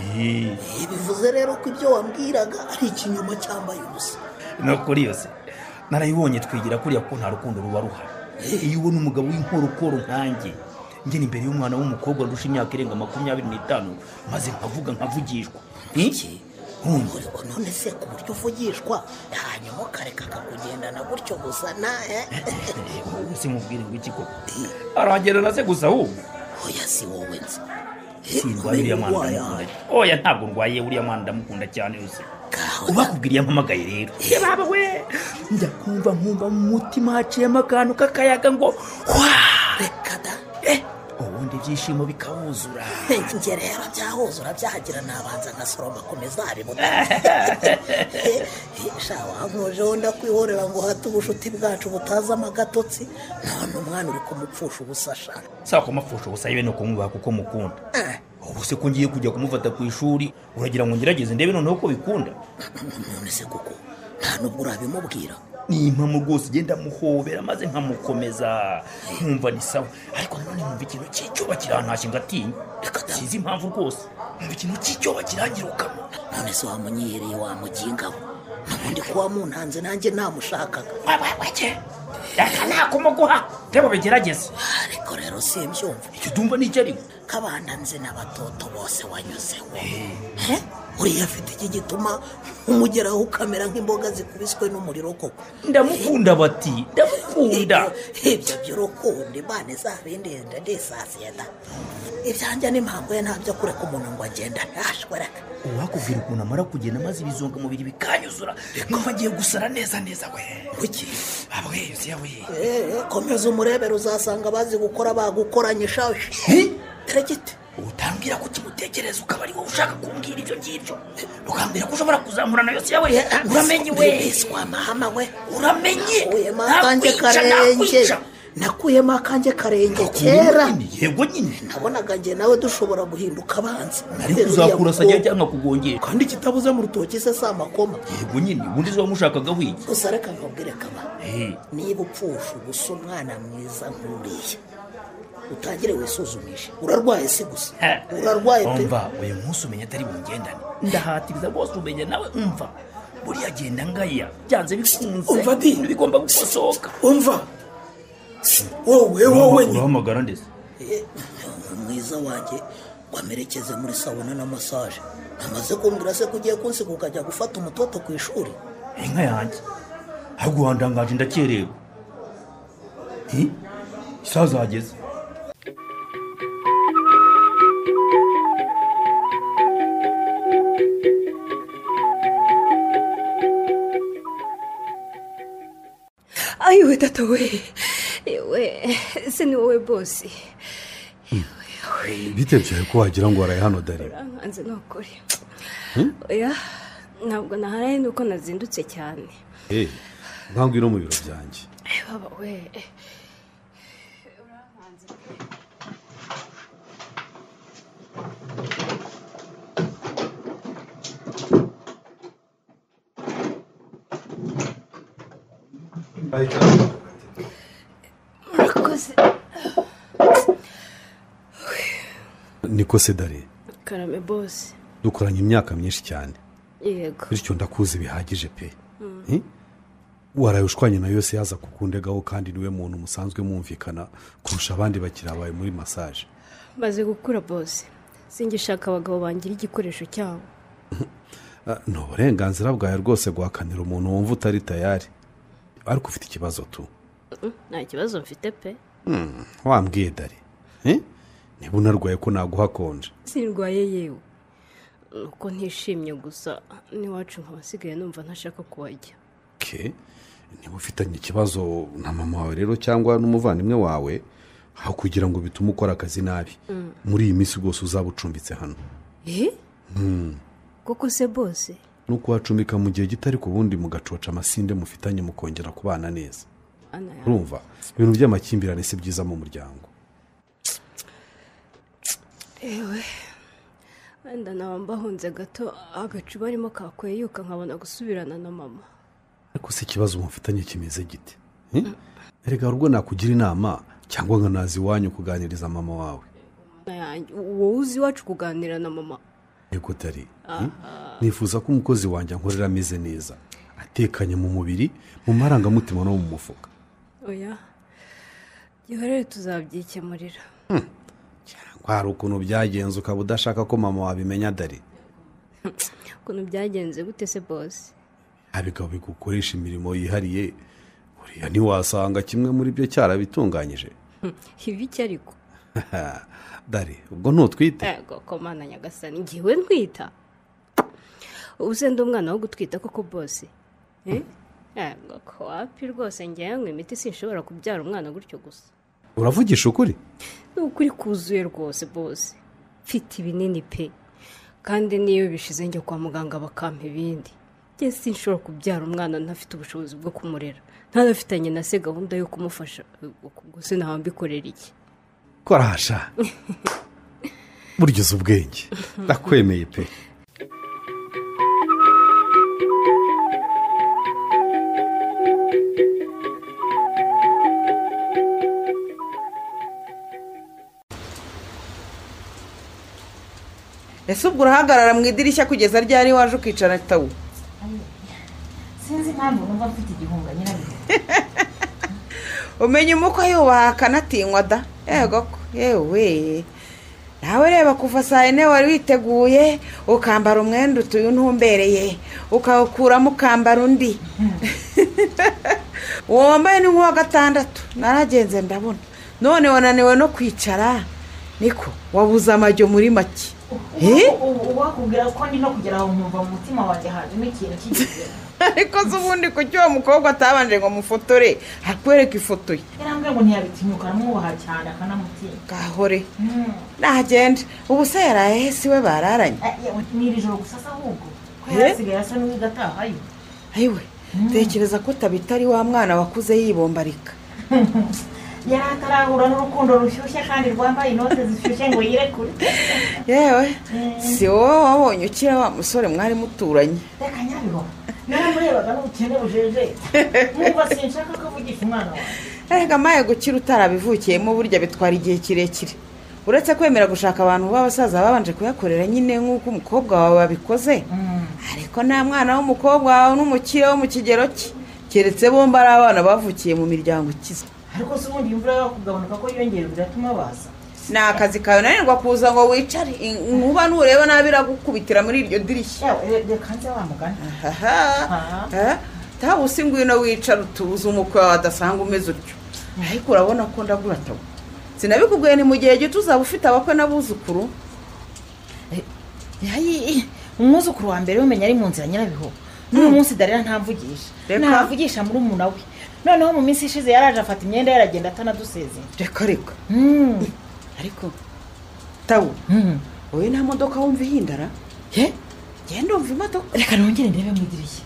Bivuze rero ko ibyo wambwiraga ari ikinyoma cyambaye ubusa. No kuri yose narayibonye twigira kuriya ko nta rukundo ruba ruhari. Iyo ubona umugabo w'inkorokoro nkanjye ngena imbere y'umwana w'umukobwa ndusha imyaka irenga 25 maze nkavuga nkavugishwa. Iki ariko none se ku buryo uvugishwa hanyuma ukareka akakugendana gutyo gusa na wowe simubwire ngo iki koko arangenda na se gusa ahubwo. Oya si wowe nzi. Sindwaye uriya mwana ndamukunda. Oya ntabwo ndwaye uriya mwana ndamukunda cyane yose. Ubakubwiriye mpamagaye rero. Baba we njya kumva nkumva mu mutima haciyemo akantu k'akayaga ngo hwa reka da. Ubundi ibyishimo bikawuzura. Njye rero byahuzura byahagira nabanza nkasoroma komeza abibona. Shawa nkojeho ndakwihorera ngo hate ubushuti bwacu butaza amagatotsi none umwana uri kumupfusha ubusa sha. Sawa kumupfusha ubusa yewe no kumwubaha kuko mukunda. Ubu se ko ngiye kujya kumufata ku ishuri uragira ngo ngerageze ndebe noneho ko bikunda. None se koko nta nubwo urabimubwira? Ni impamo rwose ugenda muhobera maze nkamukomeza nkumva ni sawa, ariko nanone nkumva ikintu cy'icyoba kirantashye ngatinya. Sinzi impamvu rwose nkumva ikintu cy'icyoba kirangirukamo. None se wamunyihereye wamugingaho n'ubundi kuba muntanze nanjye namushakaga. Wake reka nakumuguha reba bigerageze. Ariko rero simbyumva icyo dumva n'icyo ariko kabanda nzi n'abatoto bose wanyuzeho. Uriya afite iki gituma umugeraho ukamera nk'imboga zikubiswe n'umuriro koko? Ndamukunda bati ndamukunda. Ibyo by'urukundo Imana izabindinda ndisasiye da. Ibyanjye n'impamvu ye ntabyo kureka umuntu ngo agenda ntashwereka. Uwakubwira ukuntu amara kugenda maze ibizonga mubiri bikanyuzura nkumva agiye gusara neza neza we. Kuki? Abwe yose we. Komeza umurebera uzasanga bazi gukora bagukoranye shashi. Teregite. Utambwira ko kimutekereza ukaba ari wowe ushaka kumbwira ibyo ngibyo ukambwira ko ushobora kuzamura nayo se yawe. Uramenye we biswa mahama we uramenye nakuyemo akanjye karenge kera. Yego nyine nabonaga njye nawe dushobora guhinduka abanzi. Ariko uzakurasa cyangwa kugongera kandi kitabuze mu rutoki se sa makoma. Yego nyine ubundi zo mushakaga wiki. Gusa reka nkubwire kaba niba upfusha ubusa umwana mwiza nk'uriya utangire wisuzumishe urarwaye si gusa urarwaye pe. Umva uyu munsi umenya atari bungendane ndahatiriza bose umenya nawe umva buriya agenda ngaya byanze bikunze. Umva di bigomba gukosoka. Umva wowe urahamagara ndetse mwiza wanjye wamerekeze muri sauna na massage. Namaze kumbwira se kugiye kunsiga ukajya gufata umutoto ku ishuri. Inka yanjye ahubwo wandangaje ndakerewe. Isaha zageze. Ayiwe tata we, yewe se ni wowe bosi. Bite byawe ko wagira ngo waraye hano Dari? Urankanze ni ukuri. Oya ntabwo naharaye nuko nazindutse cyane. Nkangwira mu biro byanjye. Baba we urankanze. Murakoze. Niko se Dari? Karame boss. Dukoranye imyaka myinshi cyane. Yego. Bityo ndakuzi bihagije pe. Waraye ushwanye na yose yaza kukundegaho kandi niwe muntu musanzwe mwumvikana kurusha abandi bakira bawe muri massage. Maze gukura boss. Singishaka abagabo bangira igikoresho cyabo. No burenganzira bwawe rwose guhakanira umuntu wumva utari tayari. Ariko ufite ikibazo tu. Nta kibazo mfite pe. Wambwiye Dari. Niba unarwaye ko naguha konje. Sindwaye yewe. Nuko ntishimye gusa niwacu nkabasigaye numva ntashaka kuwajya. Okay. Niba ufitanye ikibazo na mama wawe rero cyangwa n'umuvandimwe wawe aho kugira ngo bitume ukora akazi nabi. Muri iyi minsi rwose uzaba ucumbitse hano. Koko se bose? Nuko wacumbika mu gihe gitari ku bundi mugacoca amasinde mufitanye mukongera kubana neza. Urumva ibintu by'amakimbirane si byiza mu muryango. Ewe wenda naba mbahunze gato agacu barimo kakweyuka nkabona gusubirana na mama. Ariko se ikibazo mufitanye kimeze gite? Erega ubwo nakugira inama cyangwa nkanazi iwanyu kuganiriza mama wawe. Wowe uzi iwacu kuganira na mama? Yego Dari. Nifuza ko umukozi wanjye ankorera ameze neza, atekanye mu mubiri, mu marangamutima no mu mufuka. Oya gihorere tuzabyikemurira. Cyangwa hari ukuntu byagenze ukaba udashaka ko mama wabimenya Dari? Ukuntu byagenze gute se boss? Abigabo bigukoresha imirimo yihariye, uriya ntiwasanga kimwe muri byo cyarabitunganyije. Ibi iki ariko? Dari ubwo ntutwite? Yego komana nyagasani, ngiwe ntwita. Ubu ndi umwana wo gutwita koko bose? Yego ko wapi rwose, ngewe ngo imiti sinshobora kubyara umwana gutyo gusa. Uravugisha ukuri? Ni ukuri kuzuye rwose bose, mfite ibinini pe, kandi niyo bishize njya kwa muganga bakampa ibindi. Njye sinshobora kubyara umwana ntafite ubushobozi bwo kumurera, ntanafitanye na se gahunda yo kumufasha, gusa ntawe iki. Korasha burya uzi ubwenge, ndakwemeye pe. Ese ubwo urahagarara mu idirishya kugeza ryari waje ukicara tawu? Sinzi impamvu numva mfite igihunga nyirabiho. Umenye umukwe yubaha akanatinywa da. Yego ko yewe. Nawe reba kuva saa 4 wari witeguye ukambara umwenda utuye ntumbereye, ukawukuramo ukambara undi. Uwo wambaye ni nk'uwa gatandatu naragenze ndabona. None wananiwe no kwicara niko wabuze amajyo muri make. Uwakubwira ko ndi no kugera aho nkumva mu mutima wanjye hajemo ikintu kigize. Ariko se ubundi kuki uwo mukobwa atabanje ngo mufotore akwereke ifoto ye? Yarambwiye ngo ntiyabitinyuka, aramwubaha cyane akanamutinya. Gahore nagenda. Ubu se yaraye he si we bararanye? Ni iri joro gusa se ahubwo ko yarasigaye asa n'uwigatahayo. Ayiwe, tekereza ko Tabita ari wa mwana wakuze yibombarika. Yari atarahura n'urukundo rushyushye kandi rwambaye inote zishyushye ngo yirekure. Yewe si wowe wabonye ukira wa musore mwari muturanye? Reka nyabiho, naramurebaga n'ubukene bujeje, nkumva sinshaka ko avugisha umwana wawe. Erega maye gukira utarabivukiyemo burya bitwara igihe kirekire. Uretse kwemera gushaka abantu b'abasaza babanje kuyakorera nyine nk'uko umukobwa wawe wabikoze, ariko nta mwana w'umukobwa wawe n'umukire wo mu kigero cye, keretse bombi ari abana bavukiye mu miryango ikize. Ariko se ubundi imvura yo kugabanuka ko yiyongera biratuma baza? Ni akazi kawe nanirwa kuza ngo wicare, inkuba nureba nabi iragukubitira muri iryo dirishya. Reka nze wa mugani. Tabu si ngwino wicara utuze umukwe wawe adasanga umeze utyo. Ariko urabona ko ndagura tabu. Sinabikubwiye ni mu gihe gito uzaba ufite abakwe n'abuzukuru. Umwuzukuru wa mbere umenya ari mu nzira nyirabiho. N'uyu munsi Darira ntamvugisha. Ntavugisha muri umuna we. Noneho mu minsi ishize yaraje afata imyenda yaragenda atanadusezeye. Reka reka. Ariko tawu wowe nta modoka wumva ihindara? Ye? Genda umva imodoka. Reka nongere ndebe mu idirishya.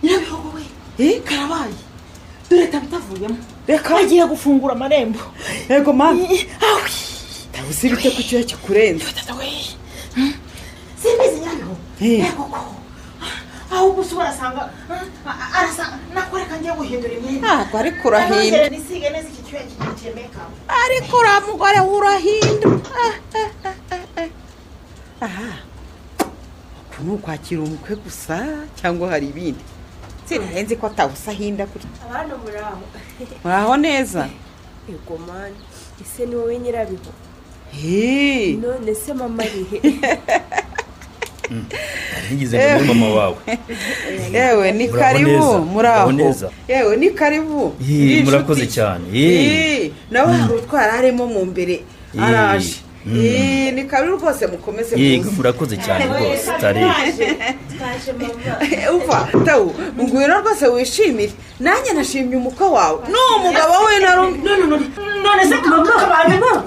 Nyirabiho wowe. Karabaye. Dore Tabita avuyemo. Reka agiye gufungura amarembo. Yego mama. Awi. Tawu si bite ku cyo kikurenze. Simbizi nyirabiho. Yego ko. Ahubwo se urasanga arasa nakoreka ngiye guhindura imyenda. Ntabwo ariko urahinda. Nisige neza iki cyuya kigiye make-up. Ariko uriya mugore urahinda. Aha. Uku ni ukwakira umukwe gusa cyangwa hari ibindi? Sinarenze ko atawusa ahinda gutya. Abana muraho. Muraho neza. Yego mani, ese ni wowe nyirabiho? None se mama ari he? Ngize ngo mama wawe. Yewe ni karibu muraho. Yewe ni karibu. Murakoze cyane. Nawe hari utwara arimo mu mbere araje. Ni karibu rwose mukomeze muze. Yego murakoze cyane rwose tari. Twaje mama. Uva tawu ngwino rwose wishimire. Nanjye nashimye umukwe wawe. No umugabo we naru. None se mama kabana.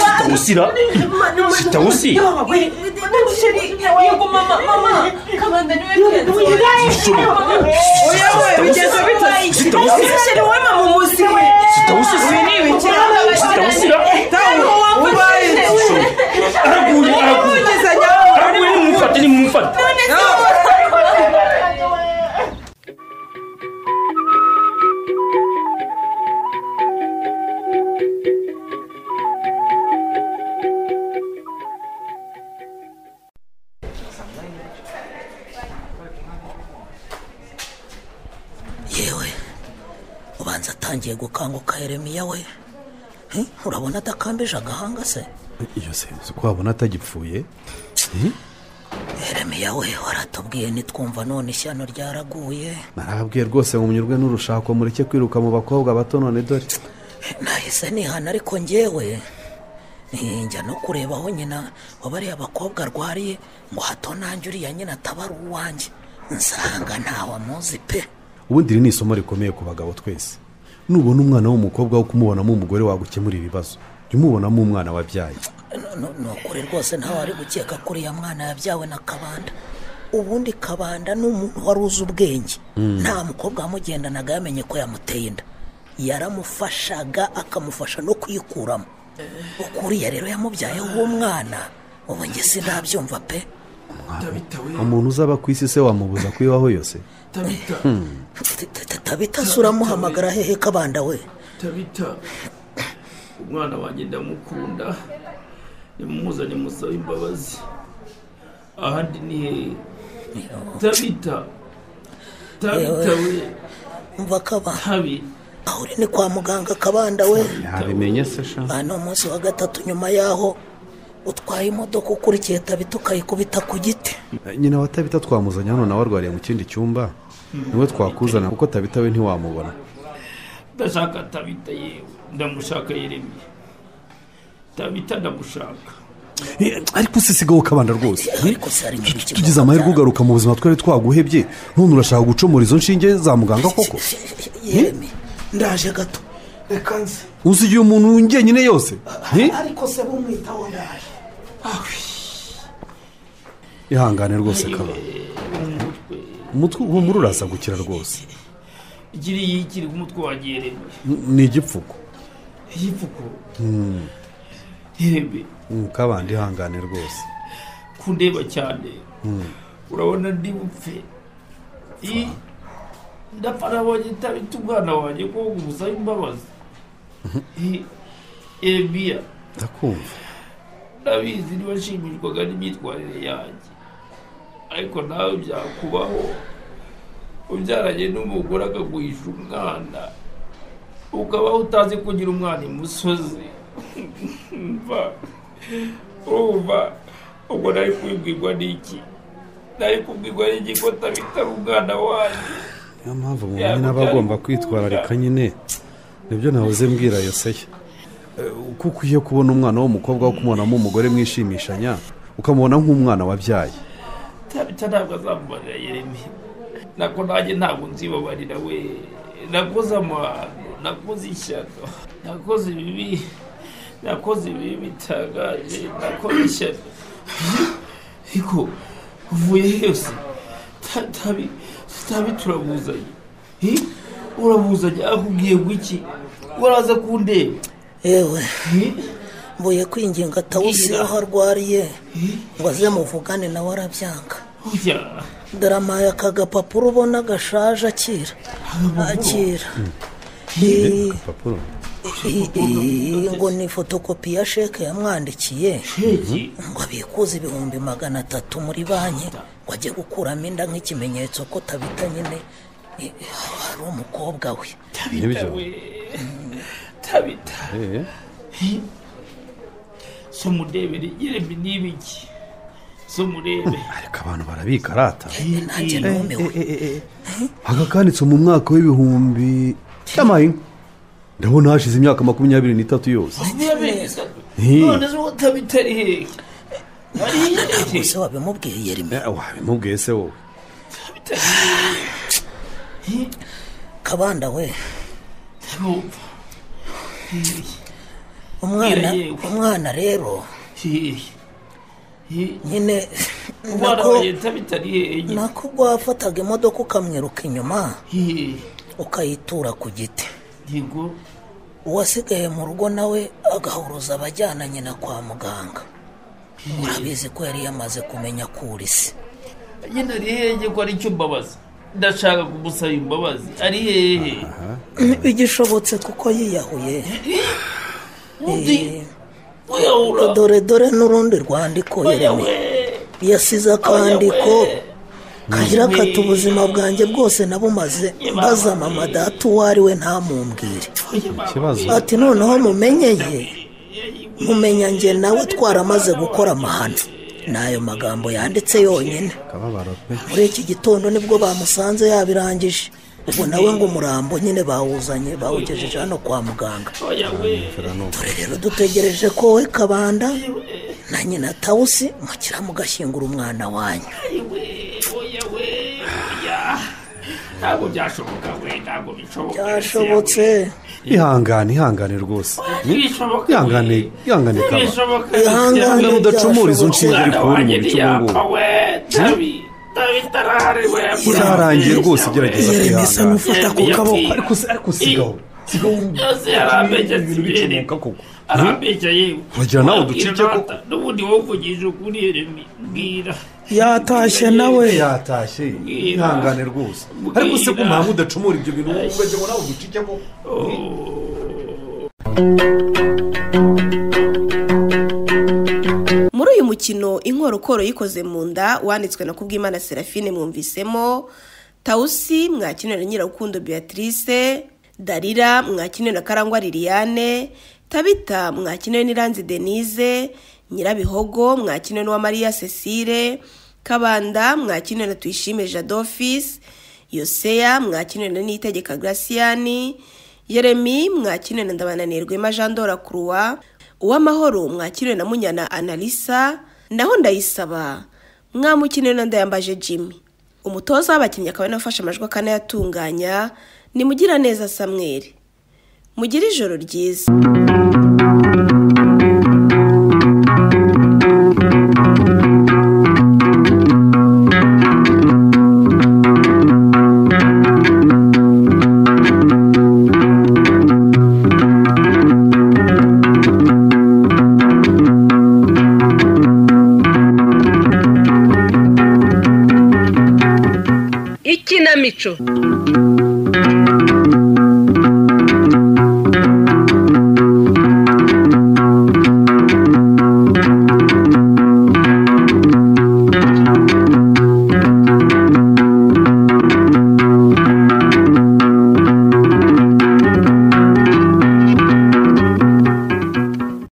Sitawusira. Sitawusi. Yego mama mama kabanda niwe kenzo. Oya we bigeze bite? Sitawusi. Sheri we mama umusi. Sitawusi. Sitawusira. Tawu ubaye. Araguye araguye. Araguye nimumufate nimumufate. Yewe ubanza atangiye gukanguka Yeremiya we. Urabona atakambije agahanga se? Iyo se uko wabona atagipfuye? Yeremiya we waratubwiye nitwumva none ishyano ryaraguye. Narababwiye rwose ngo munyurwe n'urushako mureke kwiruka mu bakobwa bato none dore. Nahise nihana ariko ngewe njya no kureba aho nyina wabariye abakobwa arwariye ngo hato nanjye uriya nyina ataba ari uwanjye, nsanga ntawe amuzi pe. Ubundi iri ni isomo rikomeye ku bagabo twese. Nubona umwana w'umukobwa wo kumubonamo umugore wagukemura ibibazo, jya umubonamo umwana wabyaye. Ni ukuri rwose ntawe ari gukeka ko uriya mwana yabyawe na Kabanda. Ubundi Kabanda ni umuntu wari uzi ubwenge, nta mukobwa wamugendanaga yamenye ko yamuteye inda, yaramufashaga akamufasha no kuyikuramo. Ukuriya rero yamubyayeho umwana, ubu njye sinabyumva pe. Umuntu uzaba ku isi se wamubuza kuyibaho yose? Tabita se uramuhamagara hehe Kabanda we? Tabita umwana wanjye ndamukunda, nimumuzane musabe imbabazi. Ahandi ni hehe? Tabita, Tabita we. Umva Kabanda, aho uri ni kwa muganga Kabanda we. Yabimenye se sha? Hano umunsi wa gatatu nyuma yaho utwaye imodoka ukurikiye Tabita ukayikubita ku giti. Nyina wa Tabita twamuzanye hano nawe arwariye mu kindi cyumba, niwe twakuzana kuko Tabita we ntiwamubona. Ndashaka Tabita yewe, ndamushaka Yeremiya. Tabita ndamushaka. Ariko usisigaho Kabanda rwose. Tugize amahirwe ugaruka mu buzima twari twaguhebye, none urashaka gucomora izo nshinge za muganga koko? Yeremiya ndaje gato, reka nze. Usigiye umuntu njyenyine yose? Ariko se bumwitaho ndaje. Ihangane rwose Kaba. Umutwe humura uraza gukira rwose. Ikiri kiri ku mutwe wa Yeremiya. Ni igipfuko. Igipfuko? Yeremiya. Kabanda ihangane rwose. Kundeba cyane. Urabona ndi bupfe. Ndapfa nabonye Tabita umwana wanjye ko gumusaba imbabazi. Yeremiya. Ndakumva. Ndabizi niba n'imyitwarire yanjye, ariko nawe byakubaho ubyaranye n'umugore akaguhisha umwana, ukabaho utazi kugira umwana imusozi. Urumva ubwo nari kubibwirwa n'iki? Nari kubwirwa n'iki ko Tabita ari umwana wanjye? Niyo mpamvu umuntu nyine aba agomba kwitwararika nyine, nibyo nahoze mbwira Yoseya. Kuko iyo kubona umwana w'umukobwa wo kumubonamo umugore mwishimishanya, ukamubona nk'umwana wabyaye. Tabita ntabwo azamubarira Yeremiya, nako nanjye ntabwo nzibabarira we. Nakoze amahano, nakoze ishyano, nakoze ibibi, nakoze ibibi bitangaje, nakoze ishyano. Ariko uvuye yose Tabi turabuzanye. Urabuzanye akubwiye ngo iki? Waraza kundeba? Yewe mvuye kwinginga Tawusi aho arwariye ngo aze muvugane nawe arabyanga. Dore aka gapapuro ubona gashaje, akira akira. Ngo ni fotokopi ya sheke yamwandikiye ngo abikuze 300,000 muri banki ngo ajye gukuramo inda nk'ikimenyetso ko Tabita nyine ari umukobwa we. Tabita we, Tabita so mudebere Yeremi n'ibiki, so murebe. Ariko abantu barabikarata. Nanjye numiwe. Aka kanditse mu mwaka w'ibihumbi cy'amahinga, ndabona hashize imyaka 23 yose. None se Tabita ari hehe? Ntabwo se wabimubwiye Yeremiya? Wabimubwiye se wowe? Kabanda we, umwana rero nyine nako ubwo wafataga imodoka ukamwiruka inyuma ukayitura ku giti, uwasigaye mu rugo nawe agahuruza abajyana nyina kwa muganga. Urabizi ko yari yamaze kumenya ko uri se. Nyine ari hehe ko ari icyo mbabaza? Ndashaka kumusaba imbabazi. Ari hehe? Bigishobotse kuko yiyahuye. Dore dore n'urundi rwandiko Yeremiya yasize akandiko kagira kati ubuzima bwanjye bwose nabumaze mbaza mama data uwo ari we ntamumbwire. Ati noneho mumenyeye mumenya njye nawe twaramaze gukora amahano. N'ayo magambo yanditse yonyine. Muri iki gitondo nibwo bamusanze yabirangije. Ubu nawe ngo umurambo nyine bawuzanye bawugejeje hano kwa muganga. Dore rero dutegereje ko we Kabanda na nyina Tawusi mukira mugashyingura umwana wanyu. Ntabwo byashoboka we, ntabwo bishoboka. Byashobotse. Ihangane, ihangane rwose. Ihangane, ihangane Kaba. Ihangane, udacumura izo nshinge ariko uri mu bice ubu ngubu. Byarangiye rwose, gerageza kwihangana. Ufata ku kaboko. Ariko sigaho. Sigaho. Yarambeshye bicomoka koko. Arambeshya yewe. Wagira nawe uducike koko. N'ubundi wowe uvugije ukuri Yeremi, mbwira. Yatashye nawe. Yatashye. Ihangane rwose. Ariko se ko mpamvu udacumura ibyo bintu ugagira ngo nawe uducike koko. Muri uyu mukino Inkorokoro yikoze mu nda wanditswe na Kubwimana Serafine mwumvisemo Tawusi mwakinwe na Nyirarukundo Beatrice, Darira mwakinwe na Karangwa Liliane, Tabita mwakinwe n'Iranzi Denise, Nyirabihogo mwakinwe n'uwa Maria Cecile, Kabanda mwakinwe na Tuyishime Jadofis, Yoseya mwakinwe na Niyitegeka Graciani, Yeremi mwakinwe na Ndabananirwema Jean Dora Croix, Uwamahoro mwakiriwe na Munyana Analisa, naho Ndayisaba mwamukiniwe na Ndayambaje Jimmy. Umutoza w'abakinnyi akaba anafashe amajwi akanayatunganya ni Mugiraneza Samuel. Mugire ijoro ryiza. Ikinamico.